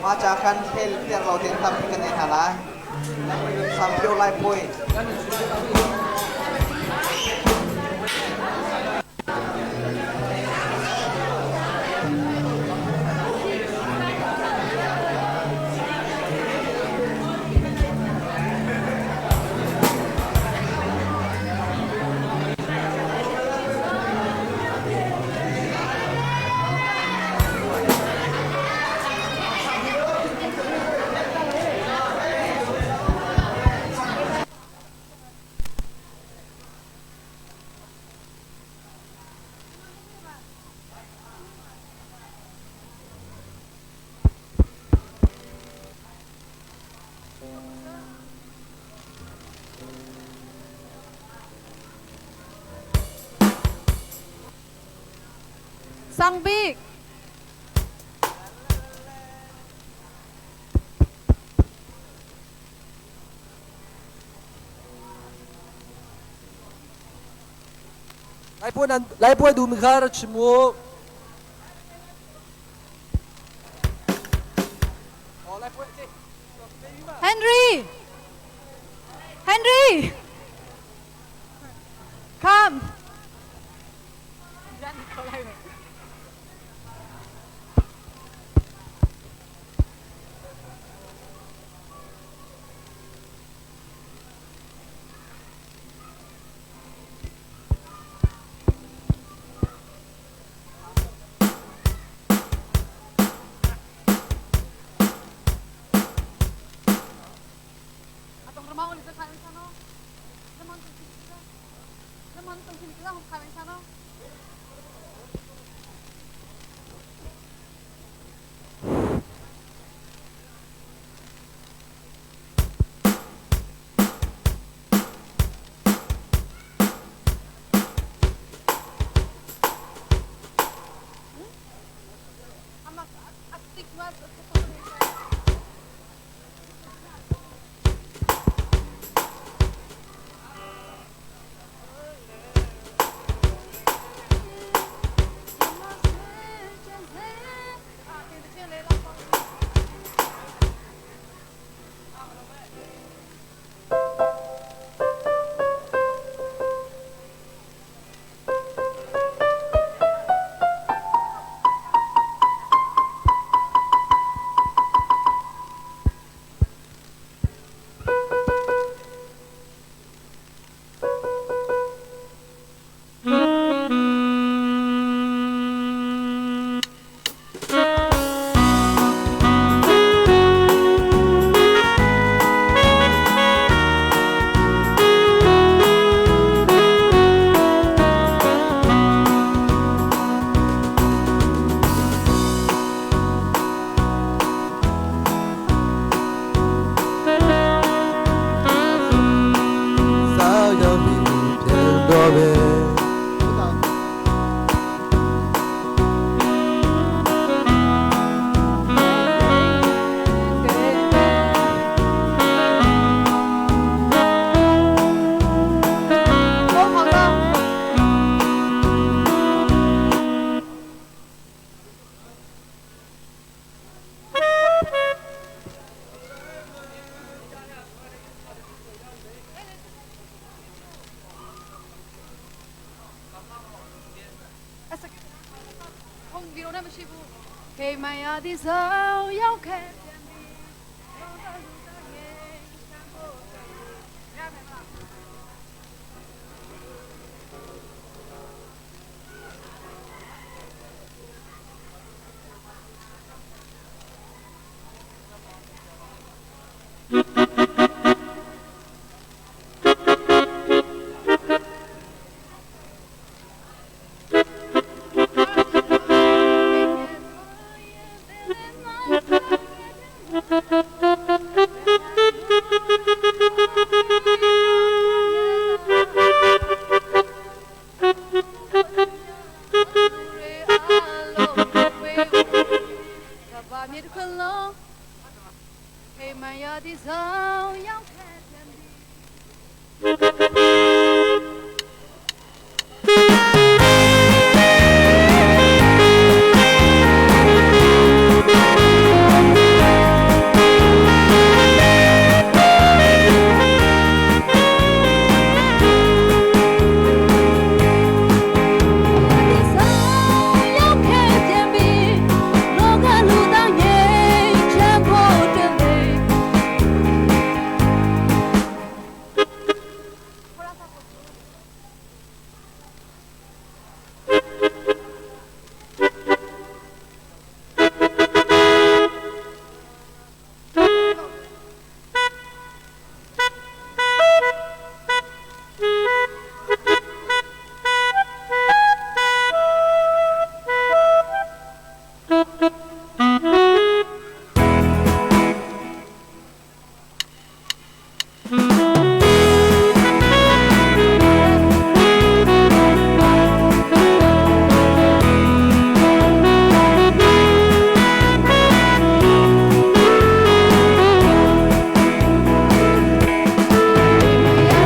马扎看黑点老天当皮克内那来，三票来不会。 Sang Big. 来波南来波杜米卡尔奇摩。 Henry! Henry! Come! Atong rumah ulit sa kain sa no? Lemon tong sinita. Lemon tong sinita kung kain sa no? Amak aktik was ပဲ ဒီလိုနဲ့မရှိဘူးခေမယာဒီဆောင်ရောက်ခဲ့ပြန်ပြီလောကလူသားငယ်ချမ်းဖို့ရမယ်မလား ကဘာမြေတစ်ခွလုံးခေမယာဒီဆောင်ရောက်ခဲ့ပြန်ပြီ ရောက်ခဲ့ပြန်ပြီလောကလူသားငယ်ချမ်းဖို့တလေ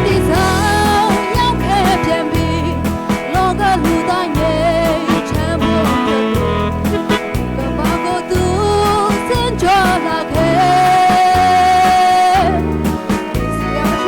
ဒီဆောင်ရောက်ခဲ့ပြန်ပြီလောကလူသားငယ်ချမ်းဖို့တလေကဘာကိုသူစင်ကြလာခဲ့စီရမရှိ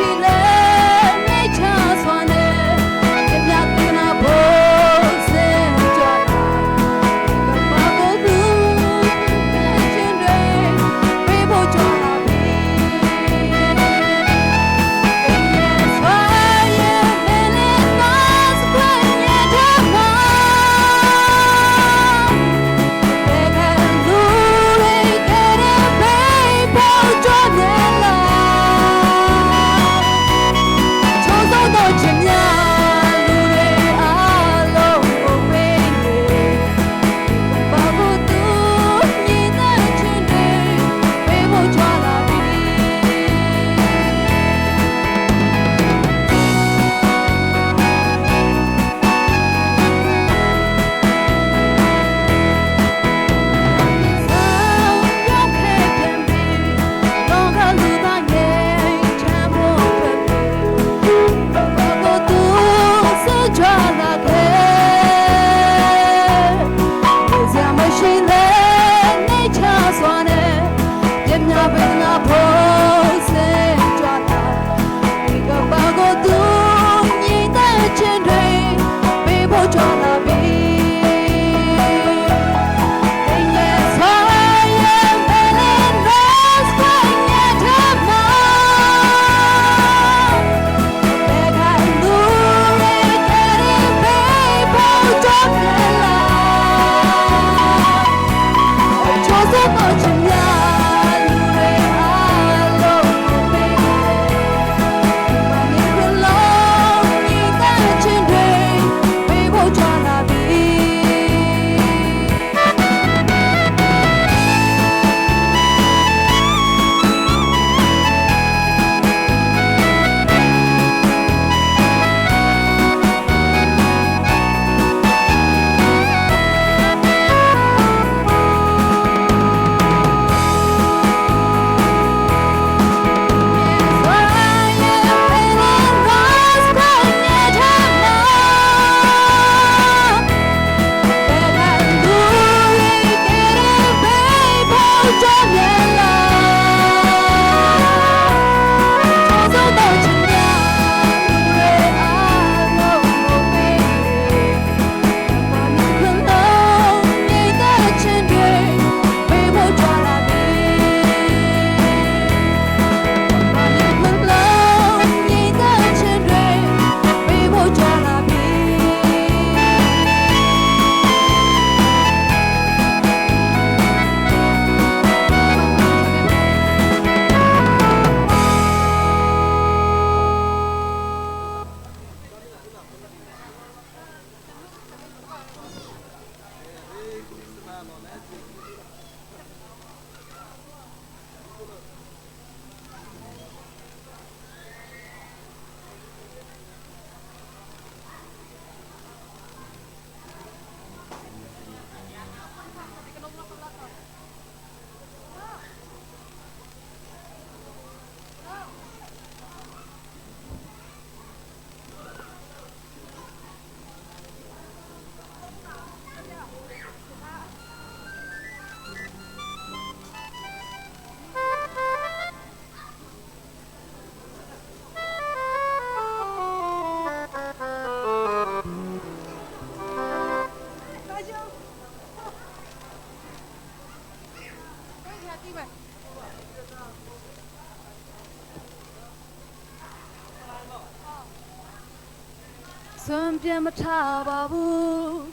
身边没差吧不？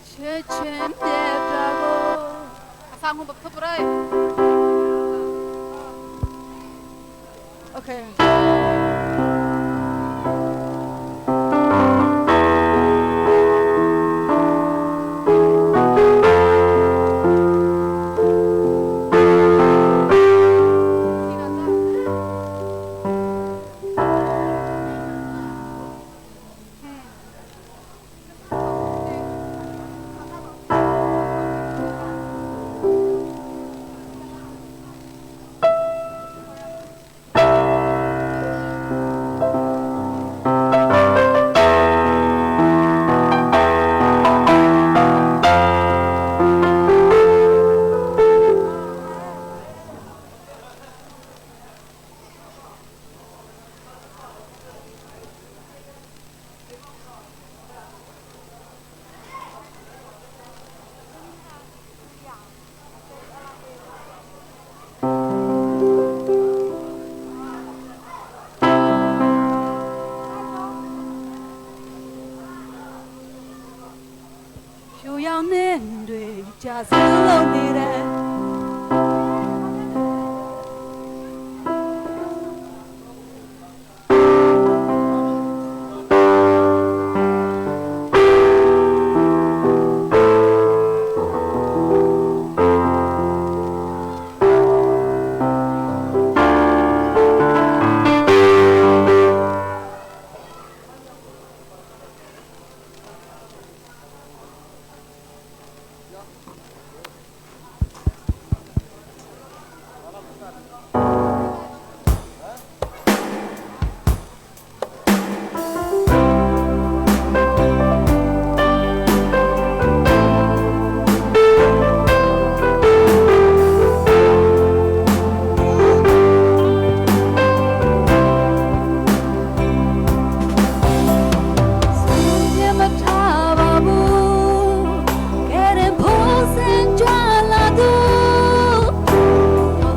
切切别扎过。 sang hum bab thup rai. Okay. ဖြူရောင်နဲ့တွေကြာစလုံးနေတဲ့ ပြမထားပါဘူးကဲတဲ့ဖို့စင်ကြလာသူ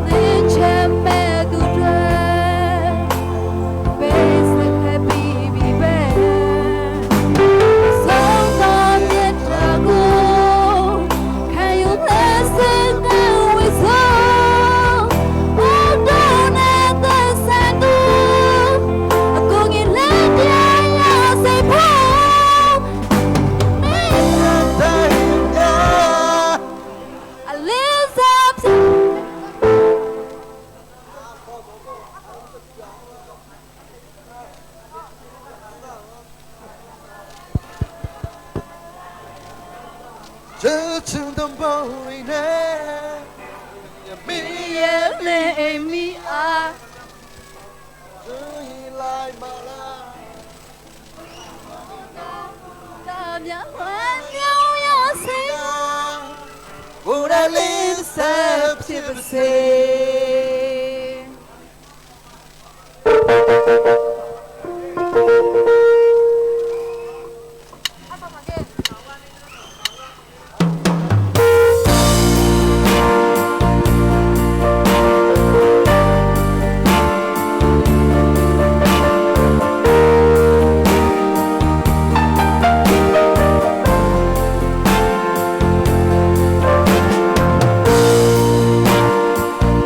လေးချမ်းမဲ့သူတွေပေးစခဲ့ပြီးပြီပဲဆုံးတော်မြတ်တာကိုခံယူလက်စတဲ့ဝိသောဘုဒ္ဓနဲ့သက်ဆိုင်သူအကုန်ကြီးလက်တရားရစေဖို့ Elizabeth. 这次的包围呢， မရဲ့လေမီအား 来马拉。 တာမြဝမ်းမြောင်ရစေ 我的脸色ဖြစ်ပါစေ ဖြ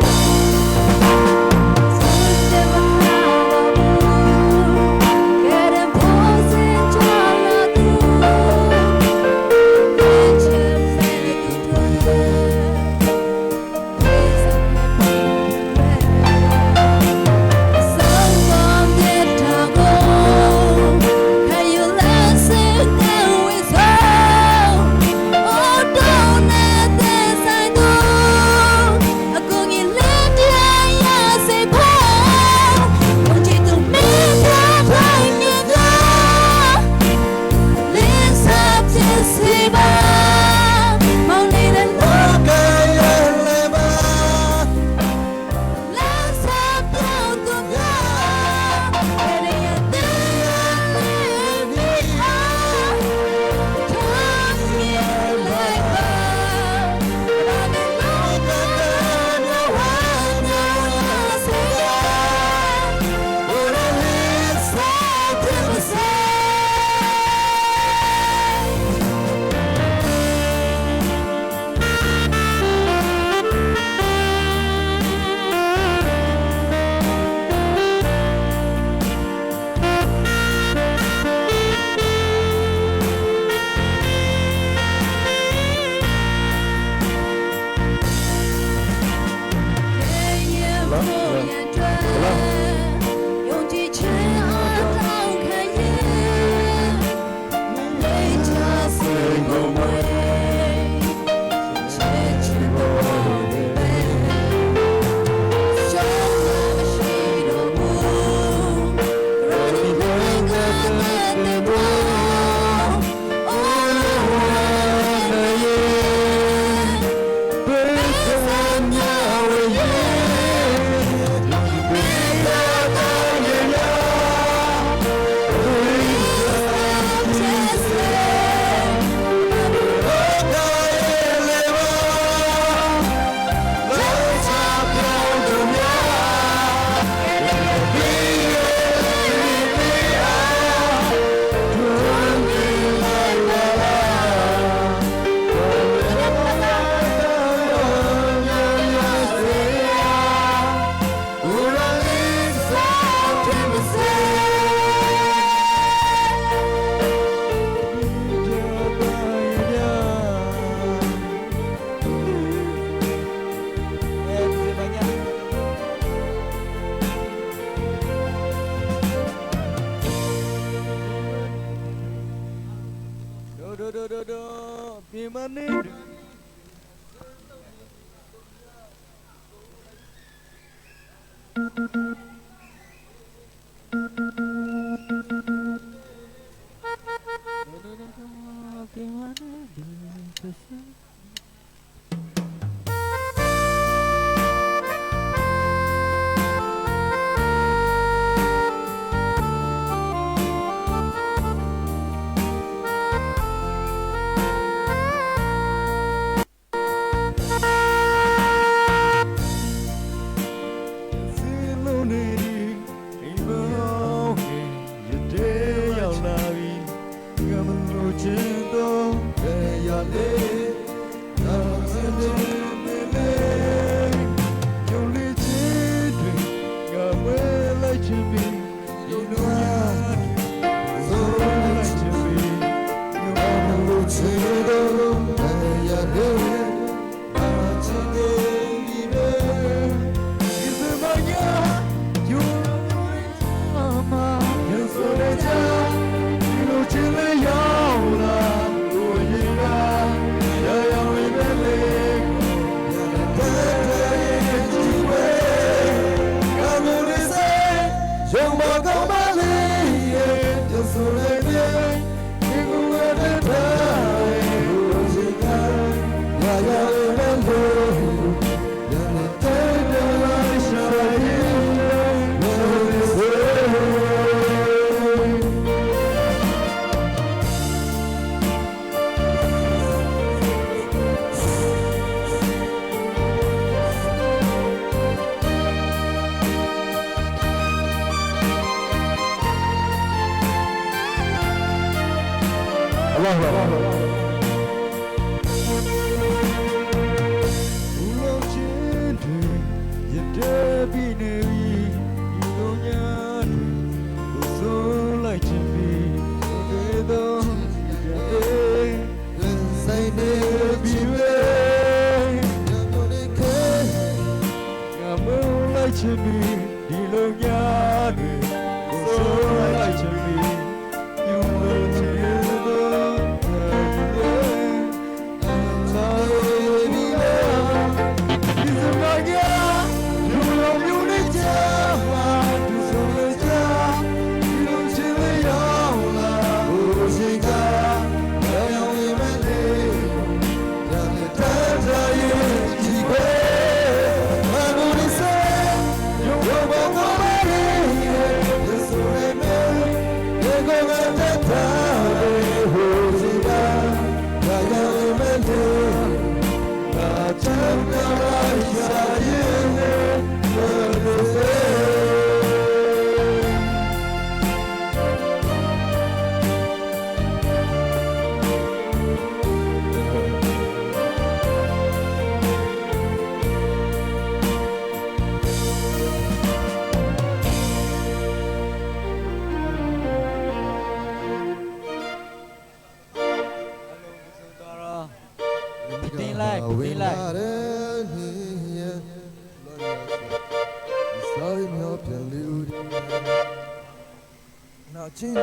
Pitin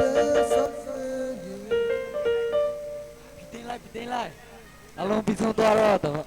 lai pitin lai. Along pisong to aro to.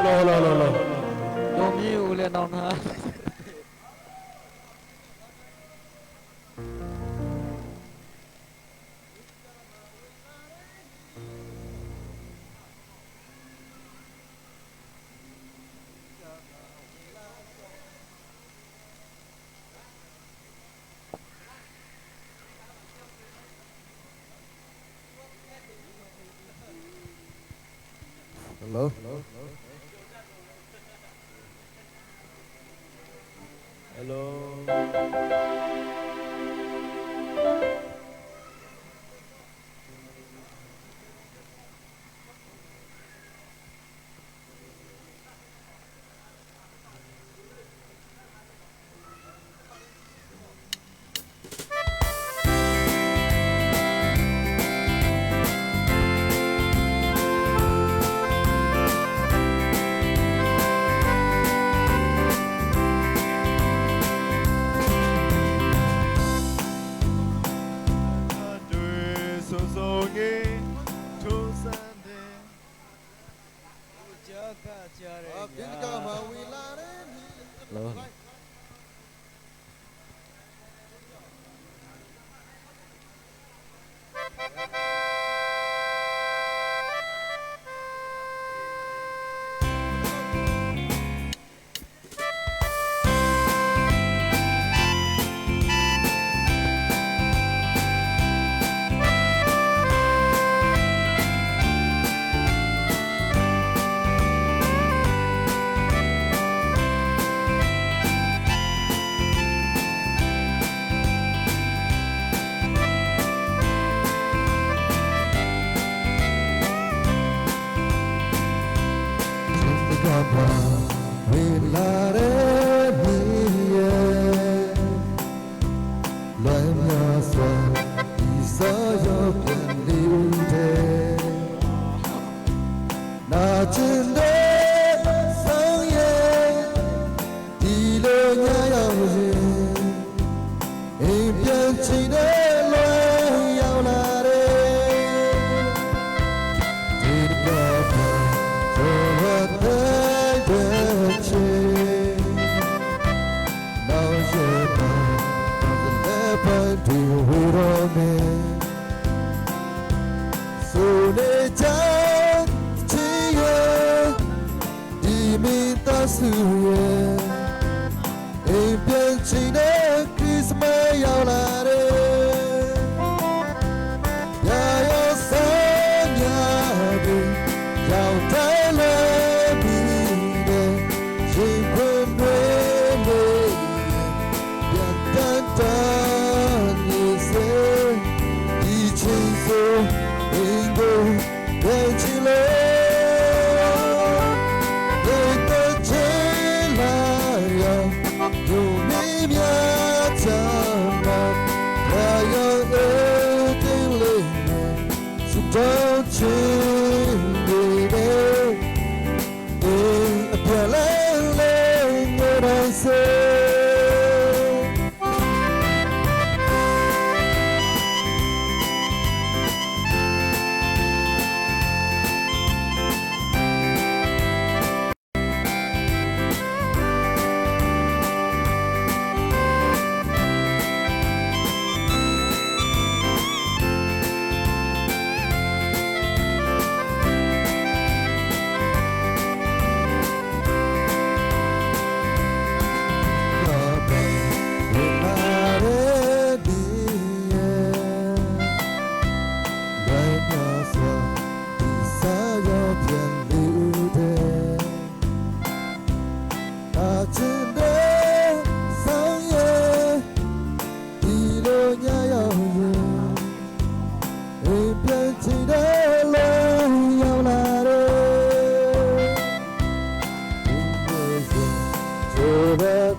Hello, hello, hello, hello. Dong mi u le nong na. Hello. Hello. Hello.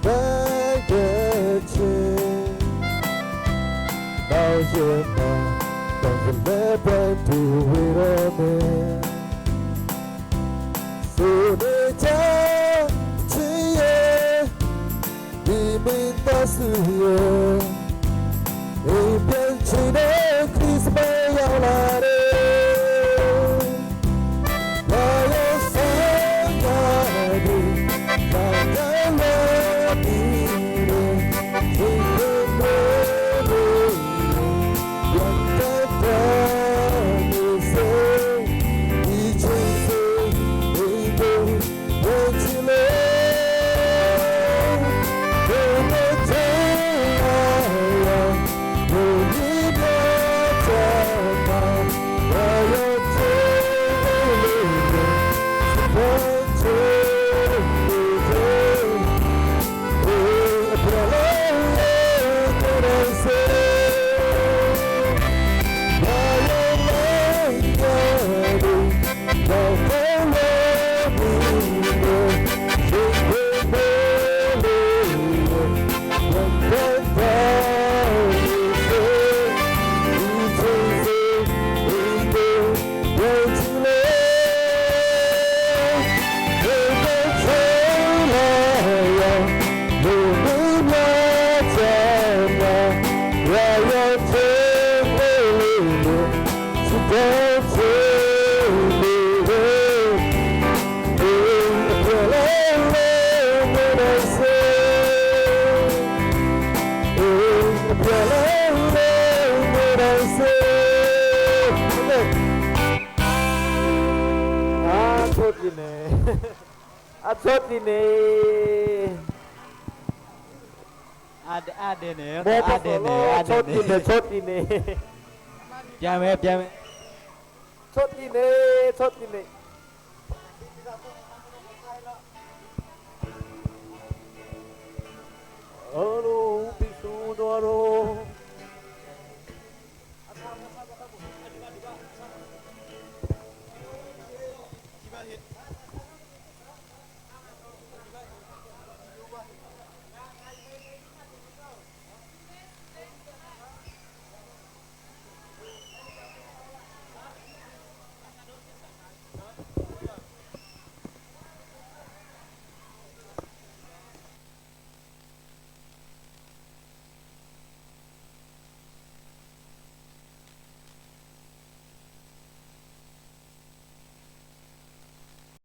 ပဲတဲ့ချင်းနောက်ရမှာတော့လည်းပဲတူဝေရမယ်ဆိုနေချချီရဲ့ဒီမင်းတဆူရဲ့အိမ်ပြန်ချင်တဲ့ခရစ်မတ်ရောက်လာတယ်လာရစကားဒီလာတယ်လာဒီဒီဒီဒီပြန်တဲ့တဲ့စေဒီချင်စေဒီဒီဝချီလေဒီတဲ့တဲ့ဒီဒီတဲ့မှာလာရတဲ့လေ Achot ni. Achot ni. Ade ade ne ဘော ade ne ade ချော့ ne တီနေချော့တီနေ ပြန်မယ်ပြန်မယ် ချော့တီနေချော့တီနေ။